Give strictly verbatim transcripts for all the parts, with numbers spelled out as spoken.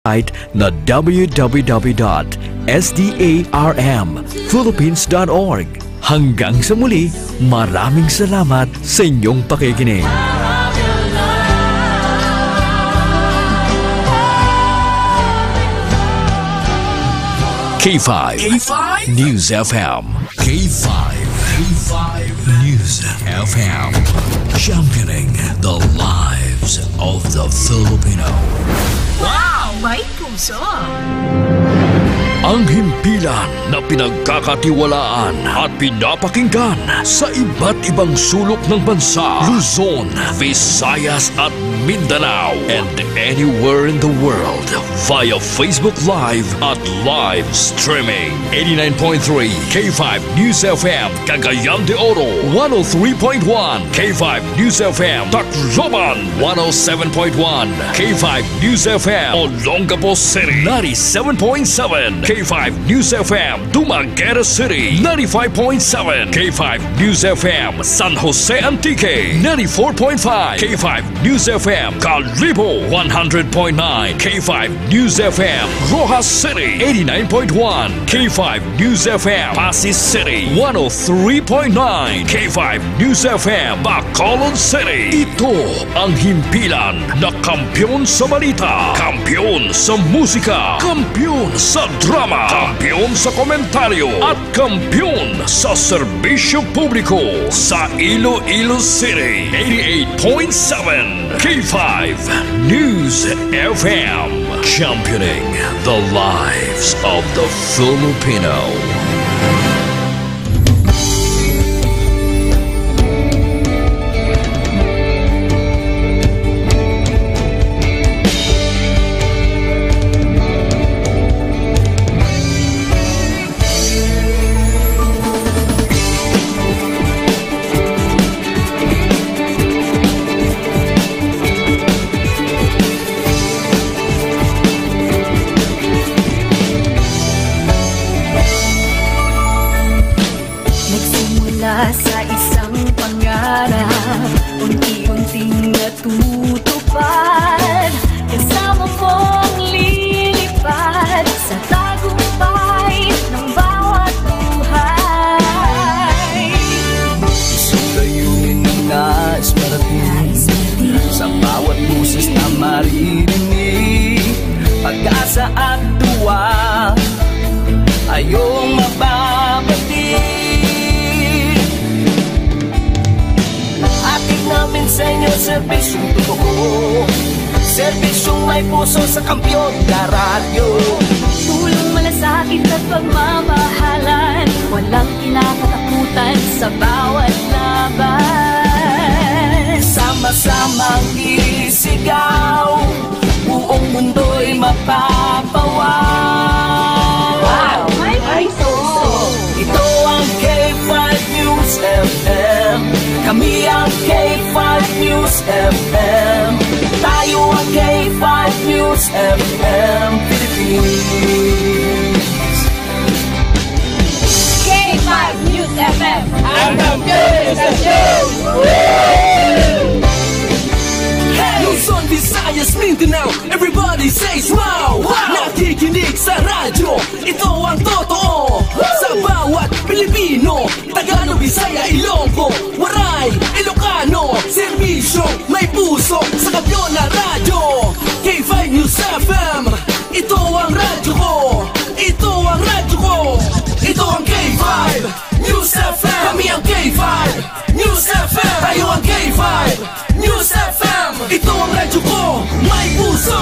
website na w w w dot s d a r m philippines dot org. Hanggang sa muli, maraming salamat sa inyong pakikinig. K five K five News F M. K five K five News F M. Championing the lives of the Filipino. Wow! May puso! Ang himpilan na pinagkakatiwalaan at pinapakinggan sa iba't ibang sulok ng bansa, Luzon, Visayas at Mindanao, and anywhere in the world via Facebook Live at live streaming. Eighty-nine point three K five News F M, Cagayan de Oro, one oh three point one K five News F M, Tacloban, one oh seven point one K five News F M, Olongapo City, ninety-seven point seven K five News F M, Dumaguete City, ninety-five point seven K five News F M, San Jose Antique, ninety-four point five K five News F M, Kalibo, one hundred point nine K five News F M, Roxas City, eighty-nine point one K five News F M, Passi City, one oh three point nine K five News F M, Bacolod City. Ito ang himpilan na kampiyon sa balita, kampiyon sa musika, kampiyon sa drama, kampiyon sa komentaryo, at kampiyon sa serbisyo publiko sa Iloilo City. Eighty-eight point seven K five News F M, championing the lives of the Filipino. Nagsimula sa isang pangarap, unti-unting natutupad. Kasama mong lilipad sa tagumpay ng bawat buhay. Isang layunin na nais marating, sa bawat boses na maririnig, pag-asa at duwa, ayong mababati. Hatid namin sa inyo serbisyong totoo, serbisyong may puso sa kampiyon na radyo. Tulong, malasakit at pagmamahalan, walang kinakatakutan sa bawat laban. Sama-samang isigaw, buong mundo'y mapapawaw. Wow! May puso! Ito ang K five News F M. Kami ang K five News F M. Tayo ang K five News F M Philippines. K five News F M. Ang kampiyon sa show! Luzon, Visayas, Mindanao, everybody says wow! Wow! Nakikinig sa radyo, ito ang totoo. Sa bawat Pilipino, Tagalog, Bisaya, Ilonggo, Waray, Ilocano, serbisyo may puso sa kampiyon na radyo. K five News F M, ito ang radyo ko. Ito ang radyo ko. Ito ang K five News F M. Kami ang K five News F M. Tayo ang K five News F M. Ito ang radyo ko. May puso.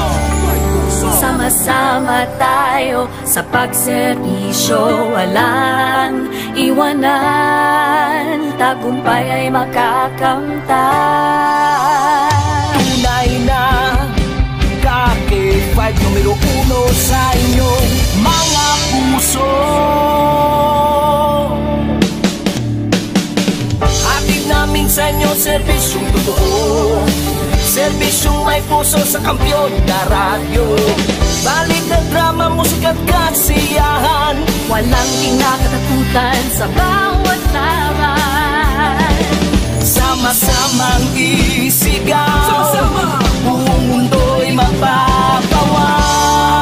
Sama-sama tayo sa pagserbisyo, walang iwanan, tagumpay ay makakamtan. Tunay na ka K five, numero uno sa inyong mga puso. Hatid namin sa inyo serbisyong totoo, serbisyong may puso sa kampiyon na radyo. Balita, drama, musika at kasiyahan, walang kinakatakutan sa bawat laban. Sama-samang isigaw, sama-sama, buong mundo'y mapapawaw.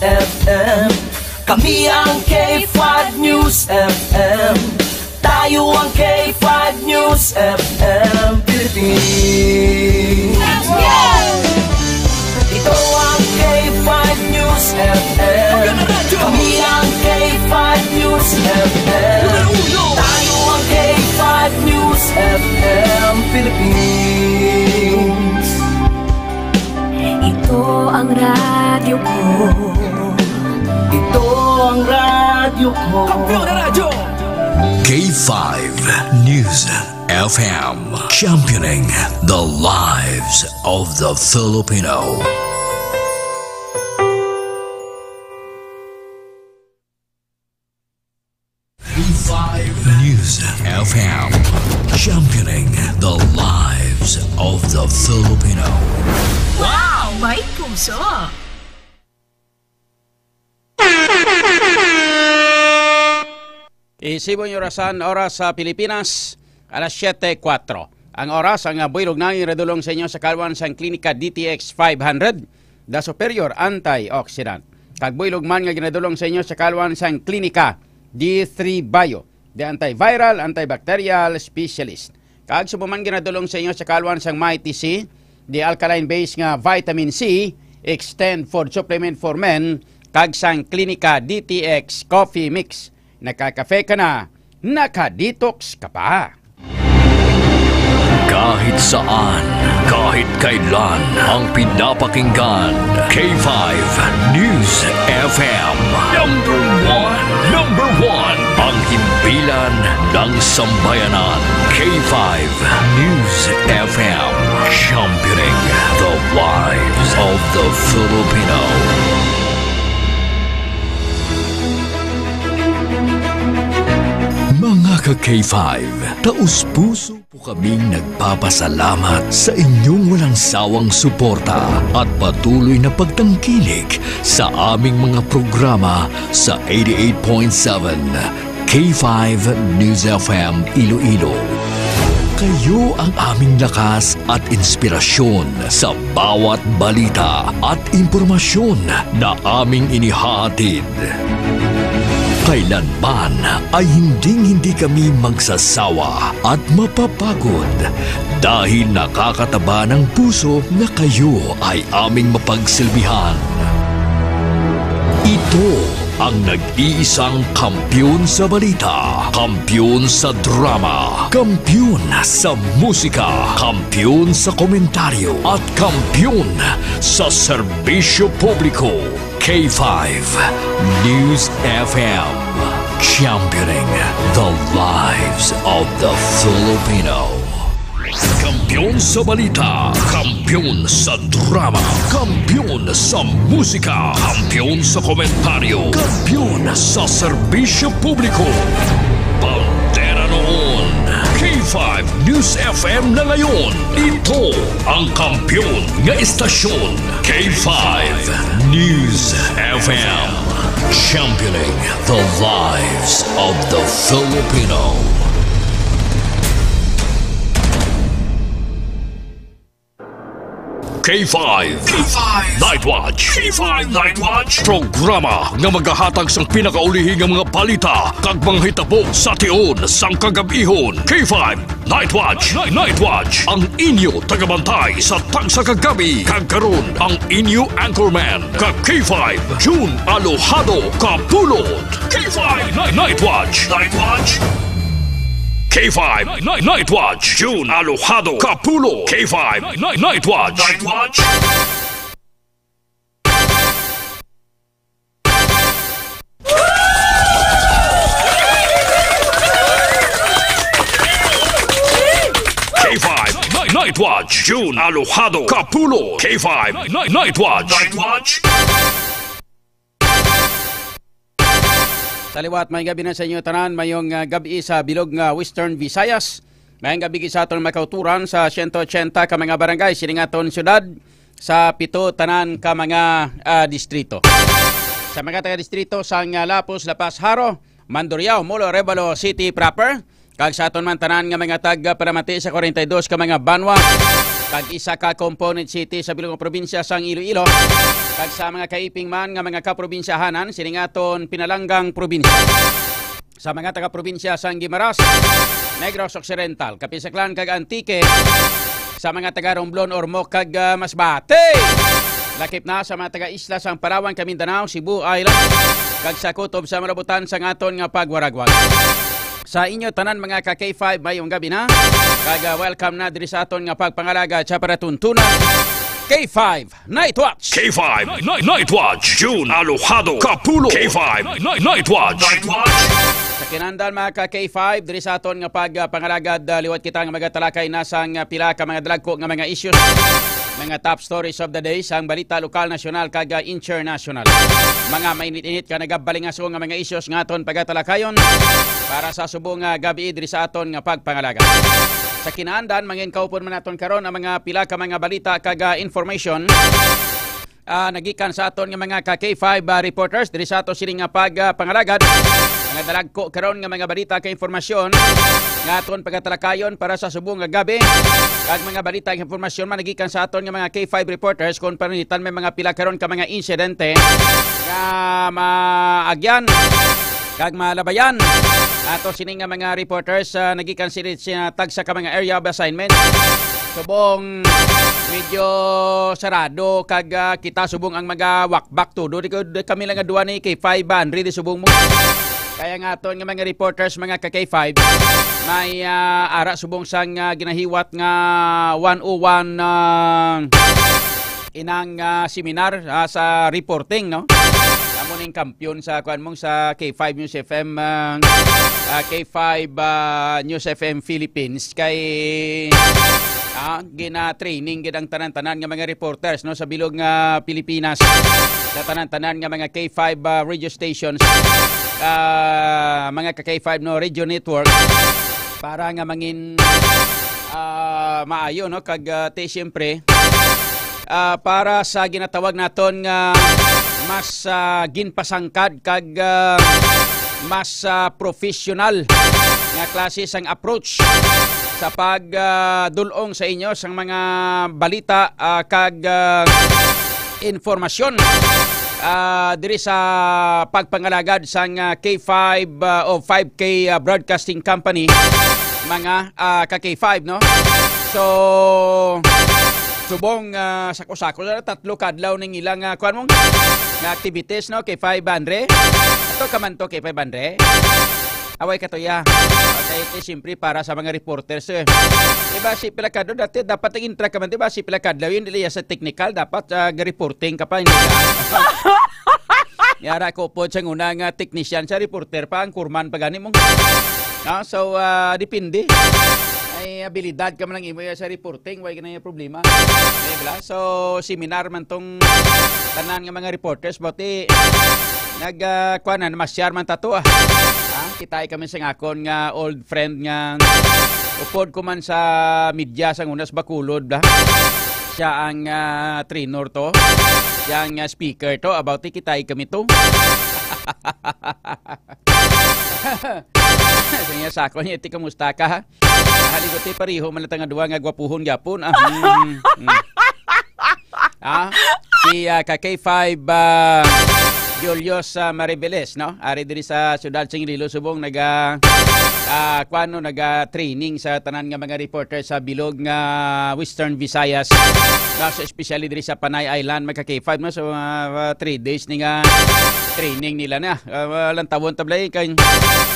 F M. Kami ang K five News F M. Tayo ang K five News F M Philippines. Ito ang K five News F M. Kami ang K five News F M. Tayo ang K five News F M Philippines. Ito ang radyo ko. Ito ang radyo ko. Kampiyon na radyo! K five News F M, championing the lives of the Filipino. K five News F M, championing the lives of the Filipino. Wow! May puso! Isibo yung orasan, oras sa Pilipinas, alas siyete kuwatro. Ang oras, ang, ah, buylog na ginadulong sa inyo sa kalwan sang Klinika D T X five hundred, The Superior Antioxidant. Kag buylog man nga ginadulong sa inyo sa kalwan sang Klinika D three Bio, The Antiviral, Antibacterial Specialist. Kag subong man ginadulong sa inyo sa kalwan sang Mighty C, The Alkaline Base nga Vitamin C, Extend Food Supplement for Men, kag sang Klinika D T X Coffee Mix. Nakakafe ka na, naka-detox ka pa. Kahit saan, kahit kailan, ang pinapakinggan, K five News F M. Number one, number one, ang himpilan ng sambayanan, K five News F M, championing the lives of the Filipino. Mga ka K five, taus-puso po kaming nagpapasalamat sa inyong walang sawang suporta at patuloy na pagtangkilik sa aming mga programa sa eighty-eight point seven K five News F M Iloilo. Kayo ang aming lakas at inspirasyon sa bawat balita at impormasyon na aming inihahatid. Kailanman ay hinding-hindi kami magsasawa at mapapagod dahil nakakataba ng puso na kayo ay aming mapagsilbihan. Ito ang nag-iisang kampiyon sa balita, kampiyon sa drama, kampiyon sa musika, kampiyon sa komentaryo, at kampiyon sa serbisyo publiko. K five News F M, championing the lives of the Filipino. Kampiyon sa balita, kampiyon sa drama, kampiyon sa musika, kampiyon sa komentaryo, kampiyon sa serbisyo publiko. Bandera noon, K five News F M na ngayon. Ito ang kampiyon nga estasyon, K five News F M. Championing the lives of the Filipino. K five. K five Night Watch. K five Night Watch. Programa nga magahatag sang pinakaulihi nga mga balita kag mga hitabo sa tion sang kagab-ihon. K five Night Watch. Night Watch. Ang inyo tagabantay sa tagsa ka gabi. Kag karon, ang inyo anchorman, ka K five, June Alojado Kapulot. K five Night, Night Watch. Night Watch. K five Night, Night Watch. June Alojado Kapulot. K five Night, Night Watch. Night Watch. K five Night, Night Watch. June Alojado Kapulot. K five Night, Night Watch. Night Watch. Sa liwat, may gabi na sa inyo tanan. Mayong, ah, gabi sa bilog nga Western Visayas. Mayong gabi sa aton mga kauturan sa siyento otsenta ka mga barangay sining aton syudad, sa pito tanan ka mga, ah, distrito. Sa mga taga-distrito sang, ah, Lapuz, La Paz, Jaro, Mandurriao, Molo, Arevalo City proper, kag sa aton man tanan nga mga taga-palamati sa kwarenta y dos ka mga banwa, kag isa ka component city sa bilog nga probinsya sang Iloilo, kag sa mga kaiping man nga mga kaprobinsyahanan sining aton pinalanggang probinsya. Sa mga taga-probinsya sang Guimaras, Negros Occidental, Kapisaklan, kag Antique, sa mga taga Romblon, Ormoc, kag, ah, Masbate. Lakip na sa mga taga-isla sang Palawan, Kamindanao, Cebu Island, kag sa kutob sa malabutan sang aton nga pagwaragwag. Sa inyo tanan, mga ka K five, mayong gabi na. Kag, ah, welcome na diri sa aton nga pagpangalagad sa paratuntunan, K five Night Watch. K five Night, Night Watch. June Alojado Kapulo. K five Night, Night Watch. Sa kinandan, mga ka K five, diri sa aton nga pagpangalagad, ah, liwat kita nga magatalakay na sang, ah, pila ka mga dalagko nga mga issues, mga top stories of the day sang balita lokal, nasyonal, kag, ah, international. Mga mainit-init ka nagabalingaso nga mga issues nga aton pagatalakayon para sa subong nga gabi diri sa aton nga pagpangalagad. Sa kinaandan, mangin kaupon man naton karon ang mga pila ka mga balita kag, ah, information, ah, nagikan sa aton nga mga ka K five, ah, reporters diri sa ato sini nga pag, ah, pangalagad. Mga dalagko karon nga mga balita kag informasyon nga aton pagatalakayon para sa subong nga gabi. Kag mga balita kag informasyon man nagikan sa aton nga mga K five reporters, kung pananglitan may mga pila karon ka mga insidente nga maagyan kag malabayan. Ato sini nga mga reporters, ah, nagikan sila sa tagsa ka mga area of assignment. Subong medyo sarado kag, ah, kita subong ang mga wakbak todo. Di ko, di kami lang nga duwa ni K five ba, Andre, di subong mo. Kaya nga aton nga mga reporters, mga ka K five, may, ah, ara subong sang, ah, ginahiwat nga one oh one, ah, inang, ah, seminar, ah, sa reporting, no? Amo ning kampiyon sa kuan mong sa K five News F M, ah, ah, K five, ah, News F M Philippines kay, ah, gina-training gid ang tanan-tanan nga mga reporters, no, sa bilog nga Pilipinas, sa tanan-tanan nga mga K five, ah, radio stations, ah, mga ka K five, no, radio network, para nga mangin, ah, maayo, no, kag, ah, ti siyempre, ah, para sa ginatawag naton nga mas, ah, ginpasangkad kag, ah, mas, ah, professional nga klase sang approach sa pag, ah, dul-ong sa inyo sang mga balita, ah, kag, ah, informasyon, ah, diri sa pagpangalagad sang, ah, K five, ah, o five K, ah, Broadcasting Company, mga, ah, ka K five, no? So, subong, ah, sako-sako na tatlo kadlaw ning ilang, ah, kuan mo, nga activities, no? K five Andre. Ato ka man to, K five Andre. Away ka to, ya. Okay, ito siyempre para sa mga reporters, eh. Diba, si pila kadlaw dati, dapat nag-intra ka man, diba? Si pila kadlaw yun, dili ya sa technical, dapat, ah, reporting ka pa, hindi ka. Yara ko po siya una nga technician, sa reporter pa, ang kurman pa gani mo. Ah, so, ah, depende. Ay, abilidad ka man ang imo ya sa reporting, way ka na yung problema. Okay, bala? So, seminar man tong tanan nga mga reporters, but, eh, nag, ah, kuwan na, namasyar man tato, ah. Ah, kitai kami sa akon nga old friend nga upod ko man sa media sa unas Bacolod, bla. Siya ang, ah, trainer to. Siya ang, ah, speaker to. About it, kitai kami to. Sa niya sa akon, "Iti, kamusta ka?" Haliguti, pareho man lang nga duwa nga gwapuhon gyapon. Ah, mm, mm. Ah, si, ah, ka K five, ah, Julius, ah, Mariveles, no? Ari diri sa siyudad sing Iloilo, subong naga, ah, kuano, naga training sa tanan nga mga reporter sa bilog nga Western Visayas. Kaso especially diri sa Panay Island, mga ka K five, no? So, ah, ah, three days ni nga training nila na. Ah, ah, lantawon tablay kay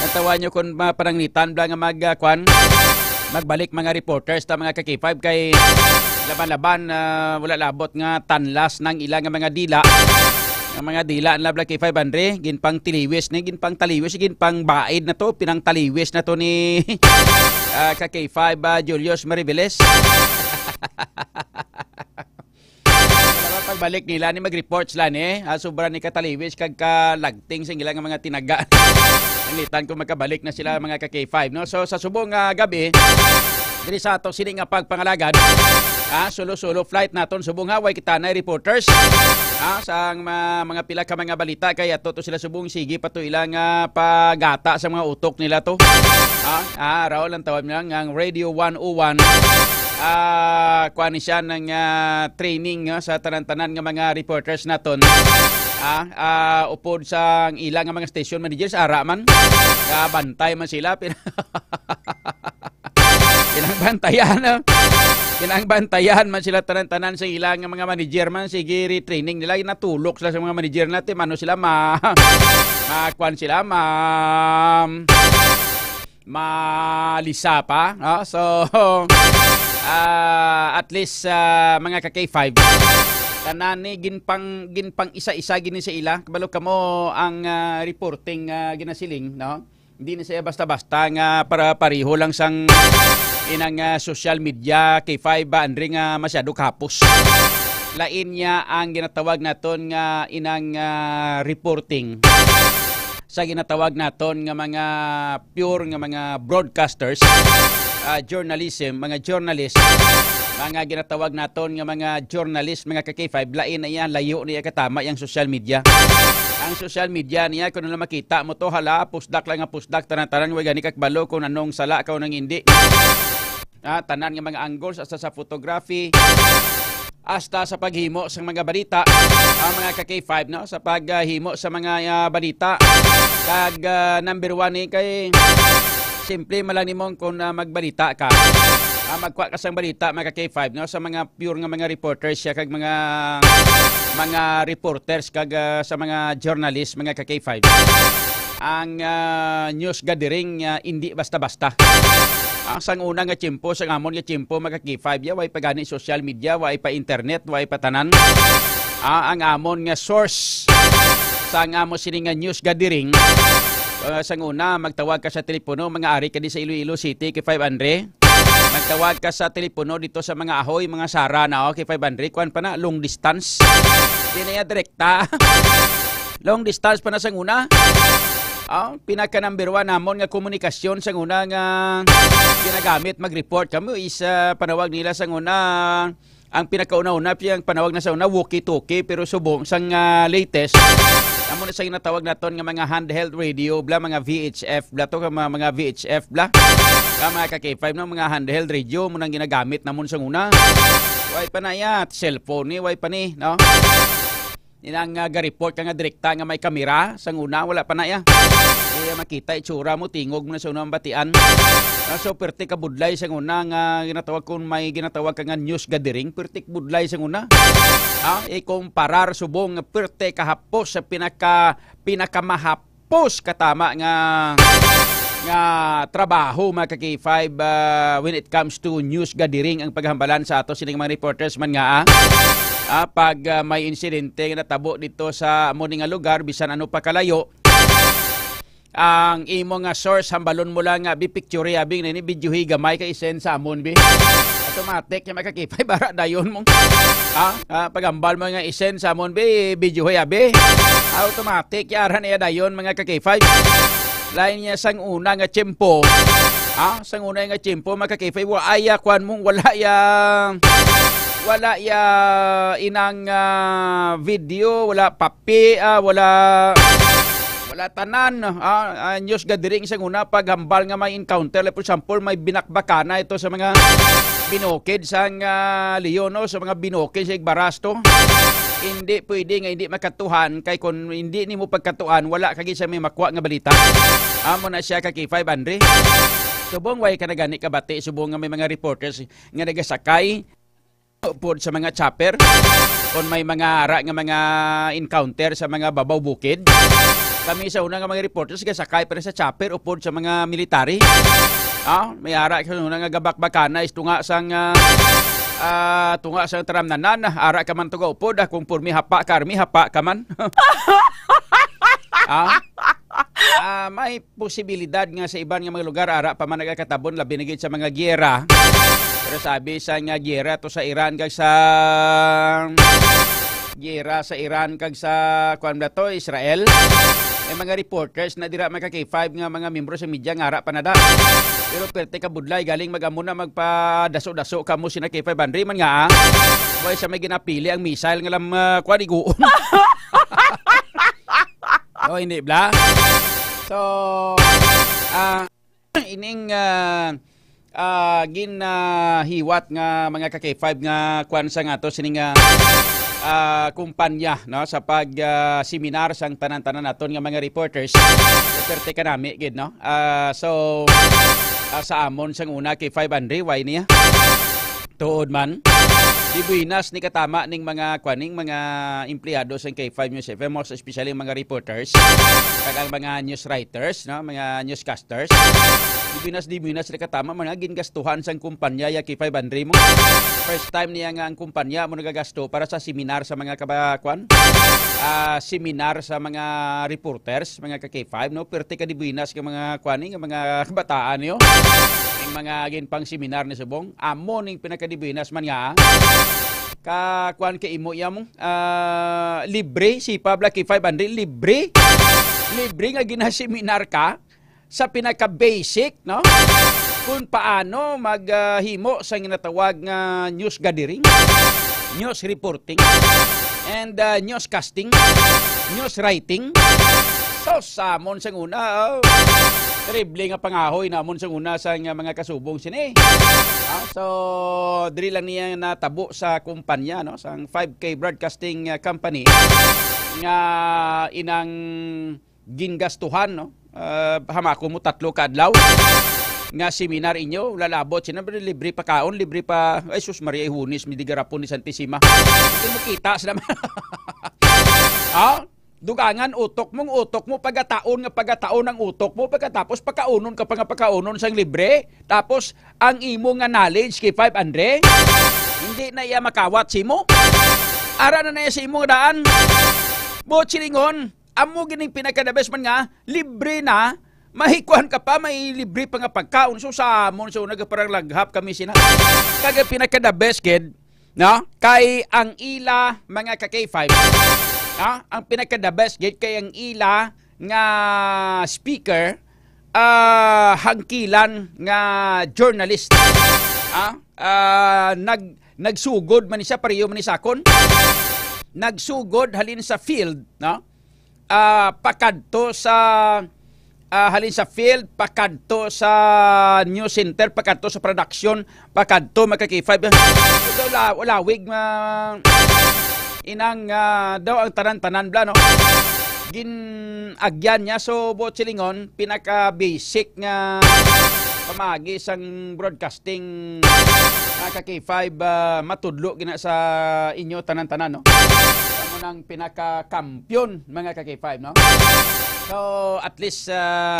lantawan nyo kung mapananglitan bla nga mag, ah, kwan, magbalik mga reporters ta mga ka K five kay laban-laban, ah, wala labot nga tanlas nang ila nga mga dila. Ang mga dila na bla K five Andre, ginpang tiliwis ni, ginpang taliwis, ginpang baid na to, pinang taliwis na to ni, ah, ka K five, ah, Julius Mariveles. Wala, pagbalik nila ni mag-report sila ni, ah, sobra ni kataliwis kag kalagting sa ilang mga tinaga. Anglitan ko magkabalik na sila mga ka K five, no? So sa subong nga gabi, diri sa ato sini nga pagpangalagad, ah, solo-solo flight naton subong ha, way kita na reporters. Ah, sa ang ma-, mga pila ka mga balita kay ato to sila subong sige pa to ilang, ah, pagata sa mga utok nila to. Ah, ah, raw lang tawag nila nga ang Radio one oh one. Ah, kuan ni siya ng, ah, training, no, sa tanan-tanan nga mga reporters naton. Ah, ah, upod sa ila nga mga station managers, ara man. Kabantay man sila. Pin-, pinangbantayan, no? Pinangbantayan man sila tanan-tanan sa ila nga mga manager man. Sige, retraining nila. Natulok sila sa mga manager natin. Ano sila ma-, ma-, kuan sila, ma-, malisa pa, no? So, ah, at least, ah, mga ka K five, tanan ni ginpang-, ginpang-isa-isa gini sa ila. Kabalo kamo ang, ah, reporting, ah, ginasiling, no? Hindi na siya basta-basta nga para pareho lang sang inang, ah, social media, K five ba, Andre, nga masyado kahapos. Lain niya ang ginatawag naton nga inang, ah, reporting sa ginatawag naton nga mga pure nga mga broadcasters, ah, journalism, mga journalist, mga ginatawag naton nga mga journalist, mga ka K five, lain na iya, layo na iya katama yang social media. Ang social media niya, kung ano makita mo to, hala, pusdak lang nga pusdak, tanan-tanan, way gani kakbalo kung anong sala ka o nang hindi. Ah, tanan nga mga angles, hasta sa photography, hasta sa paghimo sang mga balita, ang mga ka K five, no, sa paghimo sa mga, ah, balita. Kag, ah, number one ni kay simple man lang nimo kung, ah, magbalita ka. Ah, magkuha ka sang balita, mga ka K five, no, sa mga pure nga mga reporters siya kag mga, mga reporters kag, ah, sa mga journalist, mga ka K five. Ang, ah, news gathering, ah, indi basta-basta. Ah, sang una nga tiyempo, sang amon nga tiyempo, mga ka K five, ya, way pa gani social media, way pa internet, way pa tanan. Ah, ang amon nga source sang amo sini nga news gathering, ah, sang una, magtawag ka sa telepono, mga ari ka di sa Iloilo City, K five Andre. Magtawag ka sa telepono dito sa mga Ahoy, mga Sara na, oh, K five Andre, kuwan pa na, long distance. Di na ya direkta. Long distance pa na sang una. Ah, pinaka number one namon nga komunikasyon sang una nga ginagamit mag-report kamo is, ah, panawag nila sang una, ang pinakauna-una, ang panawag na sa una, walkie-talkie, pero subong sang, ah, latest, amo na sa ginatawag naton nga mga handheld radio, bla, mga V H F, bla, to, mga, mga V H F, bla. Ka mga ka K five, no, mga handheld radio, mo nang ginagamit namon sang una. Way pa na ya, cellphone ni, way pa ni, no? Inang, ah, ga-report ka nga direkta nga may kamera, sang una, wala pa na ya. Kaya makita itsura mo, tingog mo na sa una ang batian. Ah, so, perte ka budlay sang una nga ginatawag, kung may ginatawag ka nga news gathering, perte ka budlay sang una. Ha? Ikumparar subong nga perte kahapos sa pinaka, pinakamahapos katama nga, nga trabaho, mga ka K five, ah, when it comes to news gathering, ang paghambalan sa ato sining mga reporters man nga, ah. Ah, pag, ah, may insidente nga natabo dito sa amo ni nga lugar, bisan ano pa kalayo, ang imo nga source, hambalon mo lang nga, bi, picture, abi, ni, ni, videohi gamay kay i-send sa amon, bi. Automatic, yung mga ka K five, bara dayon mo. Ha? Ah, paghambal mo nga i-send sa amon, bi, videohi, abi. Automatic, yara na ya dayon, mga ka K five. Lain niya sang una nga tiyempo. Ha? Sang una nga tiyempo, mga ka K five, wa ay, ah, kuwan mo, wala ya, wala ya inang, ah, video, wala papi, ah, wala, wala tanan, ah, ah, news gathering sang una, paghambal nga may encounter, like, for example, may binakbakana ito sa mga binukid sang, ah, Leon, no? Sa mga binukid sa Igbaras to. Hindi pwede nga hindi makatuhan, kay kung hindi nimo pagkatuhan, wala ka gid sa may makuha nga balita. Amo na siya ka K five, Andre. Subong way ka na gani kabati, subong nga may mga reporters nga nagasakay upod sa mga chopper, kung may mga ara nga mga encounter sa mga babaw bukid. Kami sa una nga mga reporters, gasakay pa rin sa chopper upod sa mga military. Ah, may ara sa una nga gabakbakana is tunga sang, ah, ah, tunga sang taramnanan, ara ka man tuga upod, ah, kung purmi hapa ka, army hapa ka man. Ah? Ah, may posibilidad nga sa iban nga mga lugar, ara pa man nagakatabon, labi na gid sa mga giyera. Pero sabi sa nga giyera to sa Iran kag sa giyera sa Iran kag sa, kuwan ba to, Israel, may mga reporters na dira, mga ka K five, nga mga miyembro sa media nga ara pa na da. Pero perte ka budlay, galing mag-amo na, magpadaso-daso kamo sina K five Andre man nga, ah. Way sa may ginapili ang missile nga lam, ah, kuwan, iguon. Oh, hindi bla. So, ah, ining, ah, ah, gin, ah, hiwat nga mga ka-K five nga kwan sa nga to, sini nga, ah, kumpanya, no, sa pag, ah, seminar sang tanan-tanan naton nga mga reporters. Perte ka nami gid, no? Ah, so, ah, sa amon sang una, K five Andre, why niya? Tuod man. Di buenas ni katama ning mga kwan, ning mga empleyado sang K five News F M, most especially ang mga reporters, kag ang mga news writers, no, mga newscasters. Di buenas, di buenas ni katama man nga gingastuhan sang kumpanya ya K five Andre mo. First time niya nga ang kumpanya mo nagagasto para sa seminar sa mga kaba-, kwan? Ah, seminar sa mga reporters, mga ka K five, no? Perte ka di buenas nga mga kwan, nga mga kabataan niyo. Ang mga ginpang seminar ni subong, amo ning pinakadibuenas man nga, ka kuan ka imo iya mo, ah, libre, si Pabla K five Andre, libre. Libre nga ginaseminar ka sa pinaka-basic, no? Kung paano mag, ah, himo sa ginatawag nga news gathering, news reporting, and, ah, newscasting, news writing. So, sa amon sang una, oh, terrible nga pangahoy namon sang una sa nga mga kasubong sini. Ah, so, diri lang niya natabo sa kumpanya, no? Sang five K Broadcasting, ah, Company nga inang gingastuhan, no? Ah, hamakon mo tatlo ka adlaw nga seminar inyo, lalabot sina, libre pa kaon, libre pa, ay sus, Maria Ihunis, mi di garapon ni Santissima. Hindi mo kita sila. Ah? Dugangan utok mong utok mo, pagataon nga pagataon ang utok mo, pagkatapos pakaunon ka pa nga pakaunon sang libre, tapos ang imo nga knowledge kay five Andre, hindi na iya makawat simo. Ara na na iya sa imo nga daan. Buot silingon, amo gining pinaka-the best man nga, libre na, mahikuan ka pa, may libre pa nga pagkaon. So, sa amon, so, nagaparang laghap kami sina. Kag ang pinaka-the best, gid, no? Kay ang ila, mga ka K five, no? Ang pinaka-the best, gid, kay ang ila nga speaker, ah, hangkilan nga journalist. Ah, ah, nag-, nagsugod man siya, pareho man ni Sakon. Nagsugod halin sa field, no? Ah, pakadto sa, ah, halin sa field, pakadto sa news center, pakadto sa production, pakadto, mga ka K five. Daw la-, lawig, ma-, inang, ah, daw ang tanan-tanan bla, no? Gin-agyan niya. So, buot silingon, pinaka-basic nga pamagi sang broadcasting, mga ka K five, ah, matudlo gina sa inyo tanan-tanan, no? Amo nang pinaka-kampiyon, mga ka K five, no? So, at least, ah,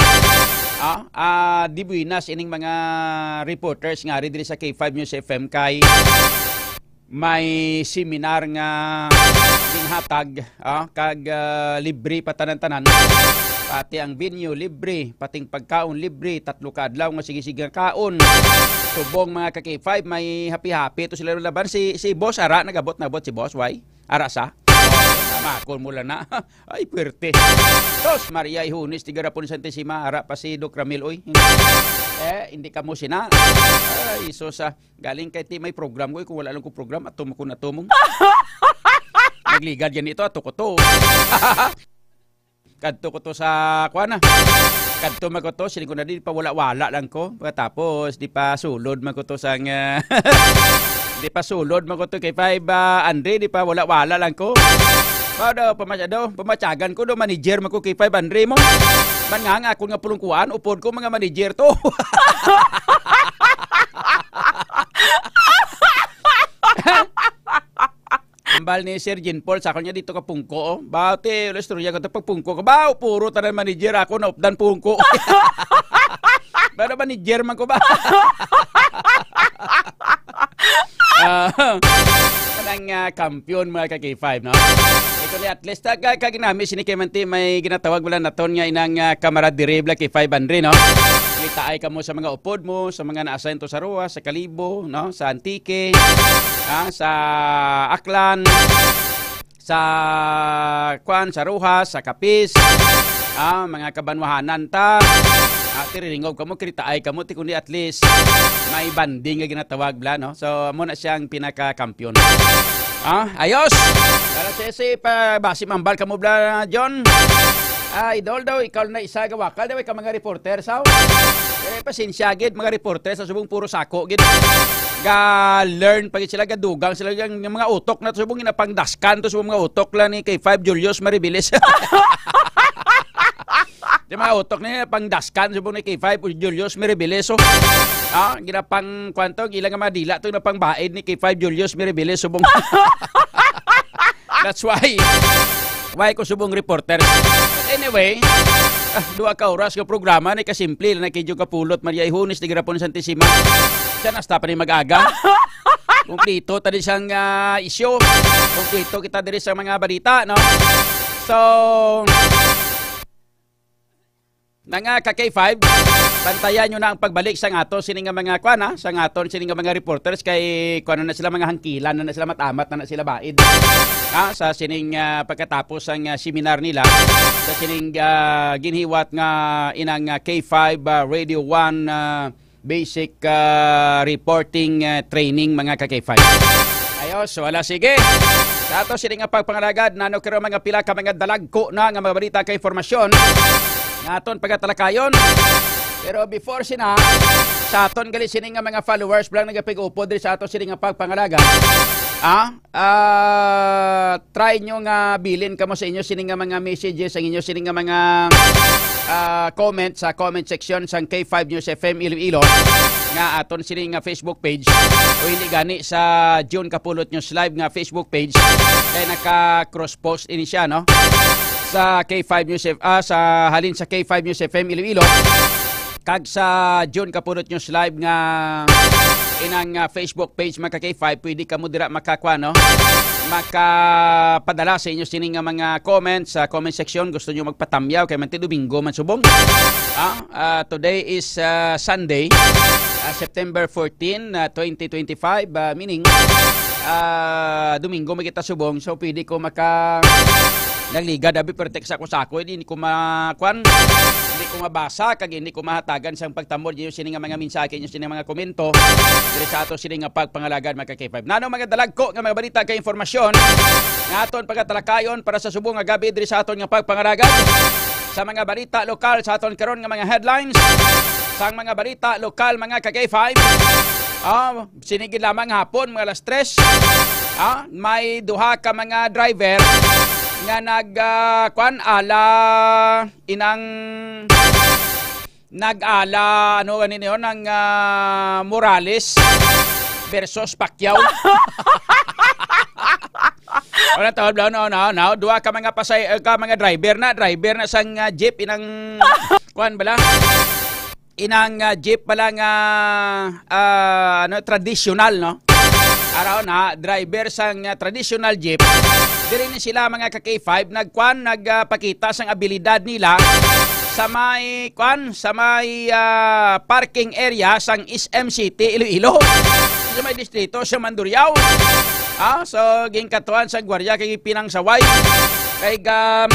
ah, ah, di buenas ining mga reporters nga ari diri sa K five News F M kay may seminar nga ginhatag, ah, kag, ah, libre pa tanan-tanan. Pati ang venue libre, pating pagkaon libre, tatlo ka adlaw nga sige-sige nga kaon. Subong, mga ka K five, may happy-happy to sila laban. Si, si boss, ara, nagabot, nagabot si boss, why? Ara sa? Makon mo lang na. Ay, puwerte. Sus, Maria Ihunis, tiga Rapon, Santissima, ara pa si Doc Ramil, oy. Eh, hindi ka mo sina. Ay, sus, ah. Galing kay ti may program ko, eh, kung wala lang ko program, ato mo ko na to mong. Nagligad yan ito, ato ko to. Kadto ko to sa, kuan na. Kadto man ko to, siling ko na di pa wala-wala lang ko. Pagkatapos, di pa sulod man ko to sang, ah, di pa sulod man ko to kay five, ah, Andre, di pa wala-wala lang ko. Ba daw, pamasya daw, pamatyagan ko daw, manager man ko kay five Andre mo. Man nga nga, akon nga pulungkuan, upod ko mga manager to. Ambal ni Sir Jean Paul, sa akon niya dito ka pungko, oh. Bati, wala istorya ko to pag pungko ka. Ba, puro tanan manager ako, naupdan pungko. Pero manager man ko ba? Ah, kanang, ah, kampiyon, mga ka K five, no? Ito ni at least, ah, ka-, kag nami, sini kay manti, may ginatawag wala naton nga inang, ah, camaraderie, bla K five Andre, no? Kitaay ka mo sa mga upod mo, sa mga naa sa Ento sa Roa, sa Kalibo, no? Sa Antique, ah, sa Aklan, sa, kuan, sa Roxas, sa Capiz, ah, mga kabanwahanan ta. Ah, tiriringog kamo, kitaay kamo, ti kundi at least may banding nga ginatawag bla, no? So, amo na siyang pinaka-kampiyon. Ah, ayos! Pero si, si, pa, basi mambal kamo bla, John. Ah, idol daw, ikaw na isa gawakal daw, ikaw mga reporter, saw? Eh, pasensya gid, mga reporter, sa subong puro sako gid. Ga-learn pa gid sila, gadugang sila, yung, yung mga utok na to, subong ginapangdaskan to, subong mga utok lang ni K five Julius Maribiles. Yung mga utok na yun, pangdaskan, subong ni K five Julius Maribiles, so. Ah, ginapang, kwanto, ilang nga mga dila to, ginapang baid ni K five Julius Maribiles, subong. That's why, why ko subong reporter. But anyway, ah, duha ka oras nga programa ni kasimple na kay Kapulot Maria Ihunis di Garapon Santissima. Siya nasta pa ni mag-aga. Kumplito ta di sang, ah, isyu. Kumplito kita diri sa mga balita, no? So, mga ka K five, bantayan nyo na ang pagbalik sa aton sini nga mga kwan, ha? Sa aton sini nga mga reporters kay kwan na sila, mga hangkilan na, na sila, matamat na, na sila baid. Ha? Sa sining, ah, pagkatapos ang, ah, seminar nila sa sining, ah, ginhiwat nga inang, ah, K five, ah, Radio one, ah, basic, ah, reporting, ah, training, mga ka K five. Ayos, wala, sige. Sa ato sini nga pagpangalagad, nano kiro mga pila ka mga dalagko na nga mga balita ka impormasyon nga aton pagatalakayon. Pero before sina, sa aton gali sini nga mga followers, bilang nagapig-upod diri sa ato sini nga pagpangalagad. Ah, ah, try nyo nga bilin kamo sa inyo sini nga mga messages, ang inyo sini nga mga, ah, comment sa comment section sang K five News F M Iloilo nga aton sini nga Facebook page o hindi gani sa June Kapulot News Live nga Facebook page kay naka cross post ini siya, no? Sa K five News F, ah, sa halin sa K five News F M Iloilo kag sa June Kapulot News Live nga inang, ah, Facebook page, mga ka K five, pwede kamo dira makakuha, no? Makapadala sa inyo sini nga mga comments sa comment section. Gusto nyo magpatamyaw kay man ti Domingo man subong. Ah, ah, today is, ah, Sunday, ah, September fourteen, ah, twenty twenty-five, ah, meaning, ah, Domingo man kita subong. So, pwede ko maka nagligad abi, pero text ako sa ako, hindi ko ma-, kwan, hindi ko mabasa, kag hindi ko mahatagan sang pagtambol ninyo sini nga mga mensahe, ninyo sini nga mga komento diri sa ato sini nga pagpangalagad, mga ka K five. Nano mga dalagko nga mga balita kag impormasyon nga aton pagatalakayon para sa subong nga gabi diri sa aton nga pagpangalagad sa mga balita lokal sa aton karon nga mga headlines sang mga balita lokal, mga ka K five. Ah, sini gid lamang hapon, mga alas tres. Ah, may duha ka mga driver nga nag, ah, kwan, ala inang nag-ala, ano, gani niyo, ng, ah, Morales versus Pacquiao. Wala tawag, no, no, no, no. Duha ka mga pasay-, eh, ka mga driver na, driver na sang, ah, jeep, inang, kwan bala? Inang, ah, jeep bala nga, ah, ano, traditional, no? Araw na, driver sang, ah, traditional jeep. Diri ni sila mga ka K five, nagkwan, nagpakita sang abilidad nila sa may, kwan, sa may, ah, parking area sang S M City, Iloilo. Sa may distrito sa Mandurriao. Ah, so, ginkatuan sa gwardiya kay pinangsaway. Kay, um,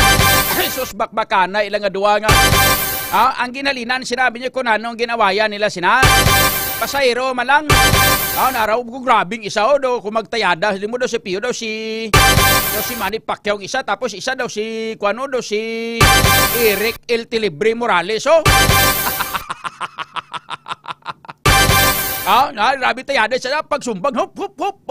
sus, bakbakanay lang nga duwa nga. Ah, ang ginhalinan, sinabi niyo kung anong ginawayan nila sina pasahero man lang. Ah, naraw ko, grabing isa, oh, do, kung magtayada, di mo daw si Pio, daw si, daw si Manny Pacquiao ang isa, tapos isa daw si, kuano, daw si Eric El Tilibre Morales, oh. Ah, na, grabe tayada siya, pagsumbag, hup, hup, hup.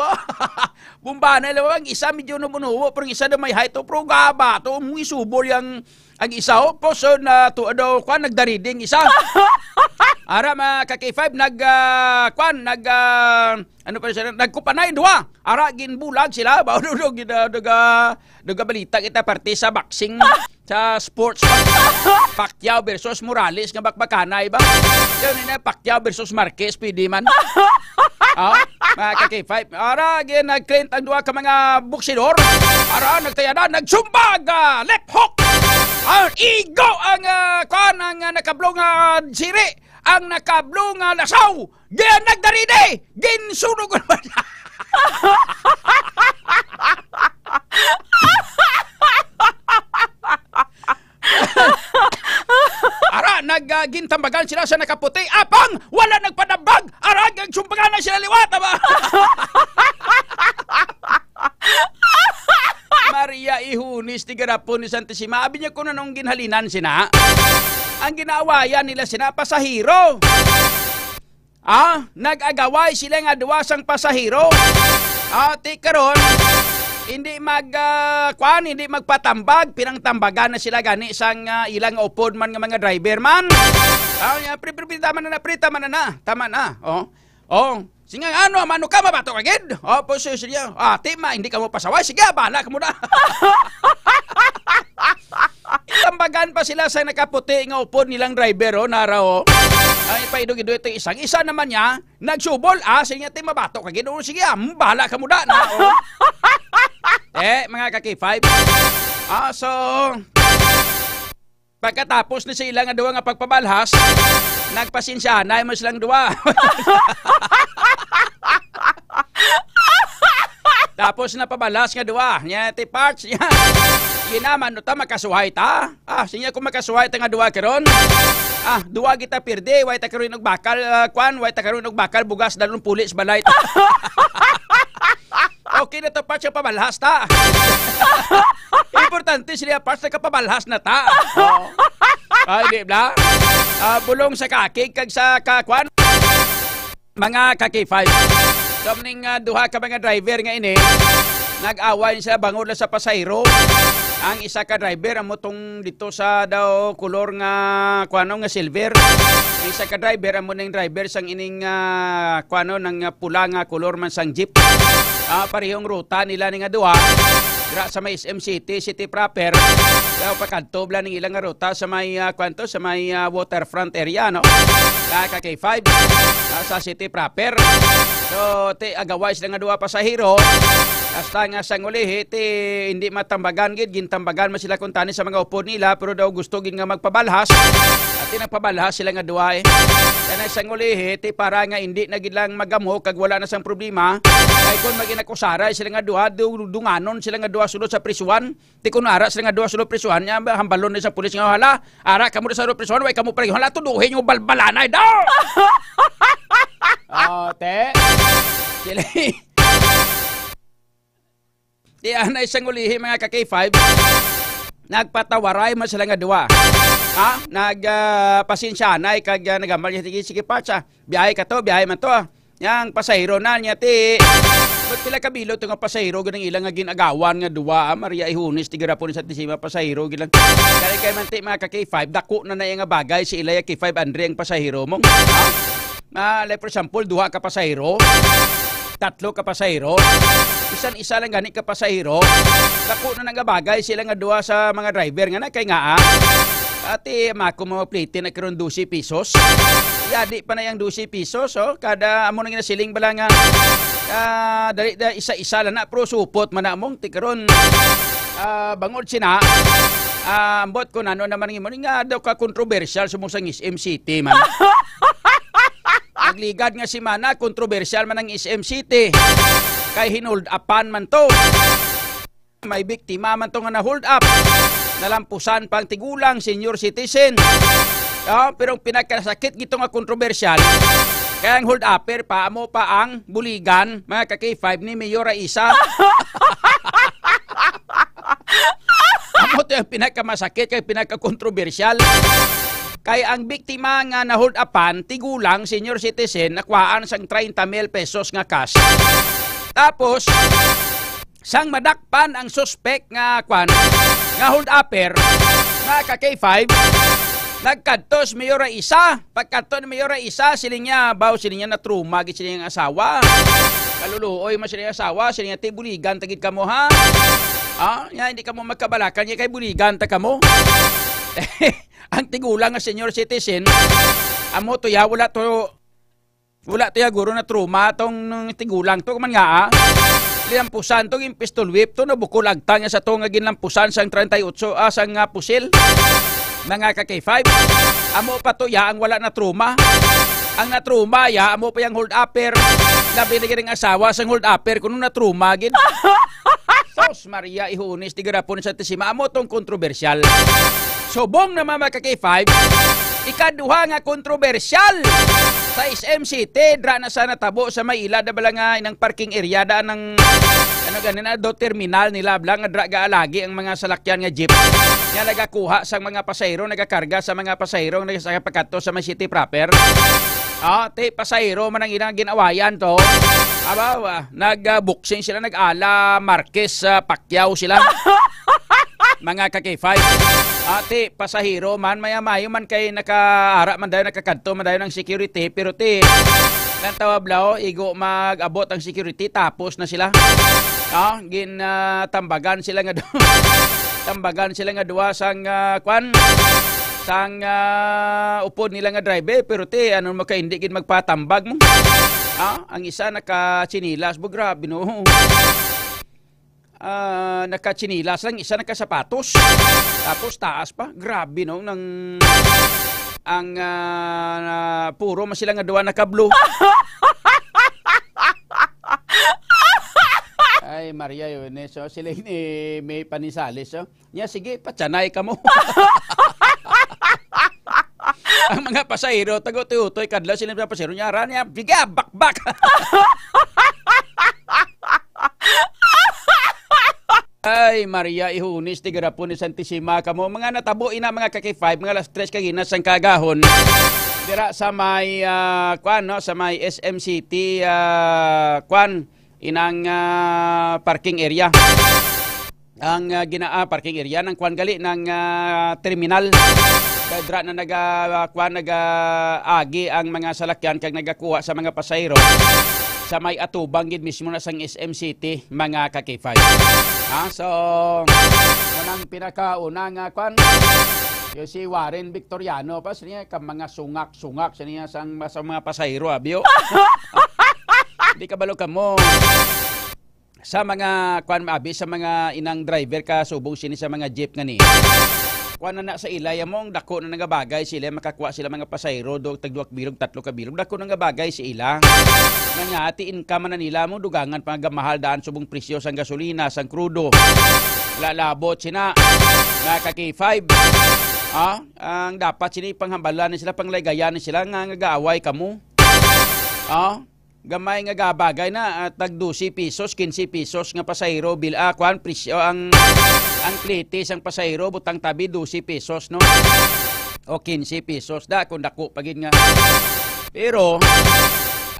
Bumba na lang, ang isa medyo numunuwo, pero ang isa na may height, oh, pero gaba, to, mong isubol yung, ang isa, oh, po, so, na, to, ano, kwan, nagdariding isa. Ara, mga ka K five, nag, ah, kwan, nag, ah, ano pa siya, nagkupanay, duha. Ara, ginbulag sila, ba, ano, ano, gina-, naga-, nagabalita kita parte sa boxing, sa sports. Pacquiao versus Morales nga bakbakanay ba? Yun, yun, Pacquiao versus Marquez, pwede man. Ah, mga ka K five. Ara, gin-, nag-clean ang duha ka mga boksidor. Ara, nagtayada, nagsumbag, ah, left hook. Ang igo ang, ah, kwan, ang, ah, nakablong, ah, siri. Ang nakablong, ah, lasaw. Gin-, nagdaride. Ginsunog naman. Ara, nag, ah, gintambagan sila sa nakaputi. Apang, wala nagpadambag. Ara, nagsumbagan na sila liwat, aba. Maria Ihunis, Tigarapon ni Santissima. Abi niya kung anong ginhalinan sina. Ang ginaawayan nila sina, pasahero. Ah, nag-agaway sila nga duwa sang pasahero. Ah, ti karon, hindi mag, ah, kuan, hindi magpatambag, pinangtambagan na sila gani sang, ah, ilang upod man nga mga driver man. Ah, ya, pre, pre, pre, tama na na, pre, tama na na, tama na. Oh. Oh, sige nga, ano, mano ka, mabato ka gid? Oh, po, sige, sige. Ah, ti ma, hindi ka mo pasaway. Sige, ah, bahala ka muna. Tambagan pa sila sa nakaputi nga upod nilang driver, oh, nara, oh. Ay, paidog-idog ito isang. Isa naman niya, nagsubol, ah, sige, ti mabato ka gid. Oh, sige, ah, mm, bahala ka muna na, oh. Eh, mga ka-K five. Ah, so, pagkatapos ni sa ila nga duha nga pagpabalhas, nagpasensyahanay man silang duha. Tapos na pabalhas nga duha. Nya, ti Parts, nya. Yun naman, no, ta, makasuhay ta. Ah, sinya kung makasuhay ta nga duha karon. Ah, duha kita pirdi, way ta karon og bakal, ah, kwan, way ta karon og bakal, bugas, dalon puli sa balay. Okay na to, Parts, yung pabalhas ta. Importante sila, Parts, nagkapabalhas na ta. Oh. Ay, di ba? Ah, bulong sa kakig kag sa kakwan. Mga ka-K five. So, ning, ah, duha ka mga driver nga ini, nag-away sila bangod lang sa pasahero. Ang isa ka driver, amo tong dito sa daw kulor nga, kuano, nga silver. Ang isa ka driver, amo ning driver sang ining, ah, kuano, nang, ah, pula nga kulor man sang jeep. Ah, parehong ruta nila ni nga duha. Dira sa may S M City, City proper. Daw pakadto bala ning ilang nga ruta sa may, ah, kuanto, sa may, ah, waterfront area, no? Ka, ka K five, ah, sa City proper. So, ti, agaway sila nga duha pasahero. Hasta nga sang ulihi, ti, hindi matambagan gid, gintambagan man sila kuntani sa mga upod nila, pero daw gusto gid nga magpabalhas. At ti, nagpabalhas sila nga duha, eh. Kana sang ulihi, ti, para nga hindi na gid lang magamo kag wala na sang problema. Kay kung maginakusaray sila nga duha, du-, dunganon sila nga duha sulod sa prisuhan. Ti kun ara sila nga duha sulod prisuhan, nya ba, hambalon ni sa pulis nga, "Hala, ara kamo sa sulod prisuhan, way kamo pareho. Hala, tuduhin yung balbalanay daw!" Oh, te. Sila, ti anay sang ulihi, mga ka K five. Nagpatawaray man sila nga duha. Ha? Nag, ah, pasensyanay kag, ah, nagambal niya, "Sige, sige, Parts, ah. Biyahe ka to, biyahe man to, ah." Yang pasahero na niya, ti. Ba't pila ka bilo to nga pasahero, ganang ilang nga gin-agawan nga duwa, ah? Maria Ihunis, tigarapon sa Tisima, pasahero, gilang. Kaya kay man, ti, mga ka K five, dako na na yung nga bagay, si Ilaya K five, Andre ang pasahero mo. Ah, like, for example, duha ka pasahero, tatlo ka pasahero, isan isa lang gani ka pasahero, dako na na nga bagay, sila nga duha sa mga driver nga na, kay nga, ah, ati, mako mga plete na karon dose pesos. Yadi pa na yung dose pesos, oh. Kada amo nang ginasiling bala nga, ah, dali, dali, isa-isa lang na, pero supot man na among ti karon. Ah, bangod sina, ah, ambot ko nano naman nga mo, nga daw ka kontrobersyal sa mong sang S M City man. Nagligad nga semana, kontrobersyal man ang S M City. Kay hin-hold upan man to. May biktima man to nga na-hold up. Nalampusan pa ang tigulang, senior citizen. Ah, pero ang pinakasakit gito nga kontrobersyal, kaya ang hold upper pa, amo pa ang buligan, mga ka K five, ni Mayor Raisa. Amo to yung pinakamasakit kay pinakakontrobersyal. Kay ang biktima nga na-hold upan, tigulang, senior citizen, nakuhaan sang treinta mil pesos nga cash. Tapos, sang madakpan ang suspek nga, kwan, nga hold upper, mga ka K five, nagkadto si Mayor Raisa. Pagkadto ni Mayor Raisa, siling niya, baw, siling niya, na-trauma gid siling ang asawa. Kaluluoy man siling ang asawa, siling niya, "Ti, buligan ta gid kamo, ha? Ah, ya, hindi kamo magkabalakan, ya, kay buligan ta kamo." Ang tigulang nga senior citizen, amo to, ya, wala to, wala to ya, guro, na-trauma tong tigulang to, man nga, ah. Linampusan to, yung pistol whip to, nabukol agtang ya sa to nga ginlampusan sang treinta y ocho, ah, sang, ah, pusil. Mga ka K five, amo pa to ya ang wala na-trauma. Ang na-trauma ya, amo pa yung hold upper. Labi na gid ang asawa sang hold upper, kuno na-trauma gid. Sus Maria, Ihunis, tigarapon sa Tisima, amo tong kontrobersyal. Subong na, mga ka K five, ikaduha nga kontrobersyal. Sa S M City, dra na sa natabo sa may ila da bala nga inang parking area da ng ano gani na do terminal nila bala nga dra gaalagi ang mga salakyan nga jeep. Nga nagakuha sang mga pasahero, nagakarga sa mga pasahero nga nagasakay pakadto sa may city proper. Ah, ti pasahero man ang ilang ginawayan to. Aba, wa, nag-boxing sila, nag-ala Marquez, ah, Pacquiao sila. Mga ka-K five. Ati, pasahero man, maya-mayo man kay nakaara man dayon, nakakadto man dayon ang security, pero ti, nang tawag lao, igo mag-abot ang security, tapos na sila. Ah, gin, ah, tambagan sila nga du-, tambagan sila nga duwa sang, ah, kwan, sang, ah, upod nila nga driver, pero ti, ano mo ka, hindi gid magpatambag mo. Ah, ang isa naka-tsinelas, bo, grabe, no? Ah, naka-tsinelas lang, isa naka-sapatos. Tapos taas pa. Grabe, no, nang ang, ah, puro man sila nga duha naka-blue. Ay, Maria, yun, eh. So, sila ni May Panisales, oh. Nya, sige, patsanay ka mo. Ang mga pasahero, tago-tutoy, kadlaw sila sa pasahero niya, ara niya, biga, bakbak. Ay, Maria, ihunis, ti garapon ni Santisima kamo. Mga natabo ina, mga ka-K five, mga alas tres kagina sang kagahon. Dira sa may, ah, kwan, no? Sa may S M City, ah, kwan, inang, ah, parking area. Ang, ah, gina-, ah, parking area, nang kwan gali, nang, ah, terminal. Dira na naga, ah, kwan, naga-agi ang mga salakyan kag nagakuha sa mga pasahero sa may atubang gid mismo na sang S M City, mga ka-K five. Ah, so, kanang pinakauna nga kwan, yung si Warren Victoriano pa, sa niya, ka mga sungak-sungak sa niya sang, sa mga pasahero, abyo. Di kabalo kamo. Sa mga, kwan, abi, sa mga inang driver ka subong sini sa mga jeep nga ni. Kwan na, na sa ila, ya mo, ang dako na nagabagay sila, makakuha sila mga pasahero, do, tag duwa ka bilog, tatlo ka bilog, dako na nga bagay sa ila. Nga nga, ati income na nila mo, dugangan pa nga gamahal daan subong presyo sang gasolina, sang krudo. Wala labot sina, mga ka-K five. Ha? Ang dapat sini panghambalan ni sila, panglaygayan ni sila, nga, nga gaaway kamo. Ha? Gamay nga gabagay na, ah, tag dose pesos, quince pesos nga pasahero bill, ah, kwan, presyo ang, ang klete sang pasahero, butang tabi, dose pesos, no? O quince pesos, da, kung dako pa gid nga. Pero,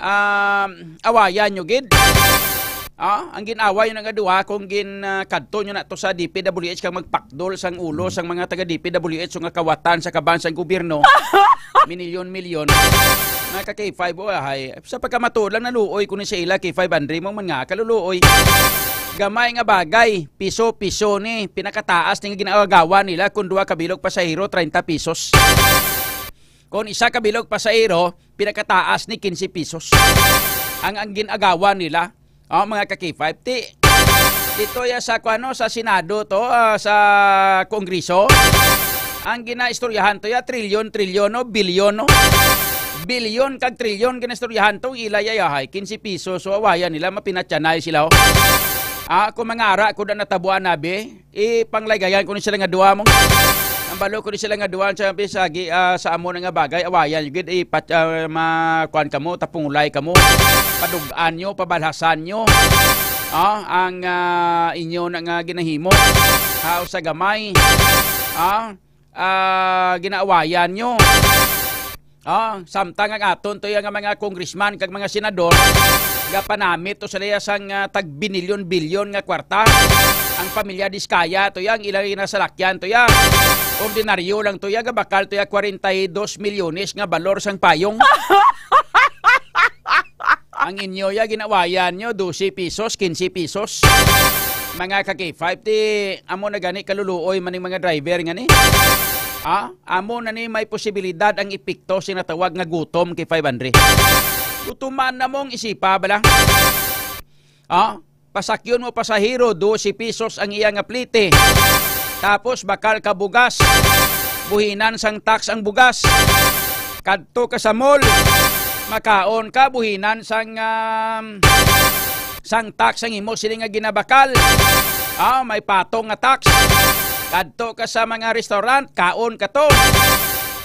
um, awayan nyo gid. Ah, ang gin-away nyo na nga duha, kung gin, ah, kadto nyo na to sa D P W H kag magpakdol sang ulo sang mga taga D P W H nga kawatan sa kaban sang gobyerno, minilyon-milyon. Mga ka-K five, oh, ay, sa pagkamatuod lang, naluoy ko ni sa ila, K five hundred, mo man nga, kaluluoy. Gamay nga bagay, piso-piso ni, pinakataas ni nga ginagawa nila kung duha ka bilog pasahero, treinta pesos. Kung isa ka bilog pasahero, pinakataas ni quince pesos. Ang, ang ginagawa nila, oh, mga ka-K five, ti, dito ya sa, kuano, sa Senado to, ah, sa Kongreso, ang ginaistoryahan to ya, trilyon, trilyon, no? Bilyon, no? Bilyon kag trilyon ginaistoryahan to, ila ya, yahay, quince pesos, so awayan nila, mapinatyanay sila, oh. Ah, kung mga ara, kung na natabuan na, be, ipanglaygayan ko ni sila nga duha mo. Ang balo ko ni sila nga duha, sa, sa, gi-, ah, sa amo na nga bagay, awayan, gid, ipat-, ah, ma-, kuan kamo, tapungulay kamo. Padug-an nyo, pabalhasan nyo. Ah, ang, ah, inyo na nga ginahimo. Ah, sa gamay. Ah, ah, ginaawayan nyo. Ah, samtang ang aton to ya nga mga congressman kag mga senador, gapanamit to sila ya sang, ah, tag binilyon-bilyon nga kwarta. Ang pamilya Diskaya to ya, ang ilang ginasalakyan to ya. Ordinaryo lang to ya, gabakal to ya kwarenta y dos milyones nga balor sang payong. Ang inyo ya, ginawayan nyo, dose pesos, quince pesos. Mga ka-K five, ti amo na gani kaluluoy man ning mga driver nga ni. Ha? Amo na ni may posibilidad ang epekto sa natawag nga gutom, K five hundred. Gutuman na mong isipa bala. Ha? Pasakyon mo pasahero, dose pesos ang iya nga plete. Tapos bakal ka bugas. Buhinan sang tax ang bugas. Kadto ka sa mall. Makaon ka, buhinan sang, um, sang tax ang imo sini nga ginabakal. Ah, may patong nga tax. Kadto ka sa mga restaurant, kaon ka to.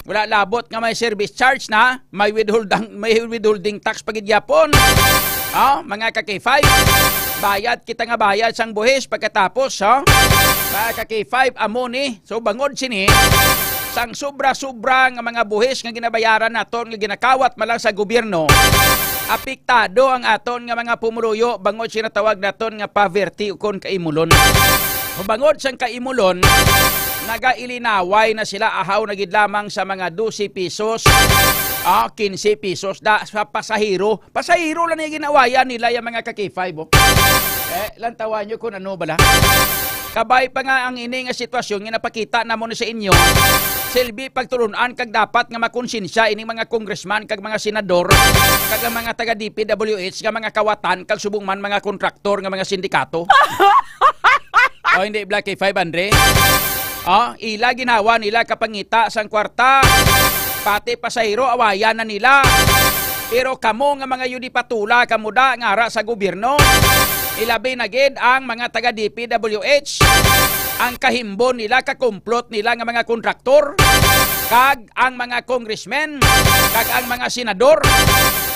Wala labot nga may service charge na, may withholding, may withholding tax pa gid yapon. Oh, mga ka-K five, bayad kita nga bayad sang buhis pagkatapos, oh. Mga ka-K five, amo ni. So, bangod sini, sang sobra-sobra nga mga buhis nga ginabayaran naton nga ginakawat man lang sa gobyerno, apektado ang aton nga mga pumuluyo bangod sa ginatawag naton nga poverty ukon kaimulon. Bangod sang kaimulon, nagailinaway na sila ahaw na gid lamang sa mga dose pesos, ah, quince pesos da, sa pasahero. Pasahero lang yung ginawayan nila yung mga ka-K five, oh. Eh, lantawan nyo kung ano bala. Kabay pa nga ang ini nga sitwasyon nga napakita namo ni sa inyo, silbi pagtulun-an kag dapat nga makonsensya ining mga congressman kag mga senador kag ang mga taga D P W H nga mga kawatan kag subong man mga kontraktor nga mga sindikato. O hindi, Black K five, Andre? Oh, ila ginawa nila kapangita sang kwarta. Pati pasahero awayan na nila. Pero kamo nga mga yudipatula, kamo da nga ara sa gobyerno, ilabi na gid ang mga taga D P W H, ang kahimbon nila, kakumplot nila nga mga kontraktor, kag ang mga congressmen, kag ang mga senador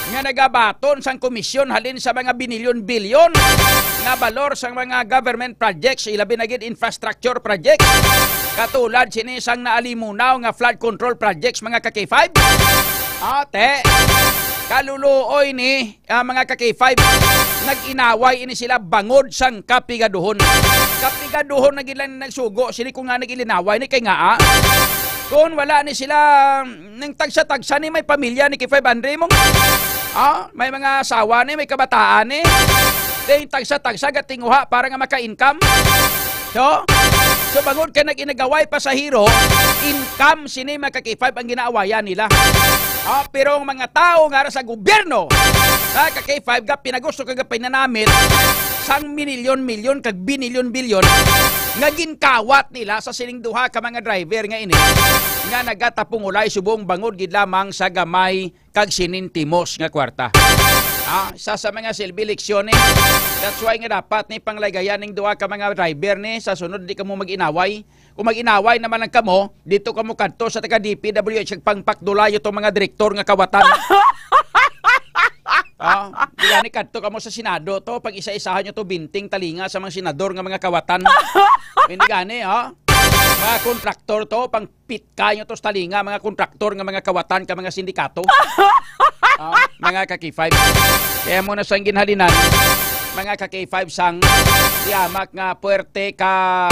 nga nagabaton sang komisyon halin sa mga binilyon-bilyon nga balor sang mga government projects, ilabi na gid infrastructure projects, katulad sini sang naalimunaw nga flood control projects, mga ka-K five. Ate, kaluluoy ni, ah, mga ka-K five, nag-inaway ini sila bangod sang kapigaduhon. Kapigaduhon na gid lang nagsugo sini kung nga nag-ilinaway ni kay nga, ah, kung wala ni sila, mm, nang tagsa-tagsa ni may pamilya ni K five Andre mo. Ah, may mga asawa ni, may kabataan ni. Ding tagsa-tagsa gatinguha para nga maka-income. So, so bangod kay nag-inagaway pasahero, income sini, mga ka-K five, ang ginaawayan nila. Ah, pero ang mga tao nga ara sa gobyerno, mga ka-K five, ga pinagusto kag pinanamit sang minilyon-milyon kag binilyon-bilyon nga ginkawat nila sa sining duha ka mga driver nga ini nga nagatapungulay subong bangod gid lamang sa gamay kag sinintimos nga kwarta. Ah, sa, sa mga silbi leksyon ni. That's why nga dapat ni panglaygayan ning duha ka mga driver ni sa sunod di kamo mag-inaway. Kung mag-inaway naman lang kamo, dito kamo kadto sa taga D P W H kag pangpakdulayo to mga direktor nga kawatan. Ah, di gani kadto kamo sa Senado to, pag isa-isahan nyo to, binting talinga sa mga senador nga mga kawatan. Hindi gani, ha? Mga kontraktor to, pang pitka nyo to sa talinga, mga kontraktor nga mga kawatan ka mga sindikato. Ah, mga ka-K five. Kaya mo na sang ginhalinan, mga ka-K five, sang yamak nga puwerte ka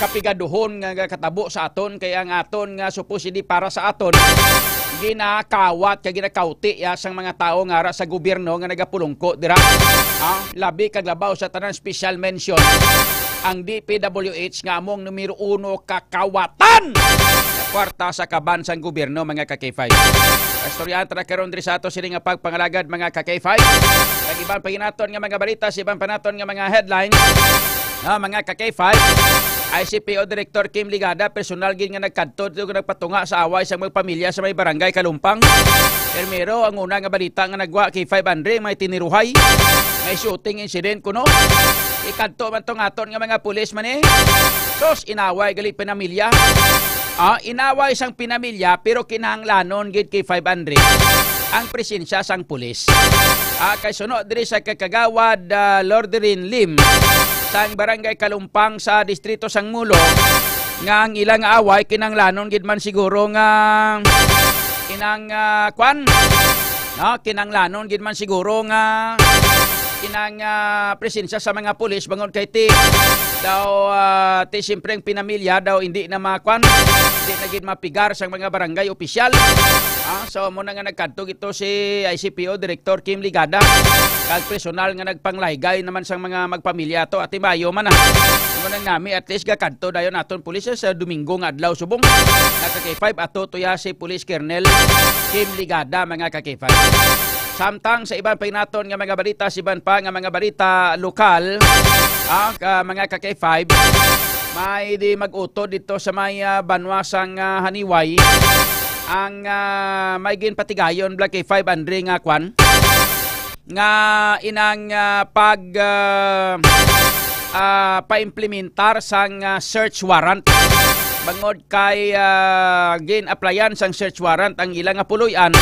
kapigaduhon nga katabo sa aton, kay ang aton nga supposedly para sa aton, ginakawat kag ginakawti ya sang mga tawo nga ara sa gobyerno nga nagapulungko dira. Ah, labi kag labaw sa tanan, special mention ang D P W H nga among numero uno kakawatan nga kwarta sa kaban sang gobyerno, mga ka-K five. Istoryahan ta na karon diri sa ato sini nga pagpangalagad, mga ka-K five. Ang iban pa ginaton nga mga balita, sa iban pa naton nga mga headlines, ah, mga ka-K five, I C P O Director Kim Ligada, personal gid nga nagkadto dito, nagpatunga sa away sa mga pamilya sa may barangay Kalumpang. Primero, ang una nga balita nga nagwa, K five Andre, may tiniruhay, may shooting incident kuno. Ikadto man tong aton nga mga pulis man eh. Sus, inaway gali pinamilya. Ah, inaway sang pinamilya, pero kinahanglanon gid, K five Andre, ang presensya sang pulis. Ah, kay suno diri sa kay Kagawad, ah, Lorderin Lim sang Barangay Kalumpang sa Distrito sang Mulo, nga ang ilang away kinahanglanon gid man siguro nga inang, ah, kwan, no, kinahanglanon gid man siguro nga inang, ah, presensya sa mga pulis bangod kay ti daw, ah, ti siyempre ang pinamilya daw hindi na makwan, hindi na gid mapigar sang mga barangay opisyal. Ah, so mo na nga nagkadto gito si I C P O Director Kim Ligada, kag personal nga nagpanglaygay naman sang mga magpamilya to, ati mayo man na. Mo nang nami, at least gakadto dayon naton pulis sa Domingo nga adlaw subong. Naka K five ato to ya si Police Colonel Kim Ligada, mga ka K five. Samtang sa iban pa naton nga mga balita, sa iban pa nga mga balita lokal, ah, ka, mga ka K five, may di mag-utod dito sa may, ah, banwa sang, ah, Haniway. Ang, ah, may ginpatigayon, Black K five, Andre, nga kwan, nga inang, ah, pag, ah, ah, paimplementar sang, ah, search warrant. Bangod kay, ah, gin-applyan sang search warrant ang ila nga puloy-an,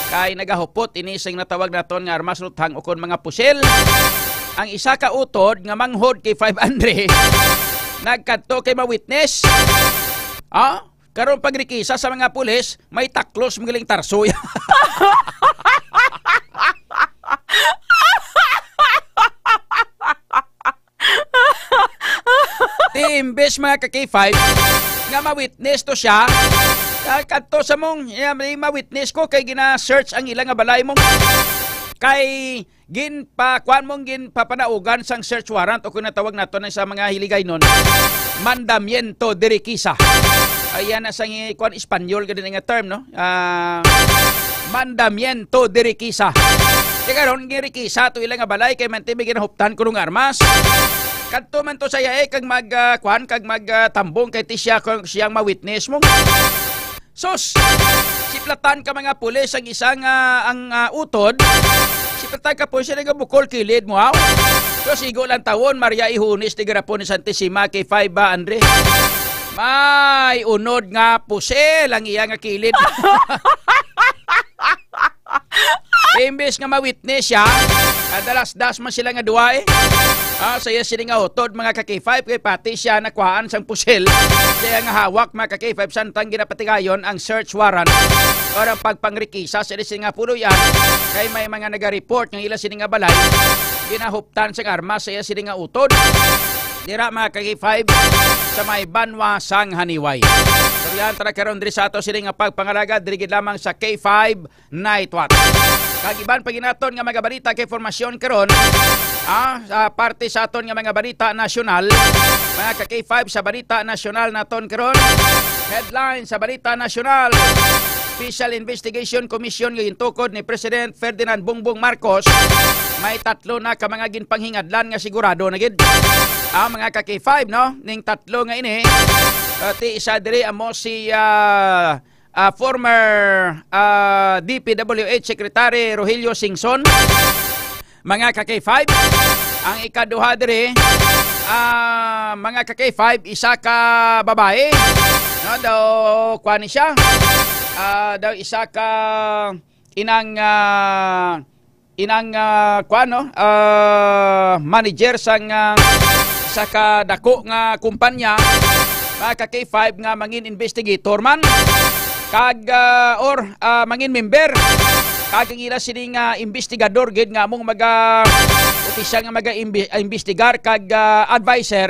kay nagahupot ini sing natawag naton nga armas, luthang ukon mga pusil. Ang isa ka utod nga manghod kay five Andre, nagkadto kay ma-witness. Ah, karon pagrekisa sa mga pulis, may taklos magaling tarsoy. Ti imbes, mga ka K five, nga ma-witness to siya, ah, kadto sa mong, ya, may ma-witness ko kay gina-search ang ila nga balay mong, kay ginpakuan mong ginpapanaugan sang search warrant o kung natawag nato na sa mga Hiligaynon, mandamiento de requisa. Ayan na sang i-, kuan, Espanyol ka din nga term, no? Ah, mandamiento de requisa. Kaya karon, ginrequisa to ila nga balay kay man ti may ginahuptan kuno nga armas. Kadto man to sa iya, eh, kag mag, ah, kuan, kag mag, ah, tambong kay ti siya, kung siyang ma-witness mo. Sus! Siplatan ka mga pulis ang isang, ah, ang, ah, utod. Siplatan ka pulis, siya nagabukol kilid mo, haw? So, sigo lang tawon, Maria Ihunis, tigarapon ni Santissima, K five ba, Andre? May unod nga pusil ang iya nga kilid. Imbes nga ma-witness siya, ah, dalas-das man sila nga duwa, eh. Ah, sa iya sini nga utod, mga ka K five, kay pati siya nakuhaan sang pusil sa iya nga hawak, mga ka K five, samtang ginapatigayon ang search warrant or ang pagpangrekisa sa sini nga puloy-an, kay may mga naga-report nga ila sini nga balay ginahuptan sang armas sa iya sini nga utod. Dira, mga ka K five, sa may banwa sang Haniway. Suryan tara karon diri sa ato sini nga pagpangalagad, diri gid lamang sa K five Night Watch. Kag iban pa ginaton nga mga balita kay formasyon karon, ah, sa parte sa aton nga mga balita nasyonal, mga ka K five, sa balita nasyonal naton karon, headline sa balita nasyonal, Special Investigation Commission nga gintukod ni President Ferdinand Bongbong Marcos, may tatlo na ka mga ginpanghingadlan nga sigurado na gid. Ah, mga ka K five, no? Ning tatlo nga ini, ah, ti isa diri amo si, ah, ah, former, ah, D P W H Secretary Rogelio Singson, mga ka K five. Ang ikaduha diri, ah, mga ka K five, isa ka babae, no, daw kuan ni siya. Ah, daw isa ka inang, ah, inang, ah, kuan, no, ah, manager sang, ah, sa kadako nga kumpanya, mga ka K five, nga mangin investigator man, kag, ah, or, ah, mangin member, kag ang ila sini nga investigador gid nga among maga opisyal nga maga-imbi-, imbestigar kag, ah, adviser,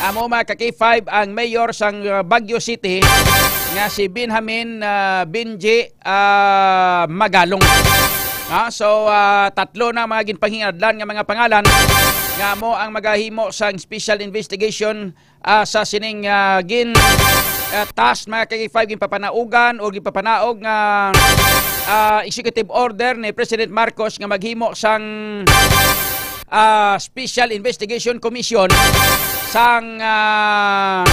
amo, mga ka K five, ang mayor sang, ah, Baguio City nga si Benjamin, ah, Benji, ah, Magalong. Ah, so, ah, tatlo na mga ginpanghingadlan nga mga pangalan nga amo ang magahimo sang special investigation, ah, sa sining, ah, gin, ah, task, mga ka K five, ginpapanaugan o ginpapanaog nga, ah, executive order ni President Marcos nga maghimo sang, ah, Special Investigation Commission sang, ah,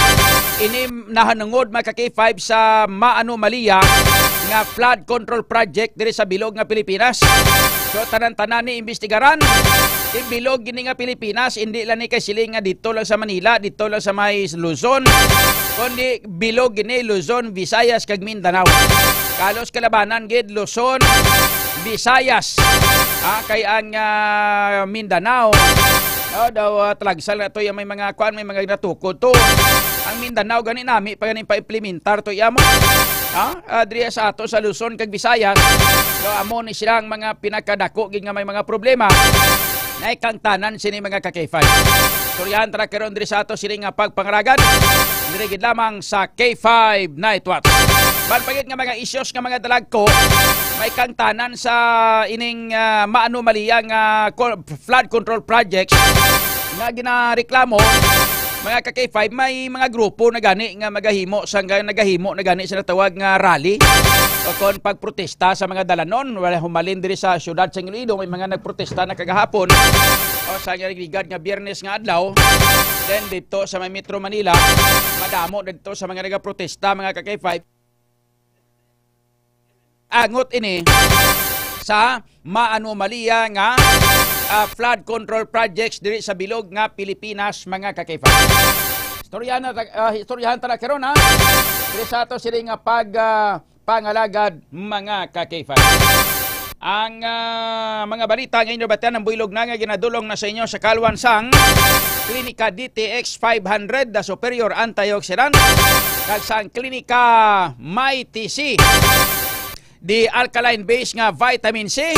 ini nahanungod, mga ka K five, sa maanomalya nga flood control project diri sa bilog nga Pilipinas. So, tanan-tanan ni imbestigaran. Ti bilog gini nga Pilipinas, hindi lang ni kay siling nga dito lang sa Manila, dito lang sa may Luzon, kundi bilog gini Luzon, Visayas, kag Mindanao. Kalos kalabanan gid Luzon, Visayas, ah, kay ang, ah, Mindanao, oh, daw, ah, talagsal na to, yung may mga kuan, may mga natukod to. Ang Mindanao gani nami pa ganing pa-implementar to iya mo. Ha? Ah, diri sa ato sa Luzon kag Visayas, daw amo ni sila ang mga pinakadako gid nga may mga problema. Nay kang tanan sini, mga ka K five. Suryahan tara karon diri sa ato sini nga pagpangaragad. Diri gid lamang sa K five Night Watch. Ban pagit nga mga issues nga mga dalagko, may kang tanan sa ining, ah, maanomalya nga co-, flood control projects nga ginareklamo, mga ka K five, may mga grupo na gani nga magahimo sa, nga nagahimo na gani sa natawag nga rally o kon pagprotesta sa mga dalanon. Wala, humalin diri sa siyudad sa Iloilo, may mga nagprotesta na kagahapon o sa ligad nga Biyernes nga adlaw. Then dito sa may Metro Manila, madamo dito sa mga nagaprotesta, mga ka K five. Angot ini sa maanomalya nga, ah, flood control projects diri sa bilog nga Pilipinas, mga ka K five. Istoryahan na ta-, ah, istoryahan ta na karon, ha? Diri sa ato sini nga pag, ah, pangalagad, mga ka-K five. Ang, ah, mga balita nga inyo batian ang buylog na nga ginadulong na sa inyo sa kalwan sang Klinika D T X five hundred, the superior antioxidant, kag sang Klinika Mighty C, the alkaline base nga vitamin C.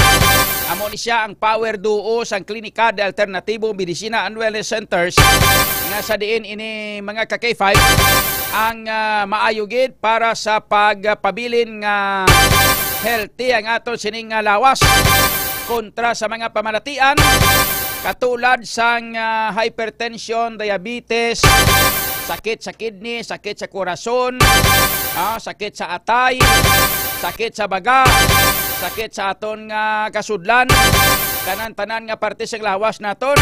Amo ni siya ang power duo sang Klinika de Alternativo Medicina and Wellness Centers, nga sa diin ini, mga ka-K five, ang, ah, maayo gid para sa pagpabilin nga healthy ang aton sining nga lawas kontra sa mga pamalatian katulad sang, ah, hypertension, diabetes, sakit sa kidney, sakit sa korason, ah, sakit sa atay, sakit sa baga, sakit sa aton nga kasudlan, tanan-tanan nga parte sang lawas naton.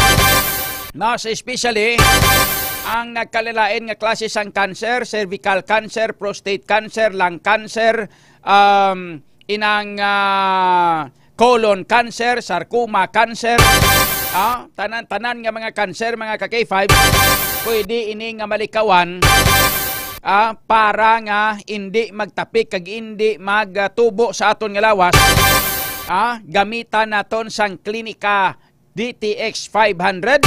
Mas especially ang nagkalain-lain nga klase sang cancer, cervical cancer, prostate cancer, lung cancer, um, inang, ah, colon cancer, sarcoma cancer, ah, tanan-tanan nga mga cancer, mga ka-K five, pwede ini nga malikawan, ah, para nga hindi magtapik kag hindi magtubo sa aton nga lawas. Ah, gamitan naton sang Klinika D T X five hundred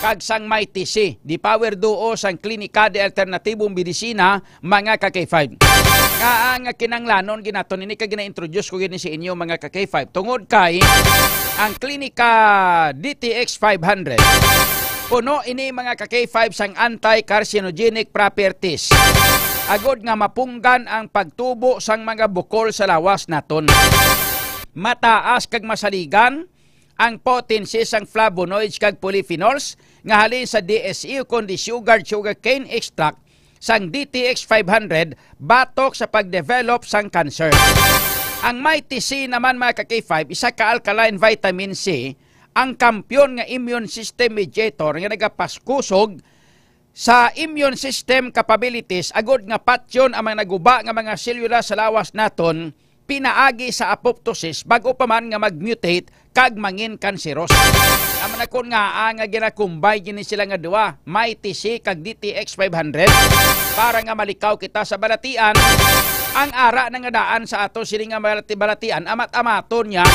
kag sang Mighty C, the power duo sang Klinika de Alternativo Medicina, mga ka-K five. Nga ang kinanglanon ginaton ini kag gina-introduce ko gini sa inyo, mga ka-K five, tungod kay ang Klinika D T X five hundred puno ini, mga ka-K five, sang anti-carcinogenic properties, agod nga mapunggan ang pagtubo sang mga bukol sa lawas naton. Mataas kag masaligan ang potency sang flavonoids kag polyphenols nga halin sa D S E, kundi sugared sugarcane extract sang D T X five hundred batok sa pagdevelop sang cancer. Ang Mighty C naman, mga ka-K five, isa ka alkaline vitamin C, ang kampiyon nga immune system mediator nga nagapaskusog sa immune system capabilities, agod nga patyon ang mga naguba nga mga selula sa lawas naton pinaagi sa apoptosis, bag-o pa man nga mag-mutate kag mangin kanseros. Amo na kon ngaa nga ginakumbay gini sila nga duha, Mighty C kag D T X five hundred, para nga malikaw kita sa balatian. Ang ara na nga daan sa ato sini nga balati-, balatian, amat-amaton niya,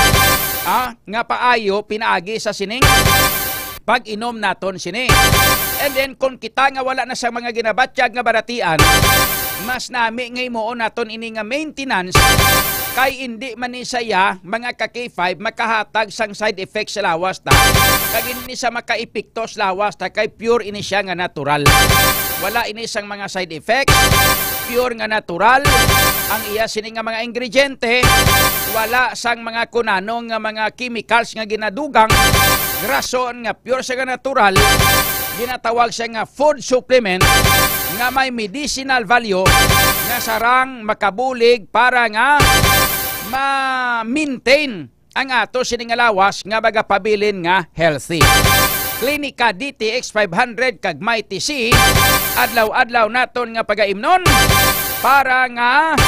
ah, nga paayo pinaagi sa sining pag-inom naton sini. And then, kung kita nga wala na sa mga ginabatyag nga balatian, mas nami nga himuon naton ini nga maintenance, kay indi man ni saya, mga ka-K five, makahatag sang side effects sa lawas ta. Kag indi sa makaepekto sa lawas ta, kay pure ini siya nga natural. Wala ini sang mga side effects, pure nga natural ang iya sini nga mga ingrediente, wala sang mga kunano nga mga chemicals nga ginadugang, rason nga pure siya nga natural, ginatawag siya nga food supplement nga may medicinal value nga sarang makabulig para nga ma-maintain ang ato sini nga lawas nga magapabilin nga healthy. Klinika D T X five hundred kag Mighty C, adlaw-adlaw naton nga pagaimnon para nga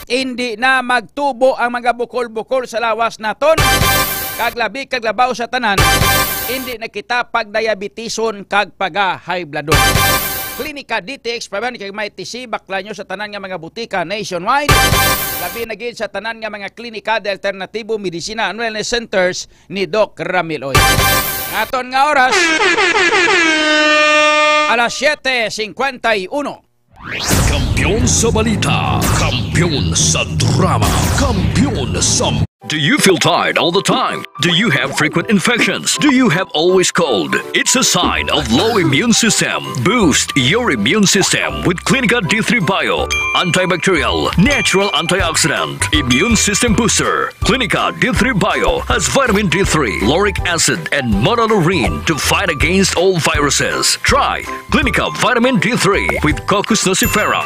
hindi na magtubo ang mga bukol-bukol sa lawas naton, kag labi kag labaw sa tanan, hindi na kita pagdiabetison kag paga-high bloodon. Klinika D T X five hundred kag Mighty C, bakla nyo sa tanan nga mga butika nationwide. Labi na gid sa tanan nga mga klinika de alternatibo, medisina, and wellness centers ni Doc Ramil Oy. Aton nga oras, alas siyete cincuenta y uno. Kampiyon sa balita, kampiyon sa drama, kampiyon sa Do you feel tired all the time? Do you have frequent infections? Do you have always cold? It's a sign of low immune system. Boost your immune system with Clinica D three Bio. Antibacterial, natural antioxidant, immune system booster. Clinica D three Bio has vitamin D three, lauric acid, and monolaurin to fight against all viruses. Try Clinica Vitamin D three with Cocos nucifera.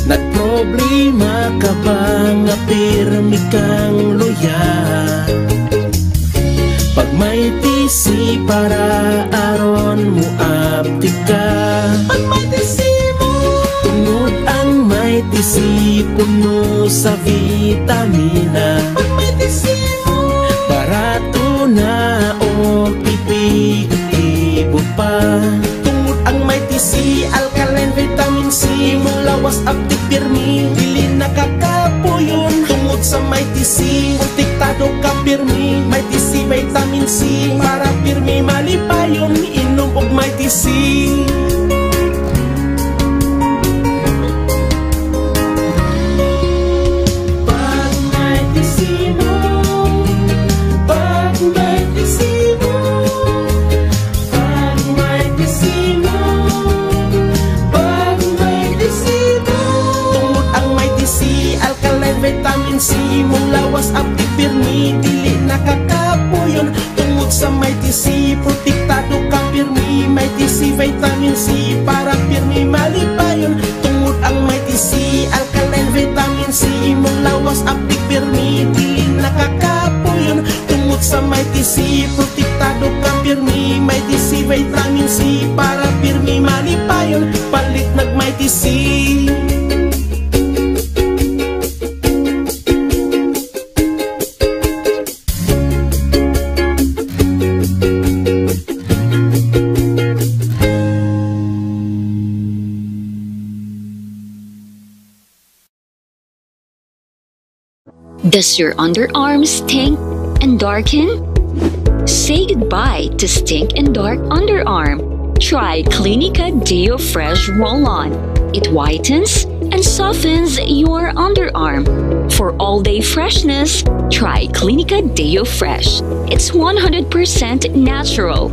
Nagproblema ka ba nga pirmi kang luya? Pag may Si para aron moaptik ka. Ang Mighty C mo. Tungod ang Mighty C puno sa vitamina. Ang Mighty C mo. Barato na o epektibo pa. Tungod ang Mighty C, alkaline vitamin C, imong lawas aptik pirmi, dili nakakapuyon. Tungod sa Mighty C, protektado ka pirmi. Mighty C vitamin C, para pirmi malipayon, inom og Mighty C. Pag Mighty C mo, pag Mighty C mo, pag Mighty C mo, pag Mighty C mo. Tungod ang Mighty C, alkaline vitamin C, imong lawas aptik pirmi, dili nakakapuyon. Tungod sa Mighty C, protektado ka pirmi. Mighty C vitamin C, para pirmi malipayon. Tungod ang Mighty C, alkaline vitamin C, imong lawas aptik pirmi, dili nakakapuyon. Tungod sa Mighty C, protektado ka pirmi. Mighty C vitamin C, para pirmi malipayon. Palit nag Mighty C. Does your underarm stink and darken? Say goodbye to stink and dark underarm. Try Clinica Deo Fresh Roll-On. It whitens and softens your underarm. For all-day freshness, try Clinica Deo Fresh. It's one hundred percent natural.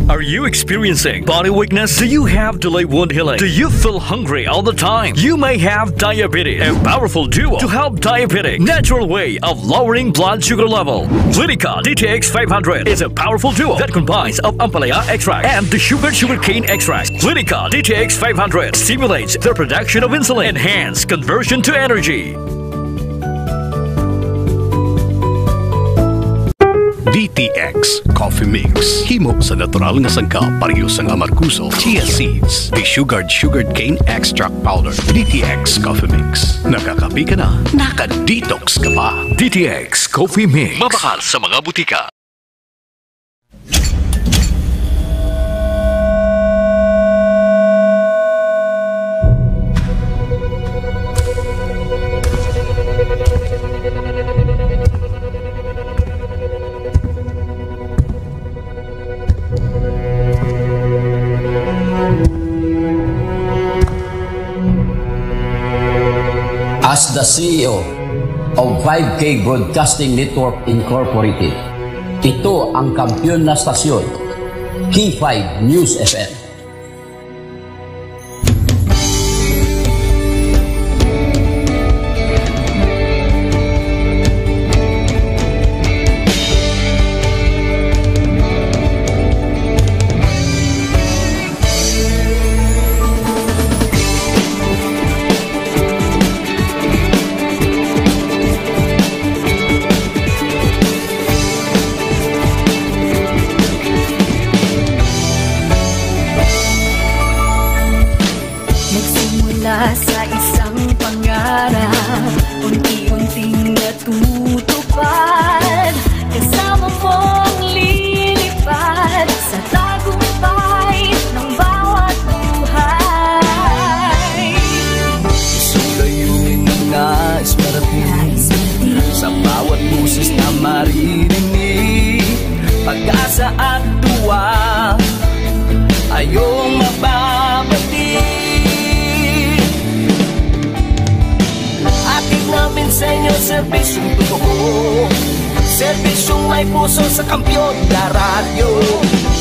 Are you experiencing body weakness? Do you have delayed wound healing? Do you feel hungry all the time? You may have diabetes. A powerful duo to help diabetic natural way of lowering blood sugar level. Clinica D T X five hundred is a powerful duo that combines of ampalaya extract and the sugar sugarcane extract. Clinica D T X five hundred stimulates the production of insulin, enhance conversion to energy. D T X Coffee Mix. Himo sa natural nga sangkap, pareho sang amargoso, chia seeds, desugared sugarcane extract powder. D T X Coffee Mix. Nakakape ka na, naka-detox ka pa. D T X Coffee Mix. Mabakal sa mga butika. As the C E O of five K Broadcasting Network Incorporated, ito ang kampiyon na stasyon, K five News F M. Nagsimula sa isang pangarap, unti-unting natutupad. Kasama mong lilipad sa tagumpay ng bawat buhay. Isang layunin na nais marating, sa bawat boses na maririnig, pag-asa at tuwa ay iyong mababati. Hatid namin sa inyo serbisyong totoo, serbisyong may puso sa kampiyon na radyo.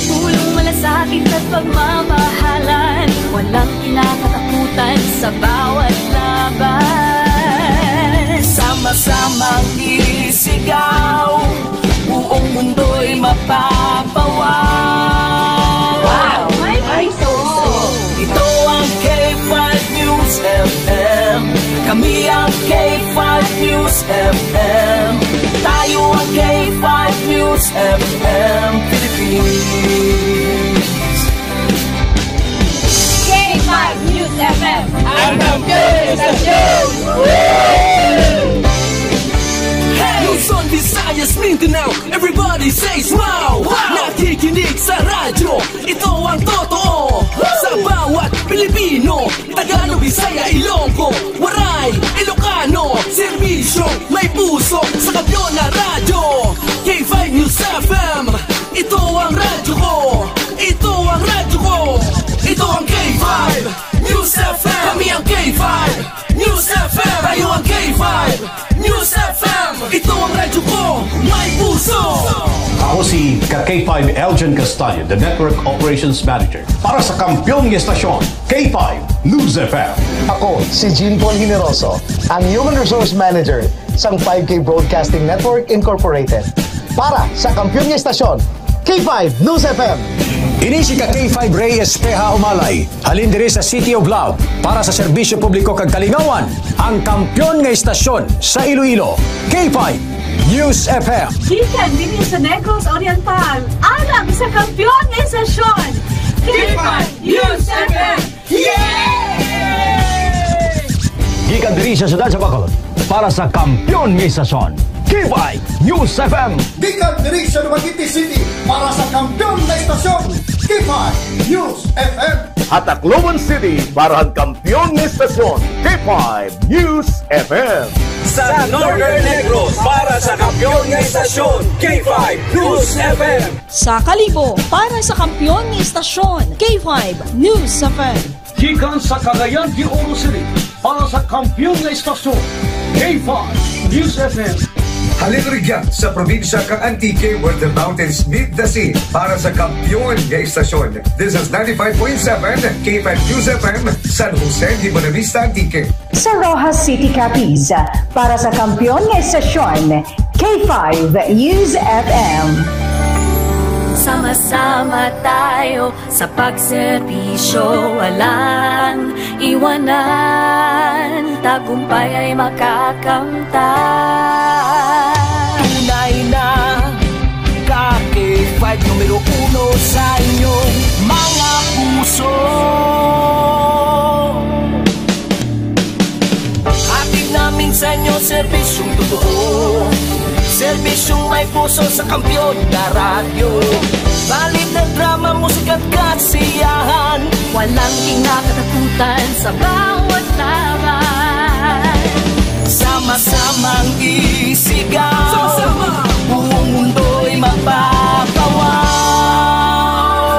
Pulong malasakit at pagmamahalan, walang kinakatakutan sa bawat laban. Sama-samang isigaw, buong mundo'y mapapawaw. Wow! May puso! Ito ang K five News F M. Kami ang K Five News F M. Tayo ang K five News F M Philippines. K five News F M. Ang kampiyon ng istasyon! Hey! Luzon, Visayas, Mindanao, everybody says wow! Wow! Nakikinig sa radyo, ito ang totoo. Sa bawat Pilipino, Tagalog, Bisaya, Ilonggo, Waray, Ilocano, serbisyo, may puso, sa kampiyon na radyo. K five News F M, ito ang radyo ko. Ito ang radyo ko. Ito ang K five News F M. Kami ang K five News F M. Tayo ang K five News F M. Ito ang radyo ko. May puso. Ako si ka K five Elgin Castaño, the Network Operations Manager para sa kampiyon nga estasyon, K five News F M. Ako si Jean Paul Generoso, ang Human Resource Manager sang five K Broadcasting Network Incorporated. Para sa kampiyon nga estasyon, K five News F M. Ini si ka K five Rey Espeha Umalay, halin diri sa City of Love, para sa serbisyo publiko kag kalingawan, ang kampiyon nga estasyon sa Iloilo, K five News F M. Gikan dinhi sa Negros Oriental, alang sa kampiyon nga estasyon, K five News F M. Yay! Gikan diri sa siyudad sa Bacolod, para sa kampiyon nga estasyon, K five News F M. Gikan diri sa Dumaguete City, para sa kampiyon nga estasyon, K five News F M. Ha Tacloban City, para sa kampiyon nga estasyon, K five News F M. Sa Northern Negros, para sa kampiyon nga estasyon, K five News F M. Sa Kalibo, para sa kampiyon nga estasyon, K five News F M. Gikan sa Cagayan de Oro City, para sa kampiyon nga estasyon, K five News F M. Halin rugyan sa probinsya kang Antique, where the mountains meet the sea, para sa kampiyon nga estasyon. This is ninety-five point seven K five News F M, San Jose de Buenavista, Antique. Sa Roxas City, Capiz, para sa kampiyon nga estasyon, K five News F M. Sama-sama tayo sa pagserbisyo, walang iwanan, tagumpay ay makakamtan. Tunay na ka K five, numero uno sa inyong mga puso. Hatid namin sa inyo serbisyong totoo, serbisyong may puso sa kampiyon na radyo. Balita, drama, musika at kasiyahan, walang kinakatakutan sa bawat laban. Sama-samang isigaw, sama-sama, buong mundo'y magpapawaw.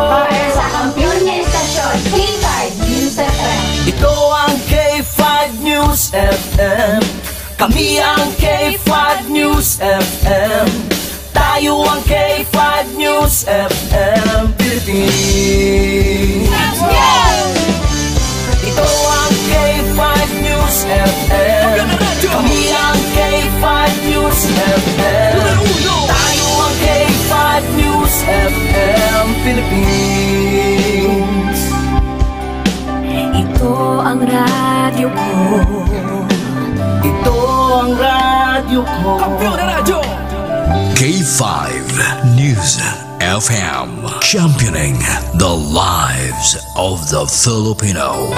Para sa kampiyon nga estasyon, K five News F M. Ito ang K five News F M. Kami ang K five News F M. Tayo ang K five News F M Philippines. Ito ang K five News F M. Kami ang K five News F M. Tayo ang K five News F M Philippines. Ito ang radyo ko. Ito ang radyo ko. Kampiyon na radyo! K five News F M, championing the lives of the Filipino.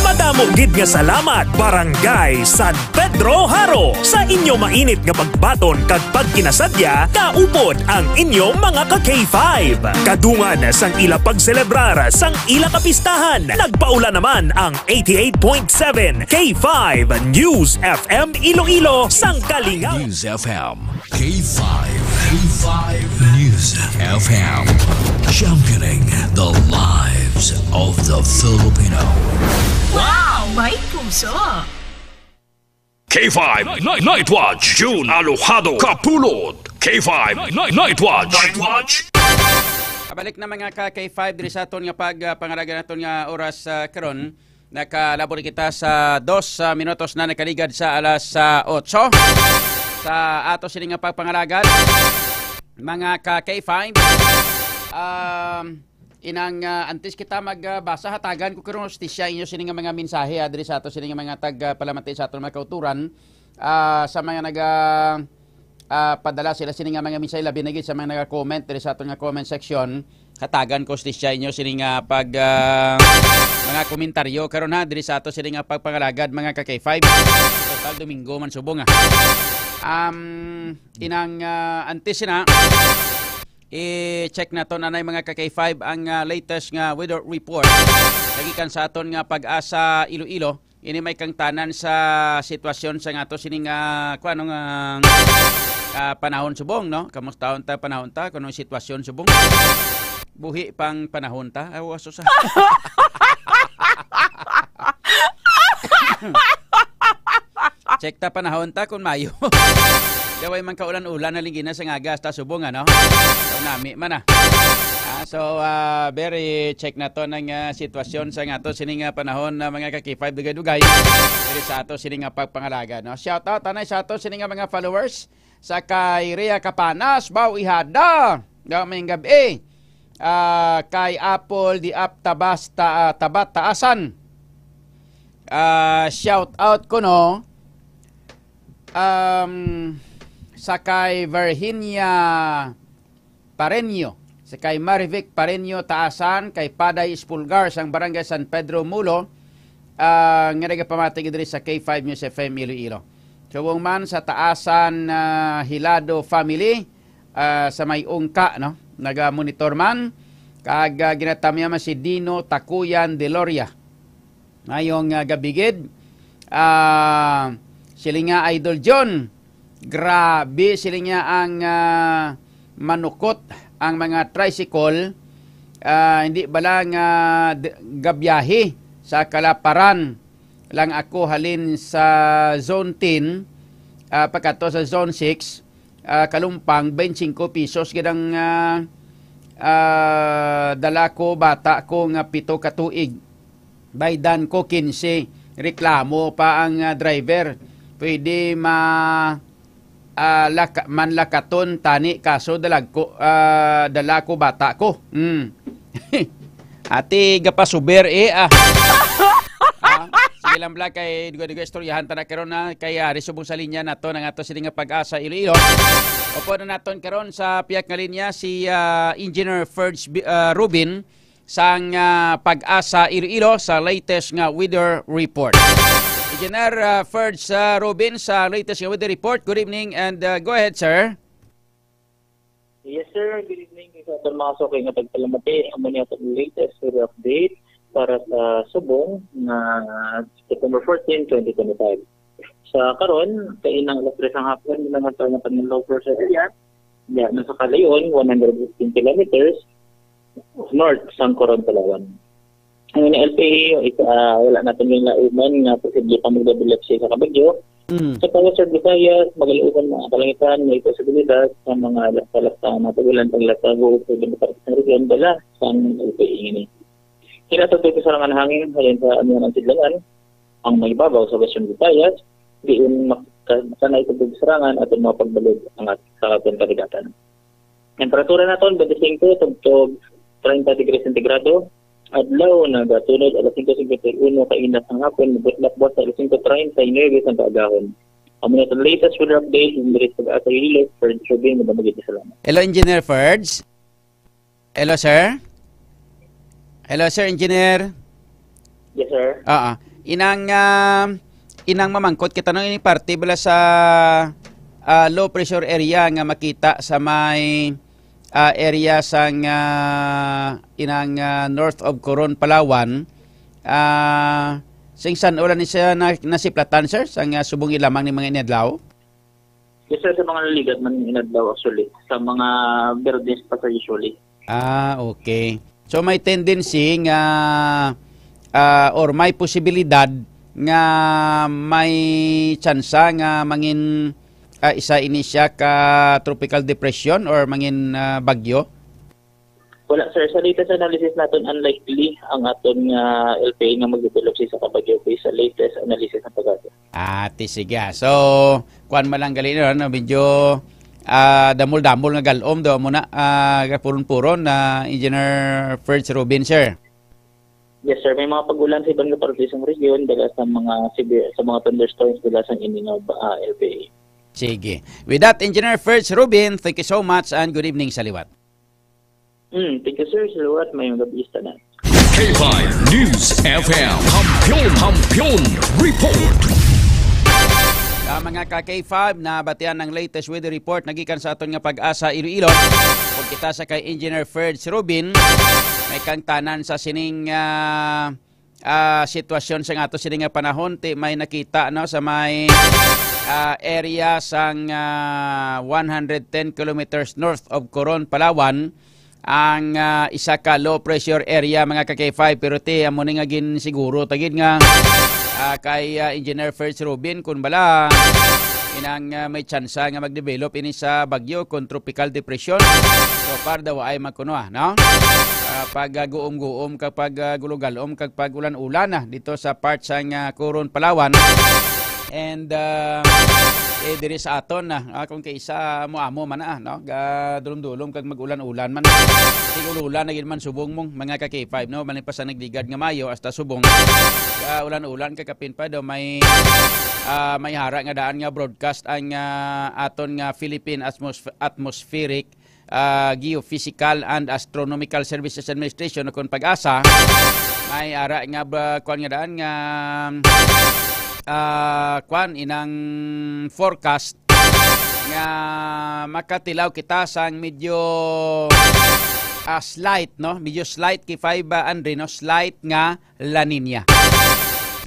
Madamo gid nga salamat, Barangay San Pedro Jaro, sa inyo mainit nga pagbaton kag pagkinasadya kaupod ang inyo mga ka K five. Kadungan sang ila pagselebrar sang ila kapistahan, nagpaula naman ang eighty-eight point seven K five News F M Iloilo sang kalingaw. News F M, K five, K five News F M, championing the lives of the Filipino. Wow! May puso! K five Night, Night Watch, June Alojado Kapulot. K five Night, Night Watch. Night Watch. Pabalik na, mga ka K five, diri sa aton nga pag, ah, pangaragan naton nga oras, ah, karon. Nakalabot kita sa dos, ah, minutos na nakaligad sa alas, ah, otso. Sa ato sini nga pagpangalagad, mga ka K five, um, inang, ah, antes kita magbasa, hatagan ko karong hustisya inyo sini nga mga mensahe, ah, diri sa ato sini nga mga tag, ah, palamati sa aton mga kauturan, ah, sa mga naga, ah, padala sila sini nga mga mensahe, labi na gid sa mga naga-comment diri sa aton nga comment section. Hatagan ko hustisya inyo sini nga pag, ah, mga komentaryo karon, ha, diri sa ato sini nga pagpangalagad, mga ka K five. Total Domingo man subong, ah. Um, inang, ah, antes na, i-check naton anay, mga ka K five, ang, ah, latest nga weather report. Nagikan sa aton nga Pag-asa Iloilo. Ini may kangtanan sa sitwasyon sa nga ato sining, ah, kuan, nga, ah, panahon subong, no? Kamusta ta panahon ta? Kuno sitwasyon subong? Buhi pang panahon ta? Aw, aso sa Check ta panahon ta kung mayo. Gaway man ka ulan-ulan na lingina sa ngaga hasta subong, ano? So, nami man, ah. Ah, so, ah, very check na to ng, ah, sitwasyon sa nga to sining, ah, panahon na mga ka K five dugay-dugay. Diri sa ato sining nga pagpangalaga, no? Shout out, anay, sa ato sining nga mga followers. Sa kay Rhea Capanas, Bao Ihada. Daw may gabi. Ah, kay Apple di Ap Tabas Ta-, Tabat Taasan. Ah, shout out ko, no. Um, sa kay Virginia Pareño, sa kay Marivic Pareño Taasan, kay Paday Espulgar sang Barangay San Pedro Mulo, ah, nga nagapamati gid diri sa K five News F M Iloilo. Subong man sa Taasan, ah, Hilado family, ah, sa may Ungka, no? Naga-monitor man, kag, ah, ginatamya man si Dino Takuyan de Loria. Ngayong, ah, gabi gid, ah, siling nga, Idol John, grabe, siling nga, ang, ah, manukot ang mga tricycle, ah, hindi bala nga d-, gabiyahe sa Kalaparan lang ako halin sa Zone ten, ah, pagkadto sa Zone six, ah, Kalumpang, twenty-five pesos gid ang, ah, ah, dala ko, bata ko nga pito ka tuig. Baydan ko quince. Reklamo pa ang, ah, driver. Pwede ma-, ah, laka-, manlakaton tani, kaso dalag ko, ah, dala ko, bata ko. Hmm. Ati, gapasuber, eh, ah. Ah, sige lang, Bla, kay duga-duga istoryahan ta na karon na kay, ah, ari subong sa linya nato nga ato sini nga Pag-asa Iloilo. Upo na naton karon sa piyak nga linya si, ah, Engineer Ferds Bi-, ah, Rubin sang, ah, Pag-asa Iloilo sa latest nga weather report. Engineer, ah, Ferds, ah, Rubin sa latest nga weather report. Good evening and, ah, go ahead, sir. Yes, sir. Good evening sa aton mga suki nga pagpalamati. Amo ni atong latest weather update para sa subong nga September fourteen, twenty twenty-five. Sa karon, kainang alas tres ang hapon, may mga sa nga paglanlaw sa area. Ya, nasa kalayon, one hundred fifteen kilometers north sang Coron, Palawan. Ang L P A, is, ah, wala naton yung lauman nga posible pa magdevelop siya sa kabagyo. Mm. Sa Palawan, Visayas, magalauman mga kalangitan, may posibilidad sa mga lasta-lasta nga mga tag-ulan, paglatago, sa iba't ibang rehiyon, dala sang L P A ini. Kinatubig sa serangan hangin, halin sa Amihan ang Sidlangan, ang may babaw sa Western Visayas, diin mak-, ka-, sanay tubig serangan at mga pagbalod ang at-, sa aton karigatan. Temperatura naton, twenty-five tubtob treinta degrees sentigrado. Adlaw, nagatunod alas singko singkwenta y uno kaina sang hapon, mabutlak buwas sa alas singko treinta y nuebe sang kaagahon. Amo na itong latest weather update, yung diri sa Pag-asa Iloilo, Ferds Rubin, madamagit na salamat. Hello, Engineer Ferds. Hello, sir. Hello, sir, Engineer. Yes, sir. Oo. Inang, ah, inang mamangkot kita, no, ini parte bala sa, ah, low pressure area nga makita sa may, ah, area sang, ah, inang, ah, north of Coron, Palawan. Ah, sing san ulan ni siya na, nasiplatan, sir, sang, ah, subong ilamang ni mga inadlaw? Yes, sir, sa mga naligat man inadlaw, actually. Sa mga Biyernes pa, sir, usually. Ah, okay. So, may tendency nga, ah, or may posibilidad nga may tsansa nga mangin, ah, isa ini siya ka tropical depression or mangin, ah, bagyo? Wala, sir. Sa latest analysis naton, unlikely ang aton nga L P A nga mag-develop sa isa ka bagyo based sa latest analysis ng PAGASA. Ah, ti sige, ah. So, kuwan man lang gali, no, no, medyo, ah, damol-damol nga galom daw mo na, ah, kapuron-puron na Engineer Ferds Rubin, sir. Yes, sir. May mga pag-ulan sa iban nga parte sa rehiyon dala sa mga severe, sa mga thunderstorms dala sa ini nga, ah, L P A. Sige. With that, Engineer Ferds Rubin, thank you so much and good evening sa liwat. Mm, thank you, sir. Sa liwat, may mga bista na. K five News F M. Kampiyon, Kampiyon Report. Sa mga ka K five, nabatian ang latest weather report nagikan sa aton nga PAGASA Iloilo. Kung kita sa kay Engineer Ferds Rubin, may kangtanan sa sining, ah, ah, sitwasyon sa ato sini nga panahon, ti may nakita, no, sa may, ah, area sang, ah, one hundred ten kilometers north of Coron, Palawan, ang, ah, isa ka low pressure area, mga ka K five, pero ti amo ni nga ginsiguro ta gid nga, ah, kay, ah, Engineer Ferds Rubin, kun bala inang, ah, may tsansa nga mag-develop ini sa bagyo kun tropical depression. So far daw ay magkuno, ah, no? Ah, pag, ah, guom-guom kag pag, ah, gulugalom kag pag-ulan-ulan na dito sa part sang, ah, Coron, Palawan. And, ah, eh, diri sa aton na, ah, kung kaisa mo amo man na, ah, no? Ga dulom-dulom kag mag-ulan-ulan man. Tig-ululan na gid man subong mong mga ka K five, no? Mali pa sa nagligad nga Mayo hasta subong. Ga ulan-ulan kag kapin pa daw may, ah, may hara nga daan nga broadcast ang, ah, aton nga Philippine Atmosf-, Atmospheric, ah, Geophysical and Astronomical Services Administration o kon PAGASA. May ara nga ba, kuwan nga daan nga, ah, kuwan, inang forecast nga makatilaw kita sang medyo, ah, slight, no? Medyo slight kay five, ah, Andre, no? Slight nga La Niña.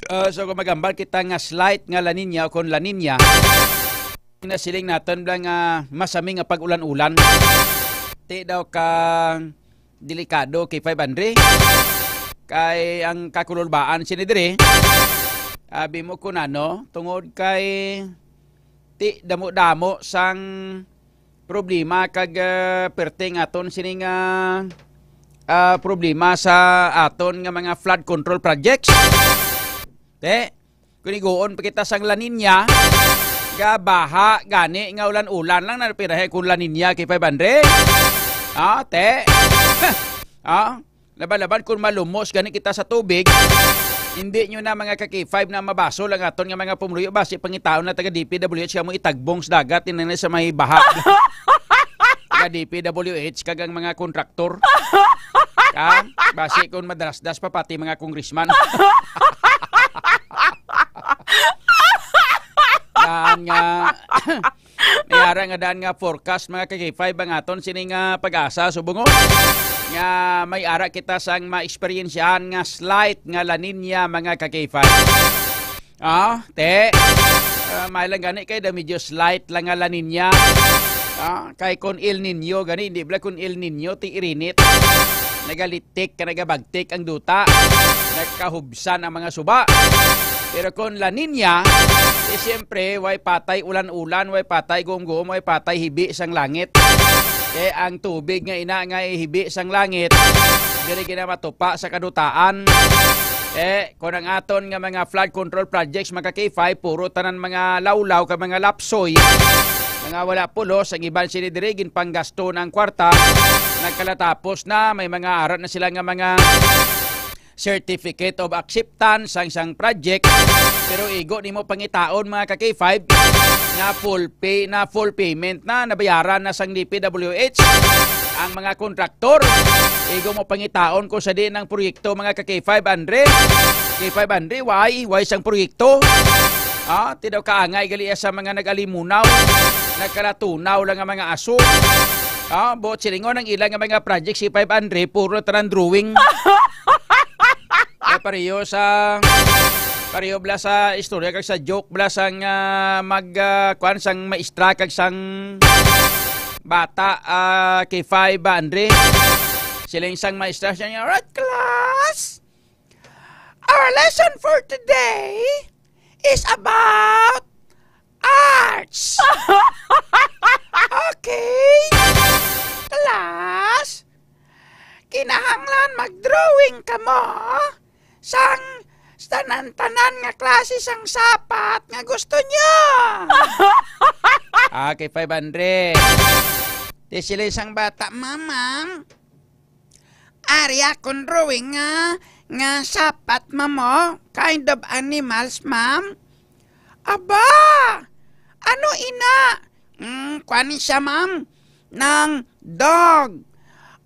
Ah, so kung magambal kita nga slight nga La Niña o kon La Niña, nasiling naton bala nga masami nga pag-ulan-ulan. Ti daw ka delikado kay five Andre. Kay ang kakululbaan sini diri, abi mo kun ano, tungod kay ti damo-damo sang problema kag, ah, perting aton sini nga, ah, problema sa aton nga mga flood control projects. Te, kung iguon pa kita sang La Niña, ga baha gani nga ulan-ulan lang na pirahe kung La Niña kay five Andre. Ah, te. Ah, laban-laban kung malumos gani kita sa tubig. Hindi nyo na, mga ka K five, na mabasol ang aton nga mga pumuluyo. Basi pangitaon na taga D P W H kamo itagbong sa dagat, inanay sa may baha. Taga D P W H kag ang mga kontraktor. Ha? Basi kung madrasdas pa pati mga congressman. Yan nga. May ara nga daan nga forecast, mga ka K five, ang aton sini nga PAGASA subong nga may ara kita sang maeksperiensyahan nga slight nga La Niña, mga ka K five. Ah, te. Ah, may lang gani kay da medyo slight lang nga La Niña. Ah, kay kon El Niño gani, hindi bala kon El Niño, ti irinit. Nagalitik ka, nagabagtik ang duta. Nagkahubsan ang mga suba. Pero kon La Niña, eh, siyempre, way patay ulan-ulan, way patay guom-guom, way patay hibi sang langit. Kay ang tubig nga ina nga hibi sang langit, diri gina matupa sa kadutaan. Eh, kung ang aton nga mga flood control projects, mga ka K five, puro tanan mga lawlaw ka mga lapsoy, mga wala pulos, ang iban sini diri ginpanggasto na ang kwarta, nagkalatapos na, may mga ara na sila nga mga certificate of acceptance sang isang project, pero igo nimo pangitaon, mga ka K five, na full pay, na full payment na, nabayaran na sang D P W H ang mga kontraktor. Igo mo pangitaon ko sa diin ang proyekto, mga ka K five Andre. K five Andre, why? Why sang proyekto? Ah, ti daw kaangay gali sa mga nag-alimunaw, nagkalatunaw lang ang mga aso. Ah, buot silingon ang ilang nga mga project si five Andre, puro na tanan drawing. Kaya pareho sa, pareho bala sa istorya kag sa joke bala sang, ah, mag, ah, kuan sang maestra kag sang bata, ah, kay five ba, Andre? Siling sang maestra siya niya, "Right, class? Our lesson for today is about arts." "Okay, class, ang tanan nga klase sang sapat nga gusto niyo. Ah, kay five hundred. Di sila isang bata, "Ma'am, ma'am, ari akong drawing nga, nga sapat, ma'am, oh. Kind of animals, ma'am." "Aba! Ano ina?" "Mm, kuan ni siya, ma'am, nang dog."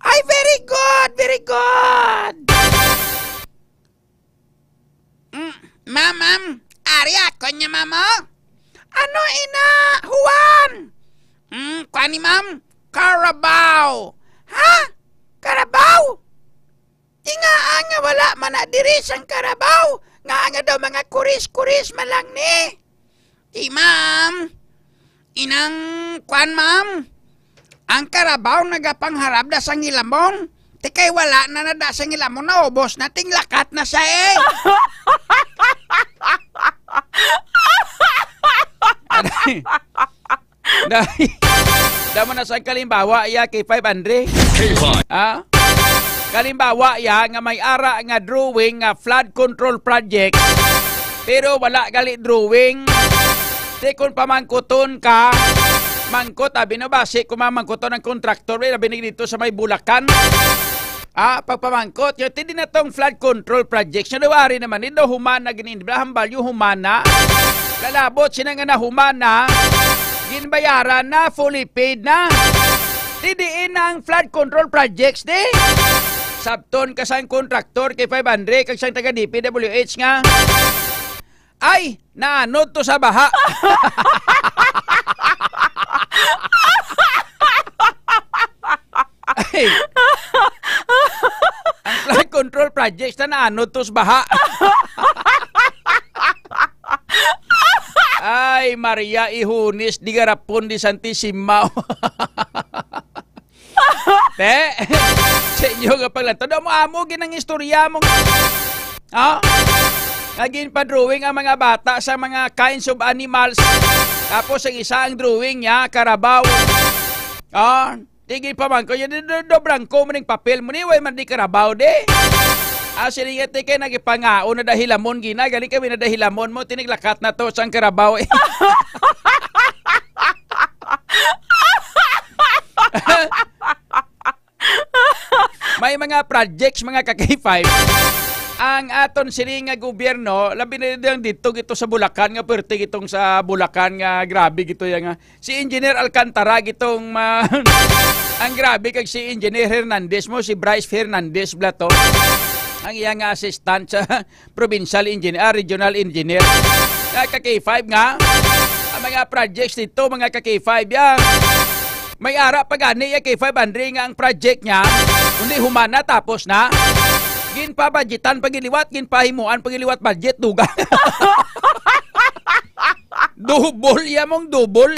"Ay, very good, very good." "Mm, ma'am, ma'am, ari ako niya, ma'am, oh." "Ano ina, Juan?" "Mm, kuan ni, ma'am, carabao." "Ha? Carabao? Di nga, ah, nga wala man na diri sang carabao, nga, nga daw mga kuris-kuris man lang ni." "Di, ma'am. Inang kuan, ma'am. Ang carabao nagapangharap da sang hilamon. Ti kay wala na na da sang hilamon, naubos na, ti lakat na siya, eh." Aray. Dai. Damo na sang kalimbawa, ya, kay five hundred. K five. Ha? Kalimbawa, ya, nga may ara nga drawing nga flood control project, pero wala gali drawing. Ti kon pamangkuton ka, mangkot, abi no, basi kung mamangkuton ang kontraktor, eh, labi na dito sa may Bulacan. Ah, pagpamangkot, yung tindi na tong flood control projects, yung daw ari naman, indo humana, ginin, hambal yung humana. Lalabot, sina nga nahumana, ginbayaran na, fully paid na. Ti diin ang flood control projects, di? Sabton ka sang kontraktor kay five hundred, kag sang taga D P W H nga, "Ay, naanod to sa baha." Ay. Ang flood control projects na naanod to sa baha. Ay, Maria, ihunis di garapon di Santisima. Te, sa inyo nga paglantaw, daw mo amo ginang istorya mo. Ha? Nga ginpa-drawing ang mga bata sa mga kinds of animals. Tapos ang isa ang drawing niya, karabaw. Ah, tigil pa man ko, yun, do, do, dobrang ko mo ning papel mo ni, way man di karabaw di. Ah, sige, te, kay nagipangaon na dahilamon gina, gali kami na dahilamon mo, tinilakat na to sang karabaw, eh. May mga projects, mga ka-K five, ang aton sini nga gobyerno, labi na dito, dito, dito sa Bulacan, nga perti gitong sa Bulacan, nga grabe gito, ya, nga si Engineer Alcantara gitong ma-, ang grabe kag si Engineer Hernandez mo, si Bryce Hernandez bala to. Ang iya nga assistant sa provincial engineer, ah, regional engineer. Nga ka-K five nga, ang mga projects dito, mga ka-K five, ya. May ara pa gani ya kay five hundred nga ang project niya, kundi humana tapos na. Ginpabudgetan pa giliwat, ginpahimuan pa giliwat budget, dugang. Double ya mong double.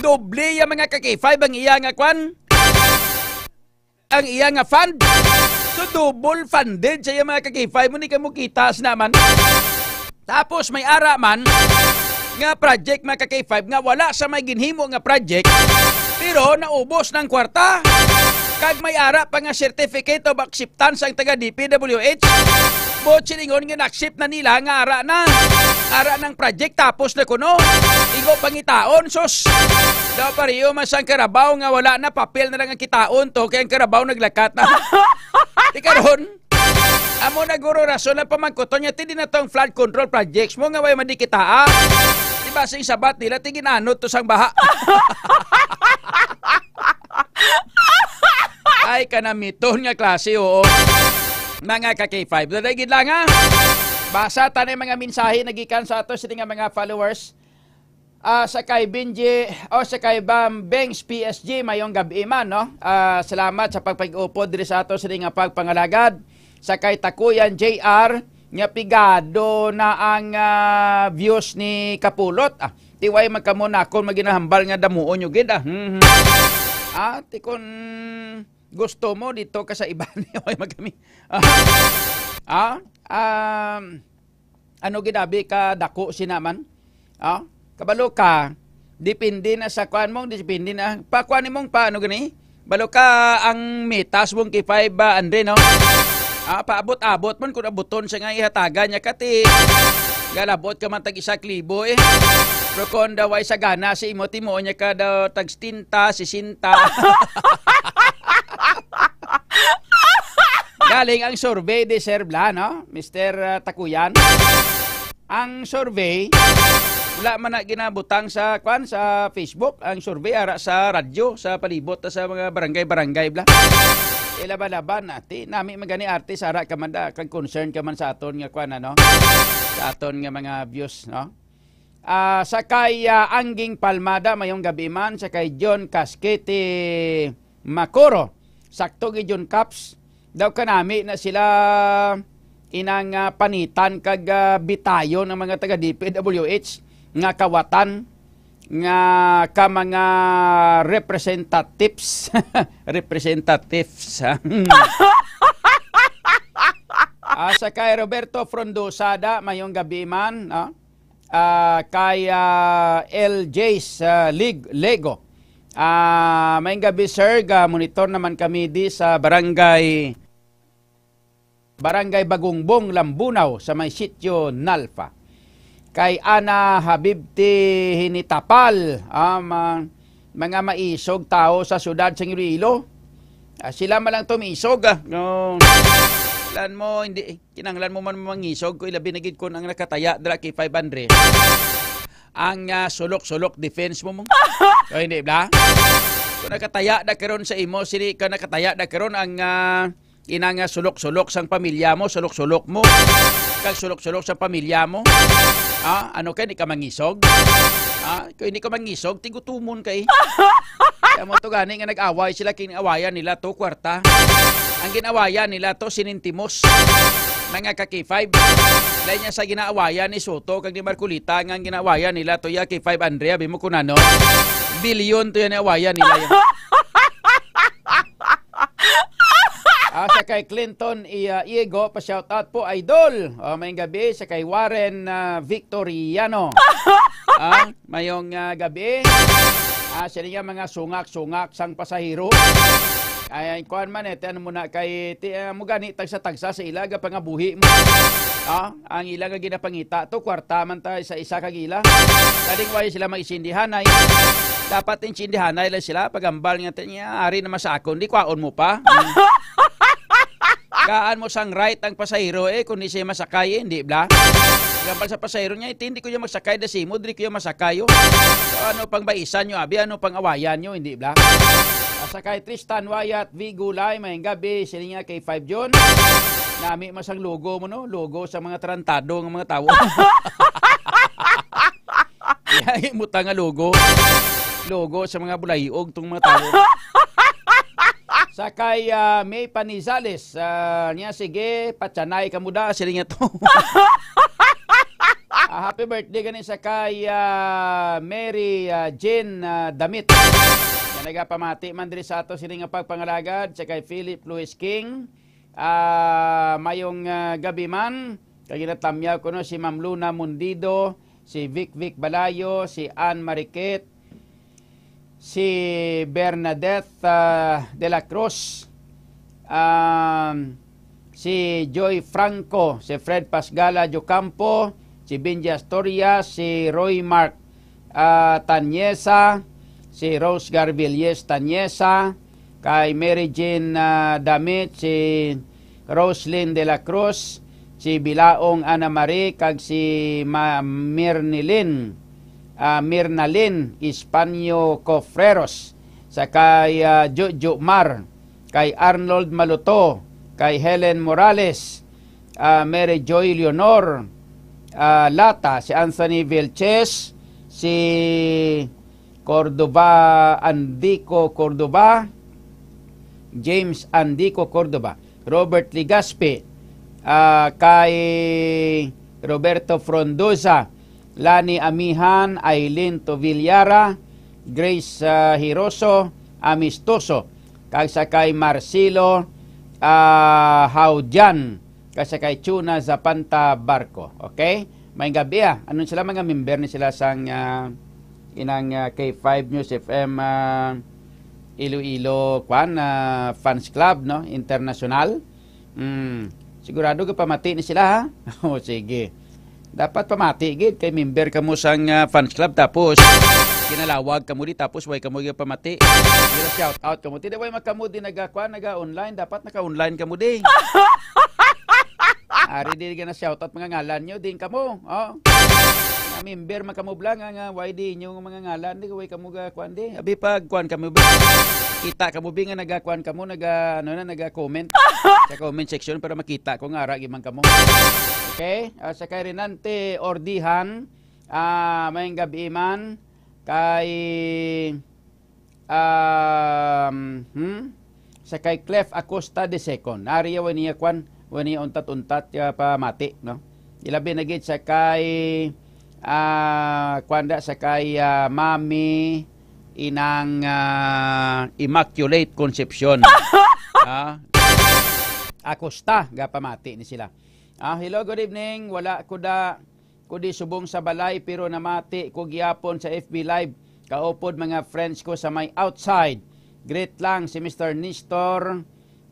Doble ya, mga ka-K five, ang iya nga kwan, ang iya nga fund. So, double funded sa iya, mga ka-K five, mo ni ka mo kita sa naman. Tapos may ara man nga project, mga ka-K five, nga wala sa may ginhimo nga project, pero naubos ng kwarta. Kag may ara pa nga certificate of acceptance ang taga D P W H. Buot silingon nga na-accept na nila nga ara na. Ara ng project, tapos na kuno. Igo pangitaon, sus. Daw pareho man sang karabaw nga wala na, papel na lang ang kitaon to, kay ang karabaw naglakat na. Di karon, amo na guro rason ang pamangkuton niya, tindi na tong flood control projects mo nga way madikitaa. Di ba sing sabat nila, ti ginanot to sang baha. Ay, kanamiton nga klase, oo. Mga ka-K five. Daday gid lang, ha? Basa ta na yung mga mensahe na gikan sa ato sini nga mga followers. Ah, sa kay Benji, o sa kay Bam Bengs P S G, mayong gabi man, no? Ah, salamat sa pagpag-upod diri sa ato sini nga pagpangalagad. Sa kay Takuyan J R, nga pigado na ang, ah, views ni Kapulot. Ah, ti way man kamo nakon maginahambal nga damuon nyo gid, ah. Mhm. Ah, ti kun gusto mo dito ka sa iba ni way magkami. Ah, ah, um, ano gid abi ka dako sina man? Ah, kabalo ka, depende na sa kuan mo, depende na. Pa kuan mong pa ano gani? Balo ka ang metas mong K five ba, Andre, no? Ah, paabot-abot man kung abuton siya nga ihatagan niya ka, ti. Galabot ka man tag isa ka libo, eh. Pero kung daw ay sagana si imo, ti mo niya ka daw tag setenta, sesenta. Galing ang survey, di, Sir Bla, no? Mister, ah, Takuyan. Ang survey, wala man na ginabutang sa, kwan, sa Facebook. Ang survey ara sa radyo, sa palibot, sa mga barangay-barangay, Bla. Ilaban-laban, ati, nami magani artist, ara ka man da, kag concern ka man sa aton nga, kwan, ano? Sa aton nga mga views, no? Ah, sa kay, ah, Angging Palmada, mayong gabi man, sa kay John Casquete Macoro. Sakto gid, John Caps. Daw kanami na sila inang, ah, panitan kag, ah, bitayon ang mga taga D P W H nga kawatan nga ka mga representatives. Representatives, ha? Ah, sa kay Roberto Frondosa da, mayong gabi man, no? Ah, kay, ah, L J's, ah, Lig-, Lego. Ah, mayong gabi, sir. Ga-monitor naman kami di sa barangay, Barangay Bagungbong, Lambunaw, sa may sitio Nalfa. Kay Ana Habibti Hinitapal, ah, ma-, mga maisog tawo sa siyudad sa Iloilo. Ah, sila man lang to maisog, ah. No. Lan mo, hindi, kinahanglan mo man mangisog, kung ilabi na gid kun ang nakataya dira kay five hundred. Ang, ah, sulok-sulok defense mo, mo. O, hindi, bla? Kung nakataya na karon sa imo, sini ka nakataya na karon ang, ah, ina nga sulok-sulok sang pamilya mo, sulok-sulok mo. Kag sulok-sulok sang pamilya mo. Ah, ano kay, di ka mangisog? Ah, kung hindi ka mangisog, tigutumon kay. Kaya mo to gani nga nag-away sila, kinawayan nila to, kwarta. Ang ginawayan nila to, sinintimos. Mga ka K five. Dahil niya sa ginaawayan ni Soto, kag ni Marcolita, nga ang ginawayan nila to, ya K five Andrea, bi mo kung ano. Bilyon to yan, awayan nila yan. Ah, sa kay Clinton I-, ah, Igo, pa-shoutout po, idol. Oh, mayong gabi sa kay Warren, ah, Victoriano. Ah, mayong, ah, gabi. Ah, sila nga mga sungak-sungak sang pasahero. Ay, ay, kuwan man, eh, ti-, ano mo na kay, ti-, ah, mo gani, tagsa-tagsa sa ila, ga pangabuhi mo. Ah, ang ila nga ginapangita to, kwarta man ta sa isa ka gila. Galing wala sila mag-isindihanay. Dapat insindihanay lang sila, pagambal nga, ti-, niya, ari naman sa akon, di kwaon mo pa. Hmm. Gaan mo sang right ang pasahero, eh, kung di siya masakay, eh, hindi bla? Pagambal sa pasahero niya, eh, hindi ko yung magsakay, dasimo, diri ko yung masakay, oh. So, ano pang baisan nyo, abi? Ano pang awayan nyo, hindi bla? Asa kay Tristan Wyatt V Gulay, mayong gabi, sila nga kay five June. Nami masang logo mo, no? Logo sa mga tarantado nga mga tawo. Yahi mo ta nga logo. Logo sa mga bulayog tong mga tawo. Sa kay, ah, May Panizales, ah, niya, sige, patsanay ka muda, sila niya to. Ah, happy birthday gani sa kay, ah, Mary, ah, Jane, ah, Damit. Nga nagapamati man diri sa ato sini nga pagpangalagad, sa kay Philip Louis King. Ah, mayong, ah, gabi man. Kag ginatamyaw ko, no, si Ma'am Luna Mundido, si Vic Vic Balayo, si Ann Mariquet, si Bernadette, ah, de la Cruz, um, si Joy Franco, si Fred Pasgala Jocampo, si Benji Asturias, si Roy Mark, ah, Tanyesa, si Rose Garvilles Tanyesa, kay Mary Jane, ah, Damit, si Roslyn de la Cruz, si Bilaong Ana Marie, kag si Ma-, Mirnilin, ah, Mirnalin Ispanyo Cofreros, sa kay, ah, Jojo Mar, kay Arnold Maluto, kay Helen Morales, ah, Mary Joy Leonor, ah, Lata, si Anthony Vilches, si Cordova, Andico Cordova, James Andico Cordova, Robert Legaspi, ah, kay Roberto Frondoza, Lani Amihan, Aileen Tovillara, Grace, ah, Hiroso, Amistoso, kag sa kay Marcelo, ah, Haudian, kag sa kay Chuna Zapanta Barco. Okay? May gabi, ah. Ano sila, mga member ni sila sang, ah, inang, ah, K five News F M, ah, Iloilo, kwan, ah, Fans Club, no? International. Hmm. Sigurado ka pamati ni sila, ha? O, sige. Dapat pamati gid kay member kamo sang, ah, fans club, tapos kinalawag kamo di, tapos way kamo gid pamati. Dira shout out kamo. Tida way makamo di nagakuan, naga-online, dapat naka-online kamo di. Ari di gina shout out mga ngalan nyo, din kamo. Oh. Nga member man kamo bla nga, nga way di inyo nga mga ngalan di, way kamo ga kuan di. Abi pag kuan kamo bi. Kita kamo bi nga nagakuan kamo, naga ano na, naga-comment sa comment section para makita ko nga ara gid man kamo. Okay? Ah, sa kay Renante Ordihan, ah, maayong gabi man kay um, hmm? Sa kay Clef Acosta the second. Ari ya, wala niya kwan, wala niya untat-untat ya pamati, no? Ilabi na gid sa kay, ah, kwan da, sa kay, ah, Mami Inang, ah, Immaculate Concepcion. Ah, Acosta, gapamati ni sila. Ah, hello, good evening. Wala ko da ko di subong sa balay, pero namati ko gihapon sa F B Live. Kaupod mga friends ko sa may outside. Greet lang si Mister Nestor,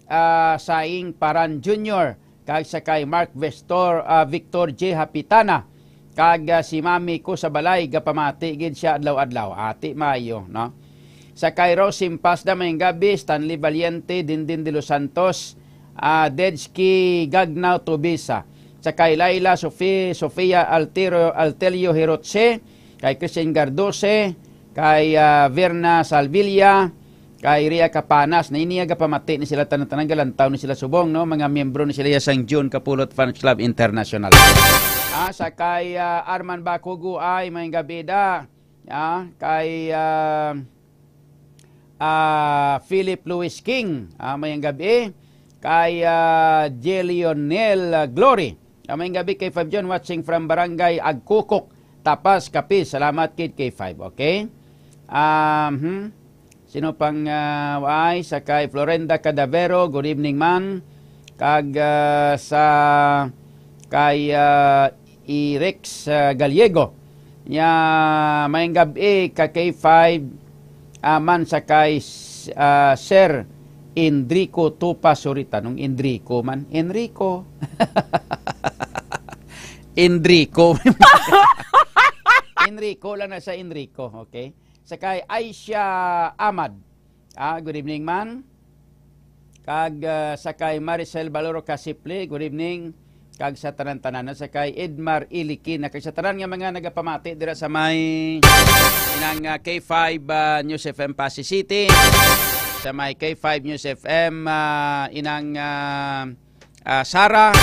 ah, Saing Paran Junior, kag sa kay Mark Vestor, ah, Victor J Hapitana, kag, ah, si mami ko sa balay, gapamati gid siya adlaw-adlaw. Ati maayo, no? Sa kay Rose Simpas da, maayong gabi, Stanley Valiente, Dindin de los Santos, ah, Dedsky Gagnaw Tubisa. Sa kay Laila Sofi-, Sofia Altero, Altelio Hirotse, kay Christine Gardose, kay, ah, Verna Salvilla, kay Ria Capanas. Na ini gapamati ni sila tanan-tanan, galantaw ni sila subong, no? Mga miyembro ni sila ya sang June Kapulot Fans Club International. Ah, sa kay, ah, Arman Bakugo ay maayong gabi da. Ah, kay, ah, ah, Philip Louis King, ah, maayong gabi. Kay, ah, Jelionel, ah, Glory. Ah, maayong gabi, K five John, watching from Barangay Agkukok, Tapas, Capiz. Salamat, kid K five, okay? Um, hmm. Sino pang, ah, waay? Sa kay Florenda Cadavero, good evening, man. Kag, ah, sa kay, ah, Irex, ah, Gallego. Nya, maayong gab-i ka K five, ah, man sa kay, ah, Sir Enrico Tupa Surita. Nung Enrico man. Enrico. Enrico. Enrico lang na sa Enrico, okay? Sa kay Aisha Amad. Ah, good evening, man. Kag, ah, sa kay Maricel Baloro Casiple, good evening. Kag sa tanan-tanan, sa kay Edmar Ilikin, kag sa tanan nga mga nagapamati dira sa may inang, ah, K five, ah, News F M Passi City, sa may K five News F M, ah, inang, ah, ah, Sara,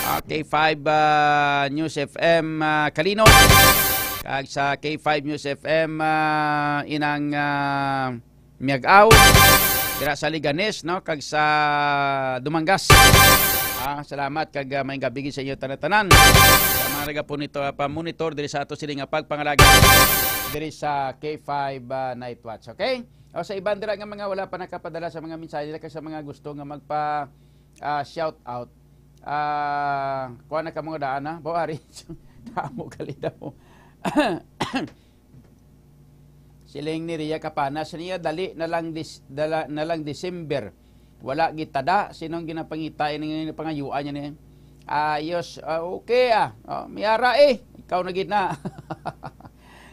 ah, K five, ah, News F M, ah, Calinos, kag sa K five News F M, ah, inang, ah, Miag-aw, dira sa Leganes, no, kag sa Dumangas. Ah, salamat kag, ah, maayong gab-i sa inyo tanan-tanan. Sa mga nagapunito-, ah, pa-monitor diri sa ato sini nga pagpangalaga diri sa K five, ah, Night Watch, okay? O sa iban dira nga mga wala pa nakapadala sa mga mensahe nila kag sa mga gusto nga magpa, ah, shout out. Ah, kuha na ka mga daan, ha? Bo, ari. Damo gali, damo. Siling ni Ria Capanas niya, "Dali na lang dis-, dala, na lang December. Wala gitada, sinong ginapangita ini nga pangayuan niya ni? Ayos, ah, okay, ah. Oh, miyara, eh. Ikaw na gid na."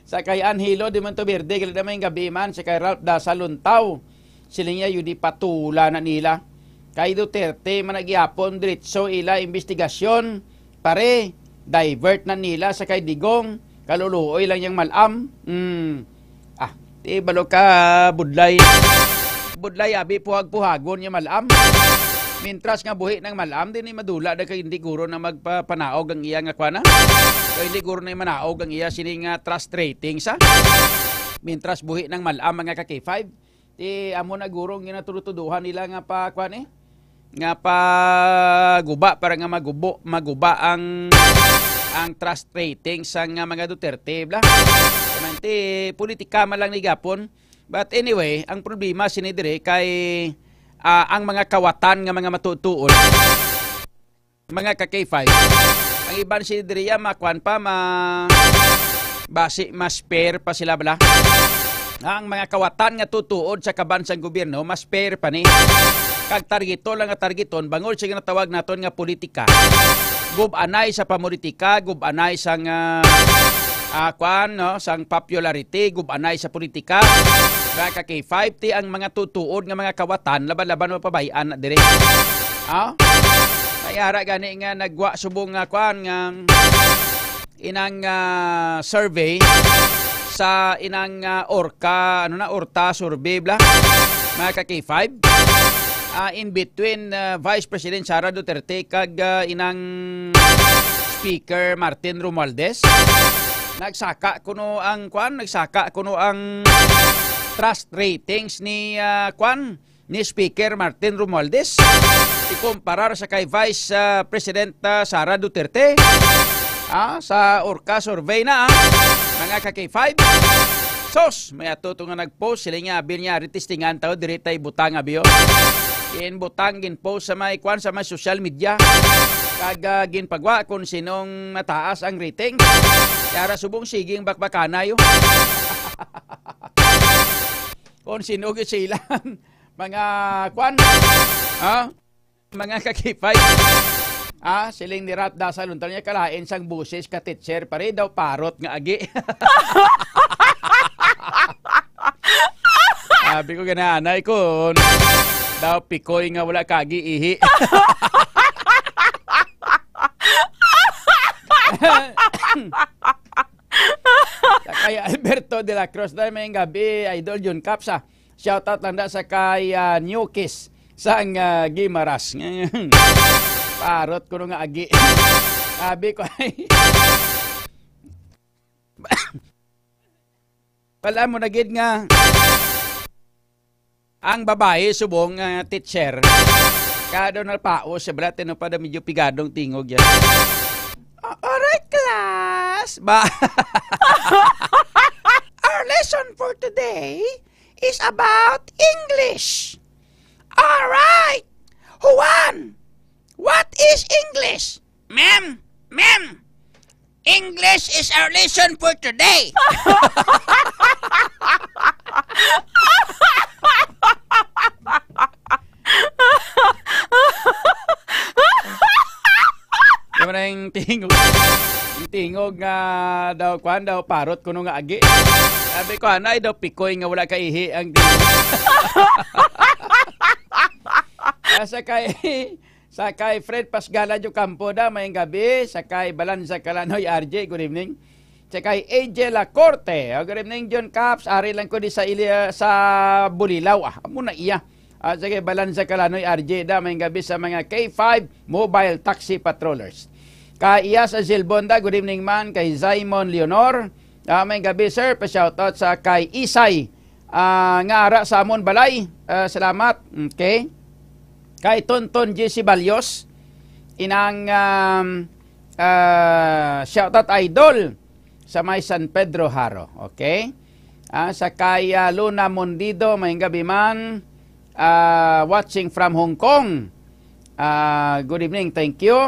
Sa kay Angelo de Monteverde, gali na maayong gab-i, man. Sa kay Ralph Dasa Luntaw, siling niya, "Yun di patula na nila. Kay Duterte man na gihapon, diretso ila investigasyon. Pare, divert na nila sa kay Digong. Kaluluoy lang yang mal-am." Hmm. Ah, di balo ka, budlay. Budlay, abi, puhag-puhagon yung mal-am. Mintras nga buhi ng mal-am, di ni madula na kay hindi guro na magpapanaog ang iya nga kwana. Kay hindi guro na manaog ang iya sini nga trust rating sa. Mintras buhi ng mal-am, mga ka K five, di amo na guro ang ginatudutuduhan nila nga pa, kwan eh, nga pa guba para nga magubo, maguba ang, ang trust rating sa nga mga Duterte, bla. Kaya man, ti, politika man lang ni gapon. But anyway, ang problema sini dire kay, ah, ang mga kawatan nga mga matutuon, mga ka K five, ang iban sini diri, ah, makwan pa, ma-, basi mas fair pa sila, bala. Ang mga kawatan nga tutuod sa kaban sang gobyerno, mas fair pa ni. Kag targeton lang nga targeton, bangod sa ginatawag naton nga politika. Gub-anay sa pamulitika, gub-anay sang, ah, ah, kuan, no, sang popularity, gub-anay sa politika. Mga ka K five, ti ang mga tutuod nga mga kawatan, laban-laban mapabay-an na diri. Ah? May ara gani nga nagwa subong nga kuan nga inang, ah, survey sa inang, ah, Orca, ano na, Orta survey bla, mga ka K five. Ah, in between, ah, Vice President Sara Duterte kag, ah, inang Speaker Martin Romualdez. Nagsaka kuno ang kuan, nagsaka kuno ang trust ratings ni, ah, kuan, ni Speaker Martin Romualdez ikumparar sa kay Vice, ah, President, ah, Sara Duterte. Ah, sa Orca survey na, ah, mga ka K five. Sos, may ato to nga nag-post, sila nga, abi niya, ari testingan tayo, diri tay butang, abi, oh. Gin butang, gin post sa may, kwan, sa may social media. Kag, ah, gin pagwa kung sinong mataas ang rating. Yara subong siging bakbakana, yo. Kung sino gyud sila. Mga, kwan, ha? Mga kakipay. Ah, siling ni Rap Dasal, unta niya kalain sang busis ka teacher, pare daw parot nga agi. Sabi ko, ganahanay ko, daw pikoy nga wala kagi ihi. Sa kay Alberto de la Cruz, dahil may gabi, Idol Jun Caps, ah. Shoutout lang da sa kay, ah, New Kiss sang, ah, Gimaras. Parot ko nga agi. Sabi ko, ay, wala mo na gid nga ang babae subong, ah, teacher. Kado na paos sa balat, no, pa medyo pigadong tingog yan. A-, alright, class. Ba? Our lesson for today is about English. Alright. Juan, what is English? Ma'am, ma'am, English is our lesson for today. Yung na yung tingog. Yung tingog nga daw, kwan daw, parot kuno nga agi. Sabi ko, anay daw, pikoy nga wala kaihi ang tingog. Ah, sa kay, sa kay Fred Pasgala Diocampo da, mayong gabi. Sa kay Balanza Kalanoy, R J, good evening. Sa kay A J Lacorte, oh, good evening, John Caps. Ari lang ko di sa Ilia, sa Bulilaw. Ah, amo na iya. Ah, sige, Balanza Kalanoy, R J da, mayong gabi sa mga K five mobile taxi patrollers. Kay Iyas Azilbonda, good evening man. Kay Simon Leonor, ah, mayong gabi, sir. Pa-shoutout sa kay Isay, ah, nga ara sa amon balay. Ah, salamat. Okay. Kay Tonton J C Balyos, inang, um, ah, shoutout idol sa may San Pedro Jaro. Okay? Ah, sa kay, ah, Luna Mondido, mayong gabi man. Ah, watching from Hong Kong. Ah, good evening, thank you.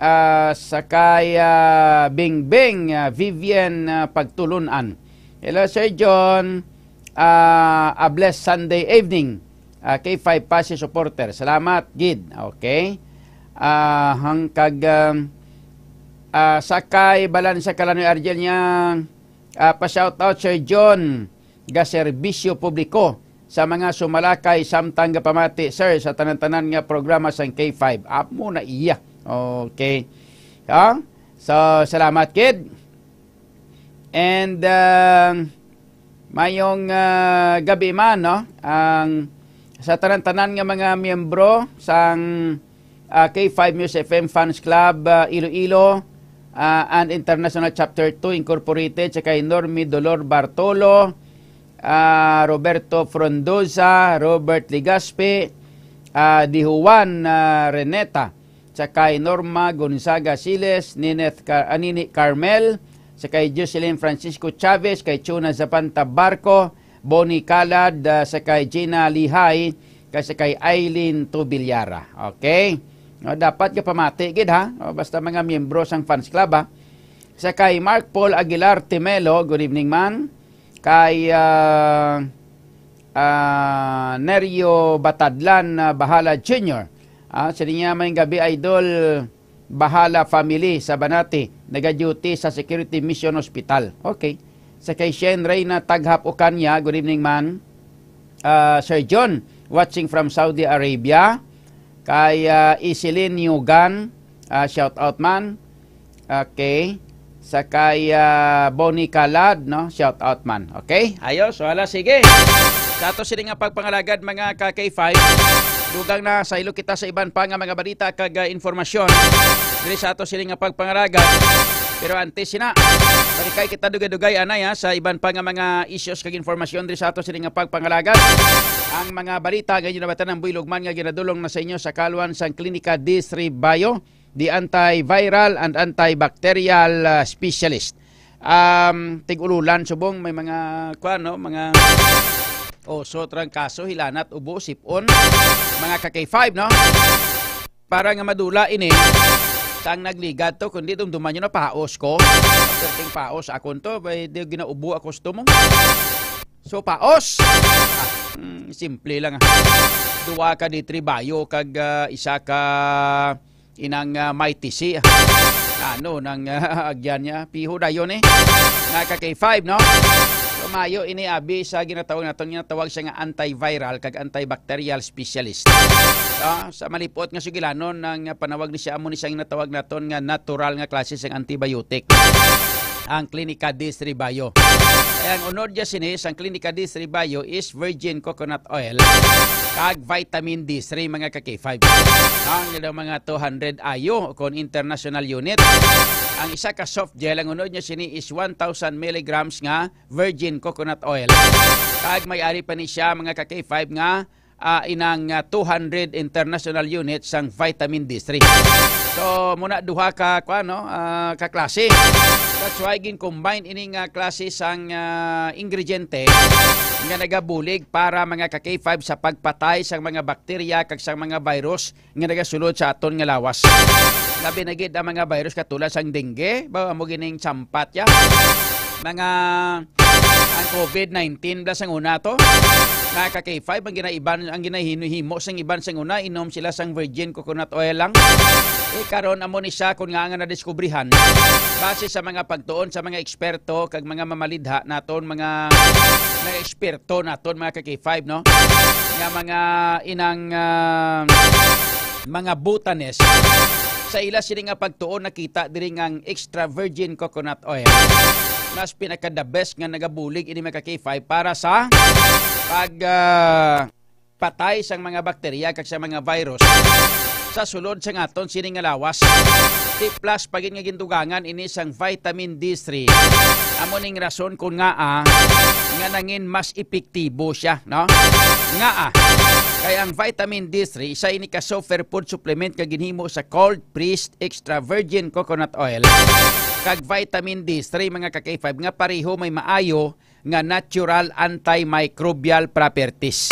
Ah, sa kay, ah, Bingbing, ah, Vivian, ah, Pagtulunan. Hello, Sir John. Ah, a blessed Sunday evening. Ah, K five Passi supporter. Salamat, gid. Okay. Ah, hangkag, um, ah, sa kay Balanza Kalanoy Argel niya, ah, pa-shoutout, Sir John, ga serbisyo publiko sa mga sumalakay samtang gapamati, sir, sa tanan-tanan nga programa sang K five. Amo na iya. Okay. Ha? So, salamat, kid. And, ah, mayong, ah, gabi man, no? Ang, sa tanan-tanan nga mga miyembro sang, ah, K five News F M Fans Club, ah, Iloilo, ah, and International Chapter two Incorporated, sa kay Normie Dolor Bartolo, ah, Roberto Frondoza, Robert Legaspi, ah, Di Juan, ah, Reneta, sa kay Norma Gonzaga Siles, Nineth Car-, ah, Nini Carmel, sa kay Jocelyn Francisco Chavez, kay Chona Zapanta Barco, Bonnie Calad, ah, sa kay Gina Lihay, kay sa kay Aileen Tubilyara. Okay? No, dapat ka pamati gid, ha? O, basta mga miyembro sang fans club, ha? Sa kay Mark Paul Aguilar Timelo, good evening man. Kay, ah, ah, Nerio Batadlan, ah, Bahala Junior. Ah, sini niya, "Maayong gabi, Idol. Bahala family sa Banati, nagaduty sa Security Mission Hospital." Okay. Sa kay Shane Reyna Taghap Ocania, good evening, man. Ah, Sir John, watching from Saudi Arabia. Kay, ah, Isilin Yugan, ah, shout out, man. Okay. Sa kay, ah, Bonnie Calad, no? Shout out, man. Okay? Ayos. So, hala, sige. Sa ato sini nga pagpangalagad, mga ka K five, dugang na sa ilo kita sa iban pa nga mga balita kag, ah, informasyon diri sa ato sini nga pagpangalagad. Pero antes sina, balikay kita dugay-dugay, anay, ha, sa iban pa nga mga issues kag informasyon diri sa ato sini nga pagpangalagad. Ang mga balita nga inyo nabatan ang buylog man nga ginadulong na sa inyo sa kaluan sang Klinika D three Bio, the antiviral and antibacterial, ah, specialist. Um, tig-ululan subong may mga, kuwan, no, mga oso, trangkaso, hilanat, ubo, sipon, mga ka K five, no? Para nga madula ini, sang nagligad to, kundi dumduman nyo na paos ko. Perting paos akon to, bay, di ginaubo ako sa tumong. So, paos! Ah, mm, simple lang, ah. Duwa ka D three Bio kag, ah, isa ka inang, ah, Mighty C. Ano nang, ah, agyan niya? Piho dayon, eh. Naka K five, no? So, mayo ini abi sa ginatawag naton, ginatawag siya nga antiviral kag antibacterial specialist. Ah, sa malipot nga sugilanon, ang panawag ni siya, amo ni siya ginatawag naton nga natural nga klase sang antibiotic, ang Klinika D three Bio. Kaya ang unod niya sini sang Klinika D three Bio is virgin coconut oil kag vitamin D three, mga ka K five. Ang ilang mga two hundred I U kon international unit. Ang isa ka soft gel, ang unod niya sini is one thousand milligrams nga virgin coconut oil. Kag may ari pa ni siya, mga ka K five, nga, ah, inang, ah, two hundred international units sang vitamin D three. So, muna duha ka, kuwan, no, ah, ka klase. That's why gin-combine ini nga klase sang, ah, ingrediente nga nagabulig para, mga ka K five, sa pagpatay sang mga bakterya kag sang mga virus nga nagasulod sa aton nga lawas. Labi na gid ang mga virus katulad sang dengue, ba, amo gining champat ya. Mga ang covid nineteen bala sang una to. Mga ka K five, ang ginaiban, ang ginahimo sang iban sang una, inom sila sang virgin coconut oil lang. Eh, karon amo ni siya kun nga nga nadiskubrihan. Base sa mga pagtuon sa mga eksperto kag mga mamalidha naton, mga, mga eksperto naton, mga ka K five, no? Nga mga inang, ah, mga botanist, sa ila sini nga pagtuon, nakita diri nga ang extra virgin coconut oil mas pinaka the best nga nagabulig ini, mga ka K five, para sa pag, ah, patay sang mga bakterya kag sa mga virus sa sulod sang aton sini nga lawas. Di plus pa gid nga gindugangan ini sang vitamin D three. Amo ning rason kun ngaa nga nangin mas epektibo siya, no? Ngaa? Kay ang vitamin D three, isa ini ka superfood supplement nga ginhimo sa cold pressed extra virgin coconut oil kag vitamin D three, mga ka K five, nga pareho may maayo nga natural antimicrobial properties.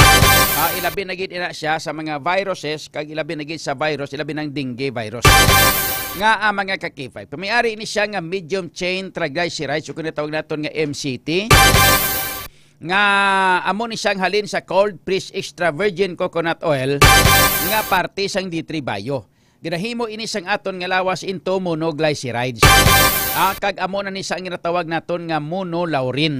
Ah, ilabi na gid ina siya sa mga viruses, kag ilabi na gid sa virus, ilabi ng dengue virus. Nga ang mga ka K five, pamiari ni siya nga medium chain triglycerides, o kung tawag naton nga M C T, nga amo ni siyang halin sa cold pressed extra virgin coconut oil nga parte sang D three Bio. Ginahimo ini sang aton nga lawas into monoglycerides. Ah, kag amo na ni sa ang ginatawag naton nga monolaurin.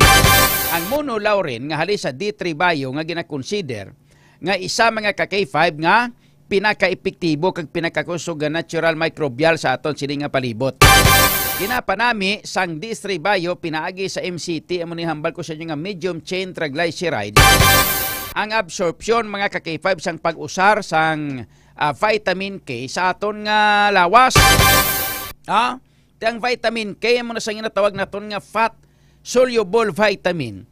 Ang monolaurin nga hali sa D three Bio nga ginakonsider nga isa, mga ka K five, nga pinakaepektibo kag pinakakusog nga natural microbial sa aton sini nga palibot. Ginapanami sang D three Bio pinaagi sa M C T, amo ni hambal ko sa inyo nga medium chain triglycerides. Ang absorption, mga ka K five, sang pag-usar sang, ah, vitamin K sa aton nga lawas. Ha? Ti ang vitamin K, amo na sa ginatawag naton nga fat soluble vitamin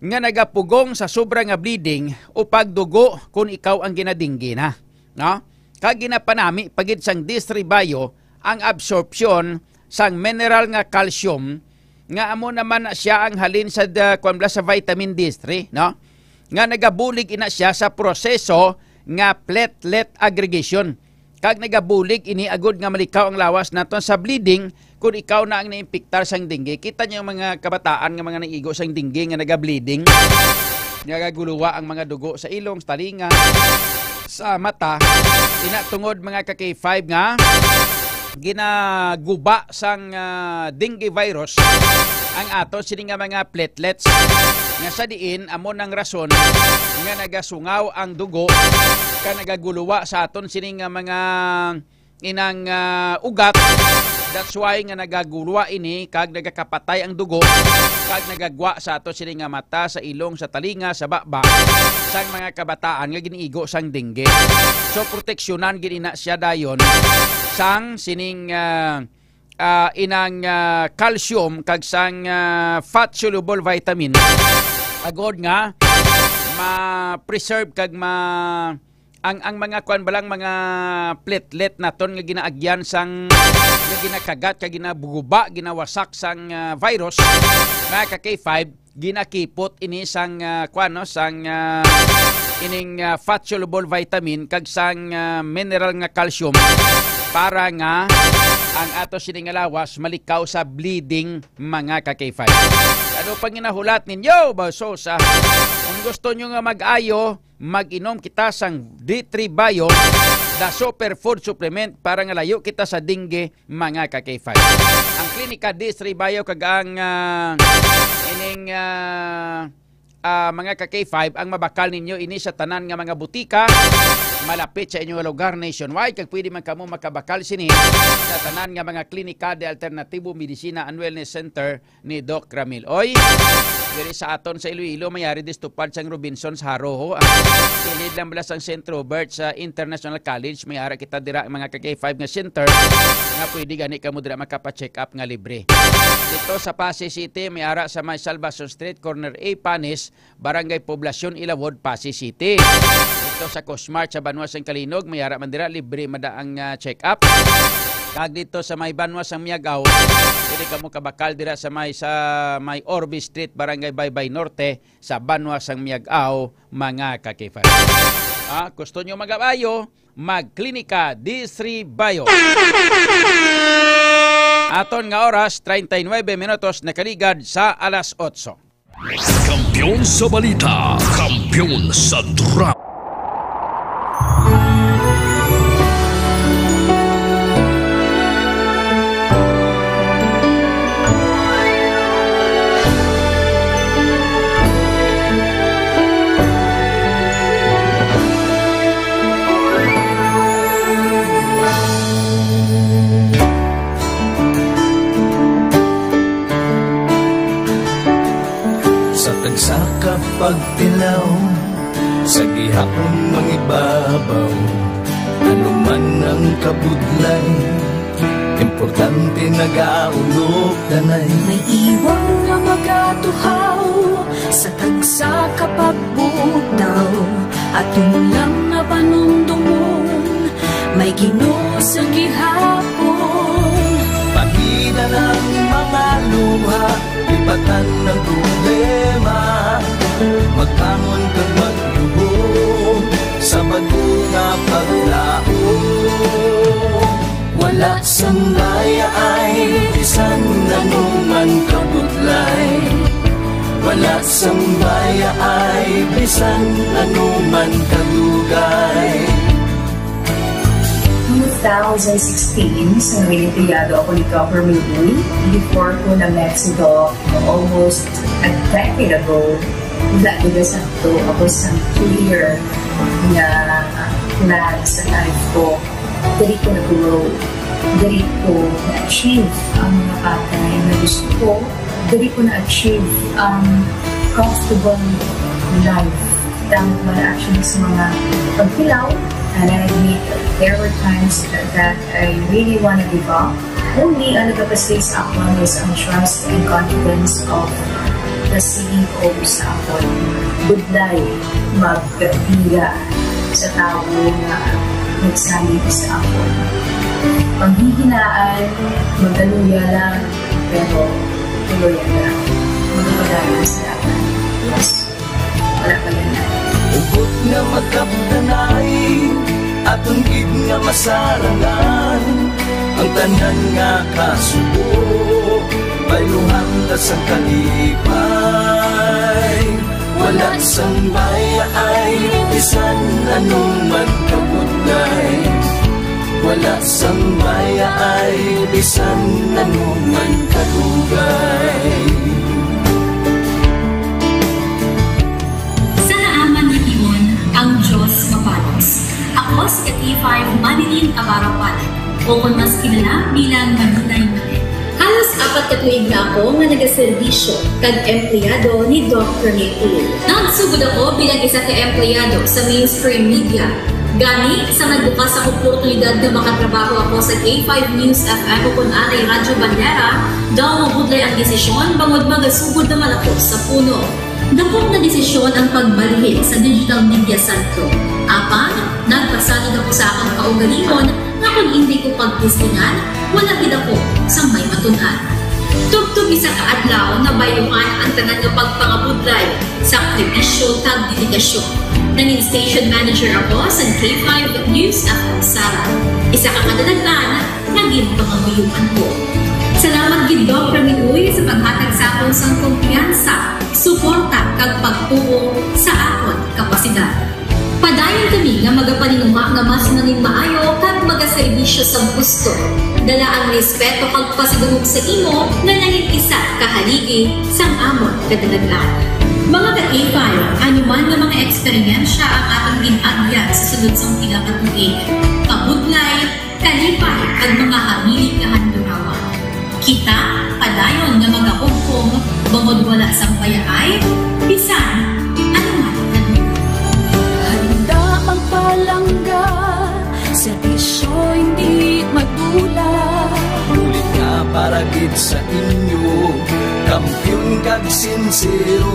nga nagapugong sa sobra nga bleeding o pagdugo kung ikaw ang ginadinggi na, no? Kag ginapanami pa gid sang D three Bio ang absorption sang mineral nga calcium, nga amo naman na siya ang halin sa da-, kuwan bala, sa vitamin D three, no? Nga nagabulig ina siya sa proseso nga platelet aggregation. Kag nagabulig ini agud nga malikaw ang lawas naton sa bleeding kung ikaw na ang naimpiktar sang dengue. Kita niyo ang mga kabataan nga mga naigo sang dengue nga nagableeding. nagaguluwa ang mga dugo sa ilong, sa talinga, sa mata. Ina tungod, mga ka-K five, nga ginaguba sang, ah, dengue virus ang aton sini nga mga platelets, nga sa diin amo nang rason nga nagasungaw ang dugo, ka nagaguluwa sa aton sini nga mga inang, ah, ugat. That's why nga nagaguluwa ini kag nagakapatay ang dugo kag nagagwa sa ato sini nga mata, sa ilong, sa talinga, sa baba sang mga kabataan nga giniigo sang dengue. So, proteksyonan gid ina siya dayon sang sining, ah, ah, inang, ah, calcium kag sang, ah, fat soluble vitamin, agod nga ma-preserve kag ma-, ang, ang mga kuan ba lang, mga platelet naton nga ginaagyan sang, nga ginakagat kag ginabuguba, ginawasak sang, ah, virus, mga ka-K five, ginakipot ini sang, ah, kuan, no, sang, ah, ining, ah, fat soluble vitamin kag sang, ah, mineral nga calcium, para nga ang ato sini nga lawas malikaw sa bleeding, mga ka-K five. Ano pang ginahulat ninyo, Basosa? Kung gusto nyo nga mag-ayo, mag-inom kita sang D three Bio, the superfood supplement, para nga layo kita sa dengue, mga ka-K five. Ang Klinika D three Bio kag ang, ah, ining, ah, ah, mga ka-K five, ang mabakal ninyo ini sa tanan nga mga butika malapit sa inyo nga lugar nationwide, kag pwede man kamo makabakal sini sa tanan nga mga Klinika de Alternatibo Medicina and Wellness Center ni Doc Ramil. Oy, diri sa aton sa Iloilo, may ari distupad sang Robinsons Haro, ho. Ah, kilid lang bala sang Saint Robert sa International College, may ara kita dira, mga ka-K five, nga center nga pwede gani kamo dira makapa-check up nga libre. Dito sa Passi City, may ara sa may Salvacion Street, corner A, Panis, Barangay Poblacion, Ilawod, Passi City. Dito sa Cosmart sa Banwa sang Calinog, may ara man dira, libre man da ang, ah, check-up. Kag dito sa may Banwa sang Miag-ao, pwede kamo kabakal dira sa may, sa may Orbe Street, Barangay Baybay Norte, sa Banwa sang Miag-ao, mga ka-K five. Ah, gusto nyo mag-ayo, mag-Klinika D three Bio. Aton nga oras, treinta y nueve minutos nakaligad sa alas otso. Kampiyon sa balita, kampiyon sa drama. Sa tagsa ka pagtilaw, sa gihapon mangibabaw, ano man ang kabudlay, importante nagaulog tanay. May iwang nga magatuhaw sa tagsa ka pagbutaw, aton lang nga panumdomon, may Ginoo sa gihapon. Pahina ng mga luha, lipatan ng problema, magbangon kag magluhod sa bag-o nga paglaom. Wala sang bayaay bisan ano man kabudlay. Wala sang bayaay bisan ano man kadugay. Two thousand sixteen, sa Wilipiyado ako ni Governor Lee, before ko na Mexico, almost a decade ago, wala talaga sakto ako sa clear nga plan sa life ko. Diri ko na-grow. Diri ko na-achieve ang mga bagay na gusto ko. Diri ko na-achieve ang comfortable life. Tama man actually sa mga pagtilaw, and I admit there were times that, that I really wanna give up. Only ang nagapastig sa akon is ang trust and confidence of the C E O sa akon. Budlay magkapila sa tawo nga nagsalig sa akon. Panghihinaan, magaluya lang, pero tuloy lang. Magpadayon sa akon. Yes. Wala pa yan. Hugot nga magkabtanay, aton gid nga masarangan ang tanan nga kasubo, bayluhan ta sang kalipay. Wala sang bayaay bisan anuman kabudlay. Wala sang bayaay bisan anuman kadugay. Sa naaman nga tion, ang Diyos mabalos. Ako si K five Manilyn Abarapan, o kon mas kilala bilang Manilay Manilyn. Halos apat ka tuig na ako nga nagaserbisyo kag empleyado ni Doc Rene Uy. Nagsugod ako bilang isa ka empleyado sa mainstream media. Gani, sa nagbukas ang oportunidad nga makatrabaho ako sa K five News F M o kon anay Radyo Bandera, daw mabudlay ang desisyon bangod magasugod naman ako sa puno. Dakop nga desisyon ang pagbalhin sa digital media sentro. Apan, nagpasalig ako sa akon kaugalingon nga kon indi ko pagtistingan, wala gid ako sang may matun-an. Tubtob isa ka adlaw, nabayluhan ang tanan nga pagpangabudlay sa sakripisyo kag dedikasyon. Nangin station manager ako sa K five News F M Sara, isa ka kadalagan nga ginpangamuyoan ko. Salamat gid, Doc Rene Uy, sa paghatag sa akon sang kumpiyansa, suporta, kag pagtuo sa akon kapasidad. Padayon kami nga magapaninguha nga mas nangin maayo kag magaserbisyo sa gusto. Dala ang respeto kag pasidungog sa imo nga nangin isa ka haligi sang amon kadalagan. Mga ka-K five, ano man nga mga eksperyensya ang aton gin-agyan sa sulod sang pila ka tuig, kabudlay, kalipay, kag mga hamili nga handurawan. Kita padayon nga magahugpong bangod wala sang bayaay bisan ano man. Handa ang palangga, serbisyo hindi magdula. Bulig nga para gid sa inyo, kampiyon kag sinsero.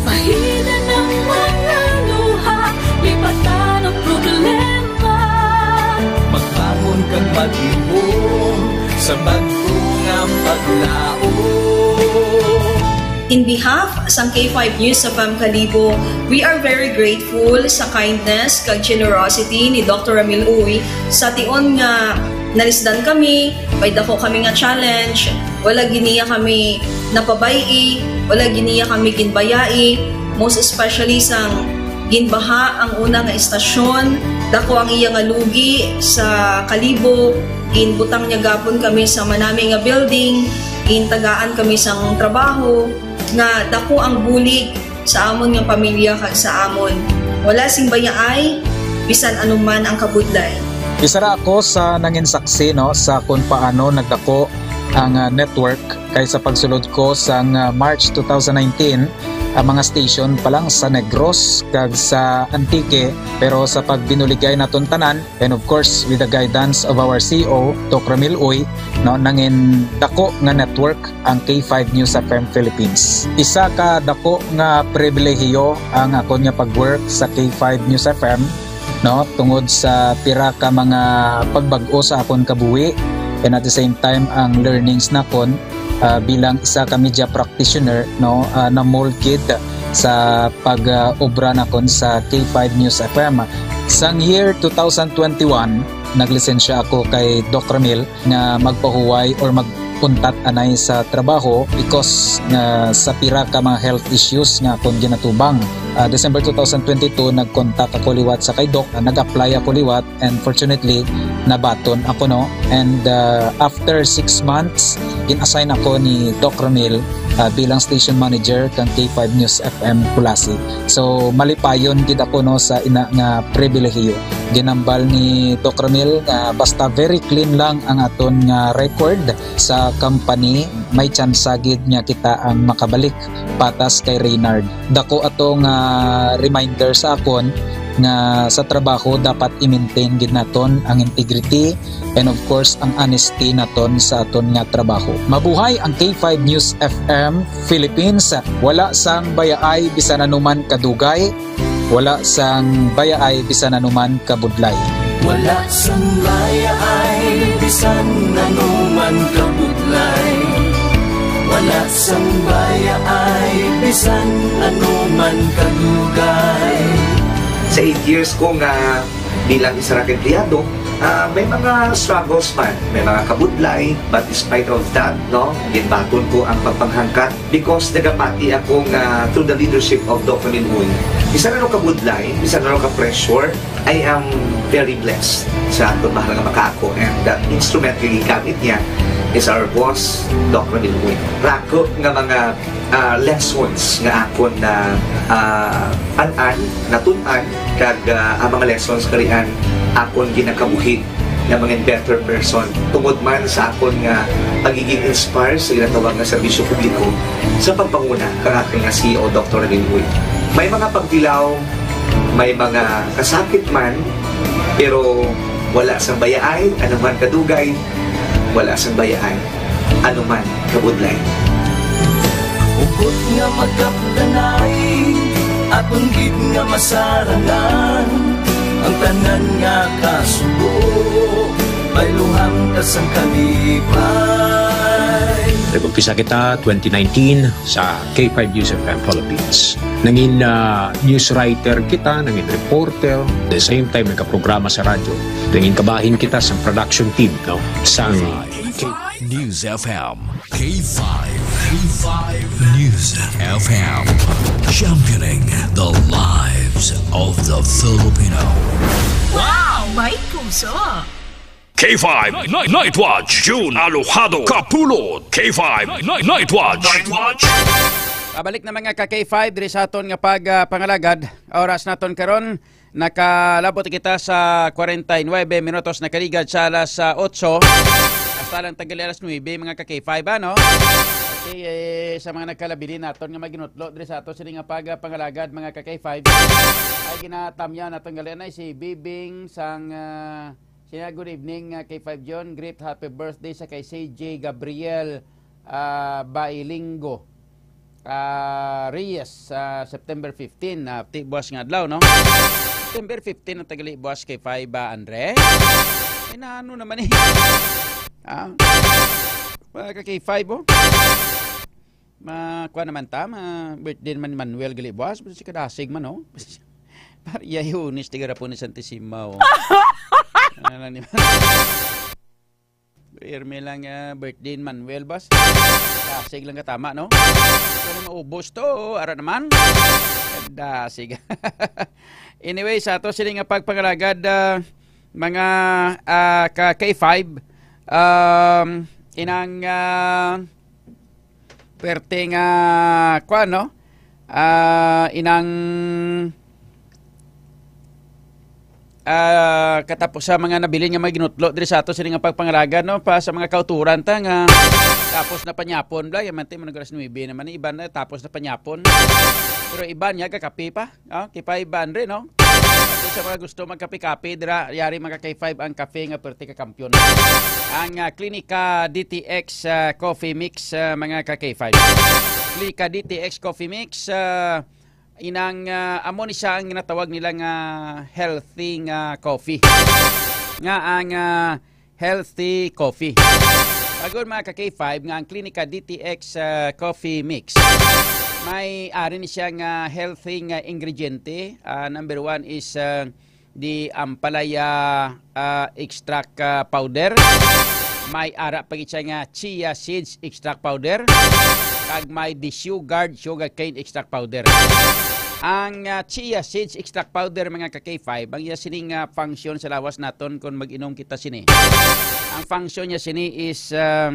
Pahilan ang mga luha, lipatan ang problema. Magbangon kag maghimo sa bag-o nga paglaom. In behalf sang K five News F M Kalibo, we are very grateful sa kindness kag generosity ni Doctor Ramil Uy sa tion nga nalisdan kami, may dako kami nga challenge, wala gid niya kami napabay-i, wala gid niya kami ginbayai, most especially sang ginbaha ang una nga estasyon, dako ang iya nga lugi sa Kalibo, ginbutang niya gapon kami sa manami nga building, gintagaan kami sang trabaho, nga dako ang bulig sa amon nga pamilya kag sa amon. Wala sing bayaay, bisan anuman ang kabudlay. Isa ra ako sa nangin saksi, no, sa kung paano nagdako ang, ah, network, kay sa pagsulod ko sang, ah, March two thousand nineteen, ang mga station pa lang sa Negros kag sa Antique, pero sa pagbinuligay naton tanan, and of course, with the guidance of our C E O, Doc Ramil Uy, no, nangin dako nga network ang K five News F M Philippines. Isa ka dako nga pribilehiyo ang akon nga pag-work sa K five News F M, no, tungod sa pira ka mga pagbag-o sa akon kabuhi, and at the same time ang learnings nakon, ah, bilang isa ka media practitioner, no, ah, na-mold gid sa pag, ah, obra nakon sa K five News F M. Sang year two thousand twenty-one, naglisensya ako kay Doc Ramil nga magpahuway or mag-untat anay sa trabaho because nga sa pira ka mga health issues nga akon ginatubang. Ah, December two thousand twenty-two, nag-contact ako liwat sa kay Doc, ah, nag-apply ako liwat, and fortunately, nabaton ako, no. And, ah, after six months, gin-assign ako ni Doc Ramil, ah, bilang station manager kang K five News F M Culasi. So, malipayon gid ako, no, sa ina nga pribilehiyo. Ginambal ni Doc Ramil nga basta very clean lang ang aton nga record sa company, may tsansa gid nga kita ang makabalik patas kay Reynard. Dako ato nga reminder sa akon nga sa trabaho dapat i-maintain gid naton ang integrity and of course ang honesty naton sa aton nga trabaho. Mabuhay ang K five News F M Philippines. Wala sang bayaay bisan anuman kadugay, wala sang bayaay bisan anuman kabudlay. Wala sang bayaay bisan anuman kabudlay. Wala sang bayaay bisan anuman kadugay. Sa eight years ko nga bilang isa ra ka empleyado, Ah, may mga struggles man, may mga kabudlay, but despite of that, no, ginbaton ko ang pagpanghangkat because nagapati ako nga through the leadership of Doc Ramil Uy, bisan ano kabudlay, bisan ano ka-pressure, I am very blessed sa aton mahal nga makaako, and that instrument nga gigamit niya is our boss, Doc Ramil Uy. Rako nga mga ah, lessons nga akon na, ah, an-an, natun-an, kag, ah, ang mga lessons karian akon ginakabuhi nga mga better person tungod man sa akon nga pagiging inspire sa ginatawag nga serbisyo publiko sa pagpanguna kang aton nga C E O, Doktor Lin Uy. May mga pagtilaw, may mga kasakit man, pero wala sang bayaay, anuman kadugay, wala sang bayaay, anuman kabudlay. Hugot nga magkapdanay, aton gid nga masarangan, ang tanan nga kasubo, bayluhan ta sang kalipay. Nag-umpisa kita twenty nineteen sa K five News F M Philippines. Nangin, ah, news writer kita, nangin reporter, the same time nagkaprograma sa radyo. Nangin kabahin kita sa production team, no? Sang K five News F M. K five, K five News F M. Championing the lives of the Filipino. Wow! May puso! K five Night, Night Watch, June Alojado Kapulot. K five Night, Night Watch. Night Watch. Pabalik na, mga ka K five, diri sa aton nga pag, ah, pangalagad. Oras naton karon, nakalabot kita sa forty-nine minutos, nakaligad sa alas, ah, otso. Hasta lang tagali alas nuebe, mga ka K five, ano? Okay, eh, sa mga nagkalabili naton nga maginutlo diri sa ato sini nga pag, ah, pangalagad, mga ka K five, ay ginatamya naton gali na si Bibing sang, ah, siya, "Good evening, ah, K five John. Great happy birthday sa kay C J Gabriel, ah, Bailinggo, ah, Reyes, sa September fifteen." Ah, ti buwas nga adlaw, no? September fifteen ang tagali buwas, K five, ah, Andre? Ay, na ano naman eh? Ah? Mga ka K five, oh. Ma, kuha naman ta, ma birthday naman ni Manuel gali buwas, si kadasig man, oh. Maria Eunice, tiga Rapo ni Santissima, oh. Ano lang ni Ermi lang, ah, birthday ni Manuel, boss. Dasig lang katama, no? Ano maubos to, oh, ara naman. Dasig. Anyway, sa ato sini nga pagpangalagad, ah, mga, ah, ka K five, um, inang, ah, perte nga, kuwan, no? Ah, inang, ah, katapos sa mga nabilin nga mga ginutlo diri sa ato sini nga pagpangalagad, no? Pa sa mga kauturan ta nga tapos na panyapon, bla, yaman ti, mga alas nuebe naman, iban na tapos na panyapon. Pero iban niya, kakape pa. Ah, K five Andre, no? Sa mga gusto magkape-kape, dira, yari mga K five ang kape nga perti ka kampiyon. Ang, ah, Klinika D T X, ah, Coffee Mix, ah, mga ka K five. Klinika D T X Coffee Mix, ah, inang, ah, amo ni siya ang ginatawag nila nga healthy nga coffee. Nga ang, ah, healthy coffee. Bagon, mga ka K five, nga ang Klinika D T X, ah, Coffee Mix, may ari ni siya nga healthy nga ingrediente. Ah, number one is, ah, the ampalaya, ah, extract, ah, powder. May ara pa gid siya nga chia seeds extract powder. Kag may desugared sugarcane extract powder. Ang, ah, chia seeds extract powder, mga ka K five, ang iya sining, ah, function sa lawas naton kung mag-inom kita sini. Ang function niya sini is, ah,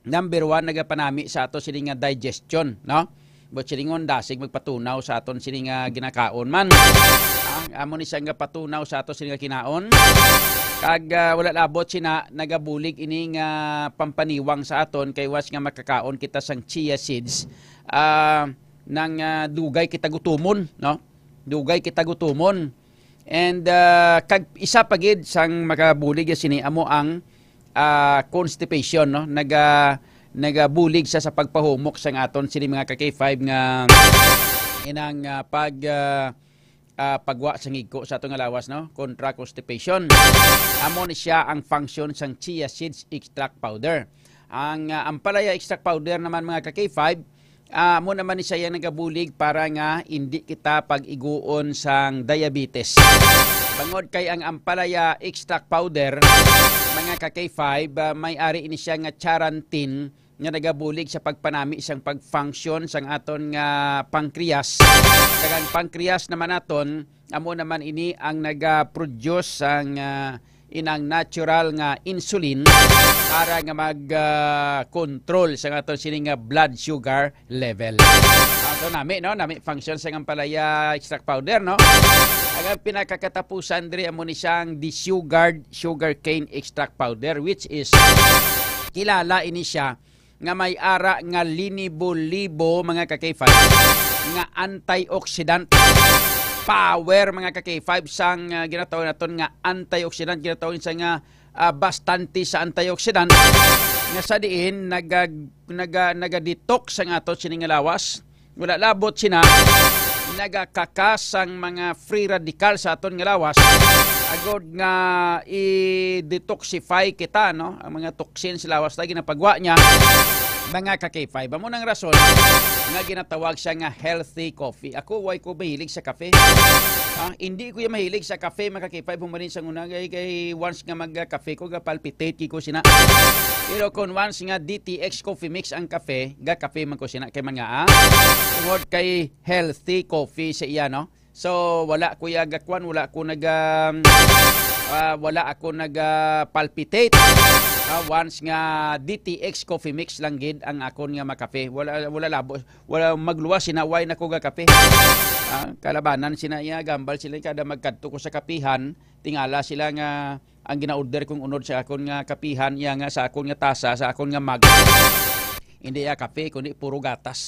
number one, nagapanami sa ato sini nga digestion, no? But silingon, dasig magpatunaw sa aton sini nga ginakaon man. Ah, amo ni siya nga patunaw sa ato sini nga kinaon. Kag, ah, wala labot sina, nagabulig ini nga pampaniwang sa aton kay was nga makakaon kita sang chia seeds. Ah, nang, ah, dugay kita gutumon, no? Dugay kita gutumon. And, ah, kag isa pa gid sang makabulig ya sini amo ang, ah, constipation, no? Naga-, nagabulig siya sa pagpahumok sang aton sini mga ka K five nga inang, ah, pag, ah, ah, pagwa sa ngigko sa aton nga lawas, no? Kontra constipation. Amo ni siya ang function sang chia seeds extract powder. Ang, ah, ampalaya extract powder naman, mga ka K five, Ah, amo naman ni siya nagabulig para nga hindi kita pag-iguon sang diabetes. Bangod kay ang ampalaya extract powder, mga ka-K five, ah, may ari ini siya nga charantin nga nagabulig sa pagpanami sang pag-function sang aton nga pancreas. Kag ang pancreas naman naton, amo naman ini ang naga-produce sang, ah, inang natural nga insulin para nga mag, ah, control sa aton sini nga blood sugar level. Ah, so nami, no? Nami function sa ampalaya extract powder, no? Ang, ang pinakakatapusan diri amo ni siyang desugared sugarcane extract powder, which is kilala ini siya nga may ara nga linibo-libo, mga ka-K five, nga antioxidant power, mga ka-K five, sang, ah, ginatawag naton nga antioxidant, ginatawag sa nga, ah, bastante sa antioxidant nga sa diin naga-, naga-, naga-detox ang ato sini nga lawas. Wala labot sina, nagakakas ang mga free radical sa aton nga lawas agod nga i-detoxify kita, no? Ang mga toxin sa lawas na ginapagwa niya, mga ka-K five. Amo nang rason nga ginatawag siya nga healthy coffee. Ako, way ko mahilig sa kape. Ha? Hindi ko yung mahilig sa kape, mga ka-K five. Humanin sa una, kay, kay once nga mag-kape ko, ga-palpitate ko sina. Pero kung once nga D T X coffee mix ang kape, ga-kape man ko sina kay mga, ah, tungod kay healthy coffee sa iya, no? So, wala ko yagakwan, wala ko nag, um, ah, wala ako nag, ah, palpitate. Ah, once nga D T X coffee mix lang gid ang akon nga makape. Wala, wala labo, wala magluwas sina, way na ko gakape. Ah, kalabanan sina iya, gambal sila kada magkadto ko sa kapihan, tingala sila nga ang gina-order kong unod sa akon nga kapihan, iya nga sa akon nga tasa, sa akon nga mug. Hindi iya kape, kundi puro gatas.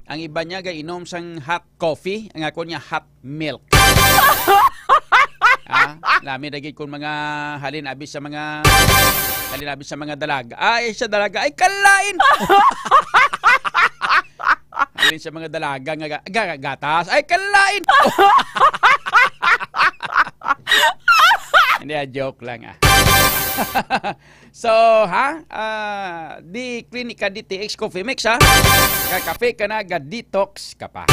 Ang iba niya gainom sang hot coffee, ang akon niya hot milk. Ah, lami lagi kung mga halin abis sa mga, halin abis sa mga dalaga. Ay, sa dalaga, ay kalain. Halin sa mga dalaga nga ga-, ga-, gatas, ay kalain. Hindi, ah, joke lang, ah. So, ha? Ah, di Klinika D T X Coffee Mix, ha? Kakape ka na, ga-detox ka pa.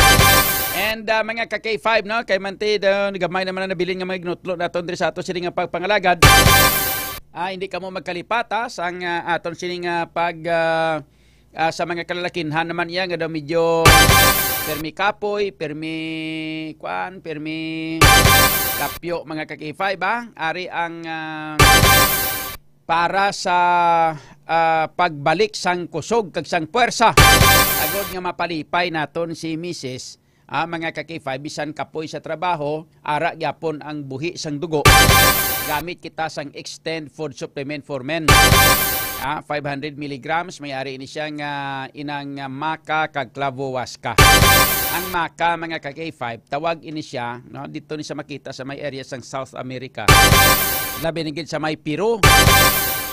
And, ah, mga ka-K five, no? Kay manti, ah, gamay naman ang nabilin nga mga ginutlo naton diri sa ato sini nga pagpangalagad. Ah, hindi kamo magkalipat, ha, sang, ah, aton sini nga pag, ah, ah, sa mga kalalakinhan naman iya nga daw medyo permi kapoy, permi kuan, permi lapyo, mga ka-K five, ah. Ari ang, ah, para sa, ah, pagbalik sang kusog kag sang puwersa. Agod nga mapalipay naton si misis, ah, mga ka-K five, bisan kapoy sa trabaho, ara gyapon ang buhi sang dugo. Gamit kita sang Extend Food Supplement for Men. Ah, five hundred milligrams, may ari ini siya nga inang, ah, maca kag clavo huasca. Ang maca, mga ka-K five, tawag ini siya, no? Dito ni siya makita sa may area sang South America. Labi na gid sa may Peru.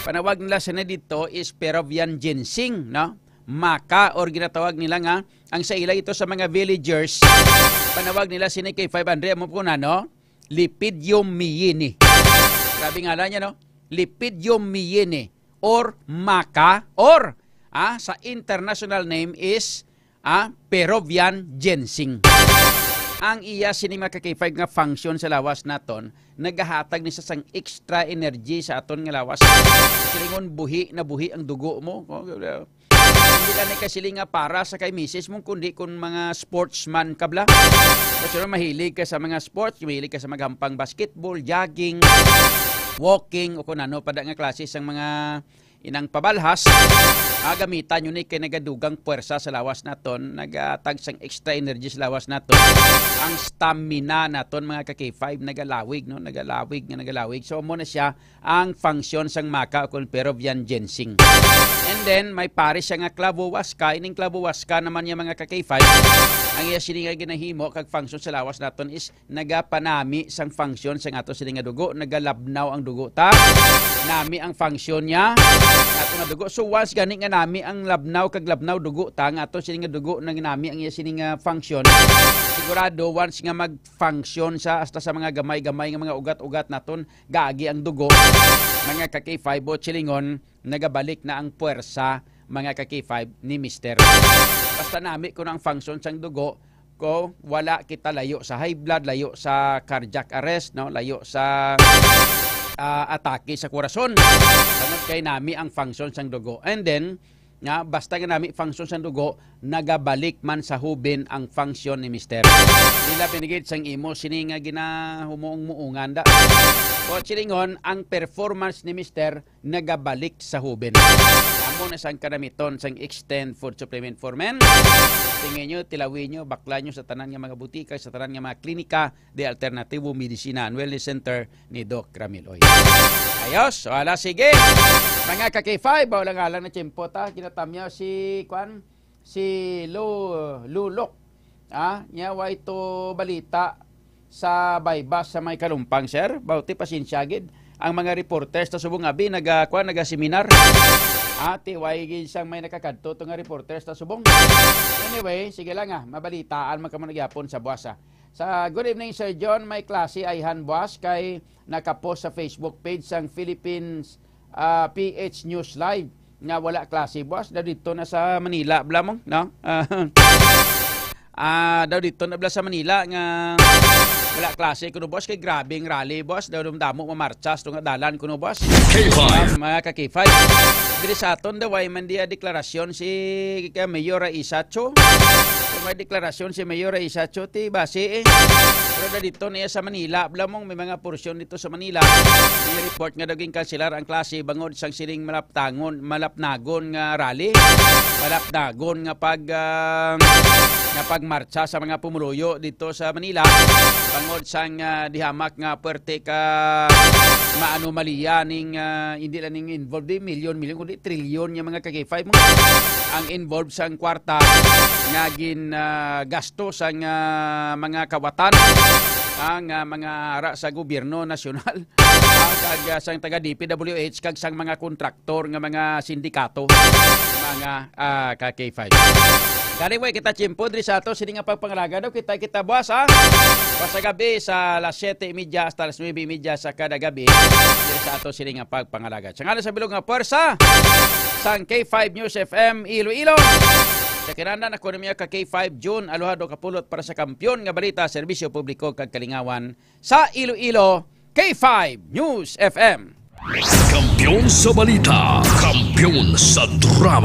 Panawag nila sini dito is Peruvian ginseng, no? Maca, or ginatawag nila nga, ang sa ila ito sa mga villagers, panawag nila sini kay five hundred, amo po na, no? Lepidium meyini. Grabe ngalan niya, no? Lepidium meyini, or maca, or, ah, sa international name is, ah, Peruvian ginseng. Ang iya sini, mga ka-K five, nga function sa lawas naton, nagahatag ni sa sang extra energy sa aton nga lawas. Silingon, buhi na buhi ang dugo mo. Oh, hindi ka na kasiling nga para sa kay misis mo, kundi kung mga sportsman ka bla. Kasi mahilig ka sa mga sports, mahilig ka sa maghampang basketball, jogging, walking, o kung ano pa da nga klase sang mga inang pabalhas, ah, gamitan yun ni kay nagadugang puwersa sa lawas naton, nagatag sang extra energy sa lawas naton. Ang stamina naton, mga ka-K five, nagalawig, no? Nagalawig nga nagalawig. So, amo na siya ang function sang maca o kung Peruvian ginseng. And then, may pare siya nga clavo huasca. Ining clavo huasca naman niya, mga ka-K five, ang iya sini nga ginahimo kag function sa lawas naton is nagapanami sang function sang ato sini nga dugo, nagalabnaw ang dugo ta. Nami ang function niya, ato nga dugo. So once gani nga nami ang labnaw kag labnaw dugo ta, nga ato sini nga dugo nang nami ang iya sini nga function, sigurado once nga mag-function sa hasta sa mga gamay-gamay nga mga ugat-ugat naton, gaagi ang dugo, mga ka-K five, o silingon, nagabalik na ang puwersa, mga ka-K five, ni Mister. Basta nami ko ang function sang dugo, ko wala kita layo sa high blood, layo sa cardiac arrest, no, layo sa ah, atake sa korason. Tungod kay nami ang function sang dugo. And then, nga basta nga nami function sang dugo, nagabalik man sa hubin ang function ni Mister. Ila binigid sang imo sini nga ginahumuong-muungan da. O silingon, ang performance ni Mister nagabalik sa hubin. Amo na sang kanamiton sang Extend Food Supplement for Men. Tingin nyo, tilawin nyo, bakla nyo sa tanan nga mga butika, sa tanan nga mga klinika, The Alternativo Medicina and Wellness Center ni Doc Ramil Oy. Ayos, wala, sige. Mga ka-K five, wala nga lang na tiyempo ta. Ginatamyaw si, kwan, si Lu-, Lulok. Ah, nya way to balita sa Baybas sa may Kalumpang, sir. Bauti, pasensya gid. Ang mga reporters ta subong abi naga, kwan, nagaseminar. Ah, ti way gid sang may nakakadto to nga reporters ta subong. Anyway, sige lang, ah, mabalitaan man kamo na gyapon sa buwas, ah. Sa, "Good evening, Sir John. May klase ayhan buwas kay nakapost sa Facebook page sang Philippines, ah, P H News Live nga wala klase buwas." Daw dito na sa Manila, bala mo, no? Ah, ah, daw dito na bala sa Manila nga wala klase kuno, boss, kay grabing rally, boss. Daw dumdamo mamarcha sa nga dalan kuno, boss. K five. Ah, mga ka-K five. Diri sa aton daw, way man diya deklarasyon si ka Mayor Raisacho. Kung may deklarasyon si Mayor Raisacho, ti basi, eh. Pero na dito niya sa Manila, bala mong may mga porsyon dito sa Manila. May report nga daw ginkanselar ang klase bangod sang siling malaptangon, malapnagon nga rally, malapnagon nga pag, ah, nga pagmarcha sa mga pumuluyo dito sa Manila, bangod sang, ah, dihamak nga puwerte ka maanomalya ning, ah, hindi lang ning involved di milyon-milyon, kundi trilyon nga mga ka-K five mo ang involved sang kwarta nga gin, ah, gasto sang, ah, mga kawatan, ang, ah, mga ara sa gobyerno nasyonal, ah, kag, ah, sang taga D P W H kag sang mga kontraktor nga mga sindikato, mga, ah, ka-K five. Gani, way kita tiyempo diri sa ato sini nga pagpangalaga daw. Kita, kita buwas, ha? Buwas sa gabi, sa alas siyete y media hasta alas nuebe y media sa kada gabi, diri sa ato sini nga pagpangalaga. Sa ngalan sa bilog nga pwersa, sang K five News F M Iloilo. Sa kinahanglan, ako na miya ka K five June Aluhado Kapulot para sa Kampiyon nga Balita, Serbisyo Publiko kag Kalingawan sa Iloilo, K five News F M. Kampiyon sa balita, kampiyon sa drama.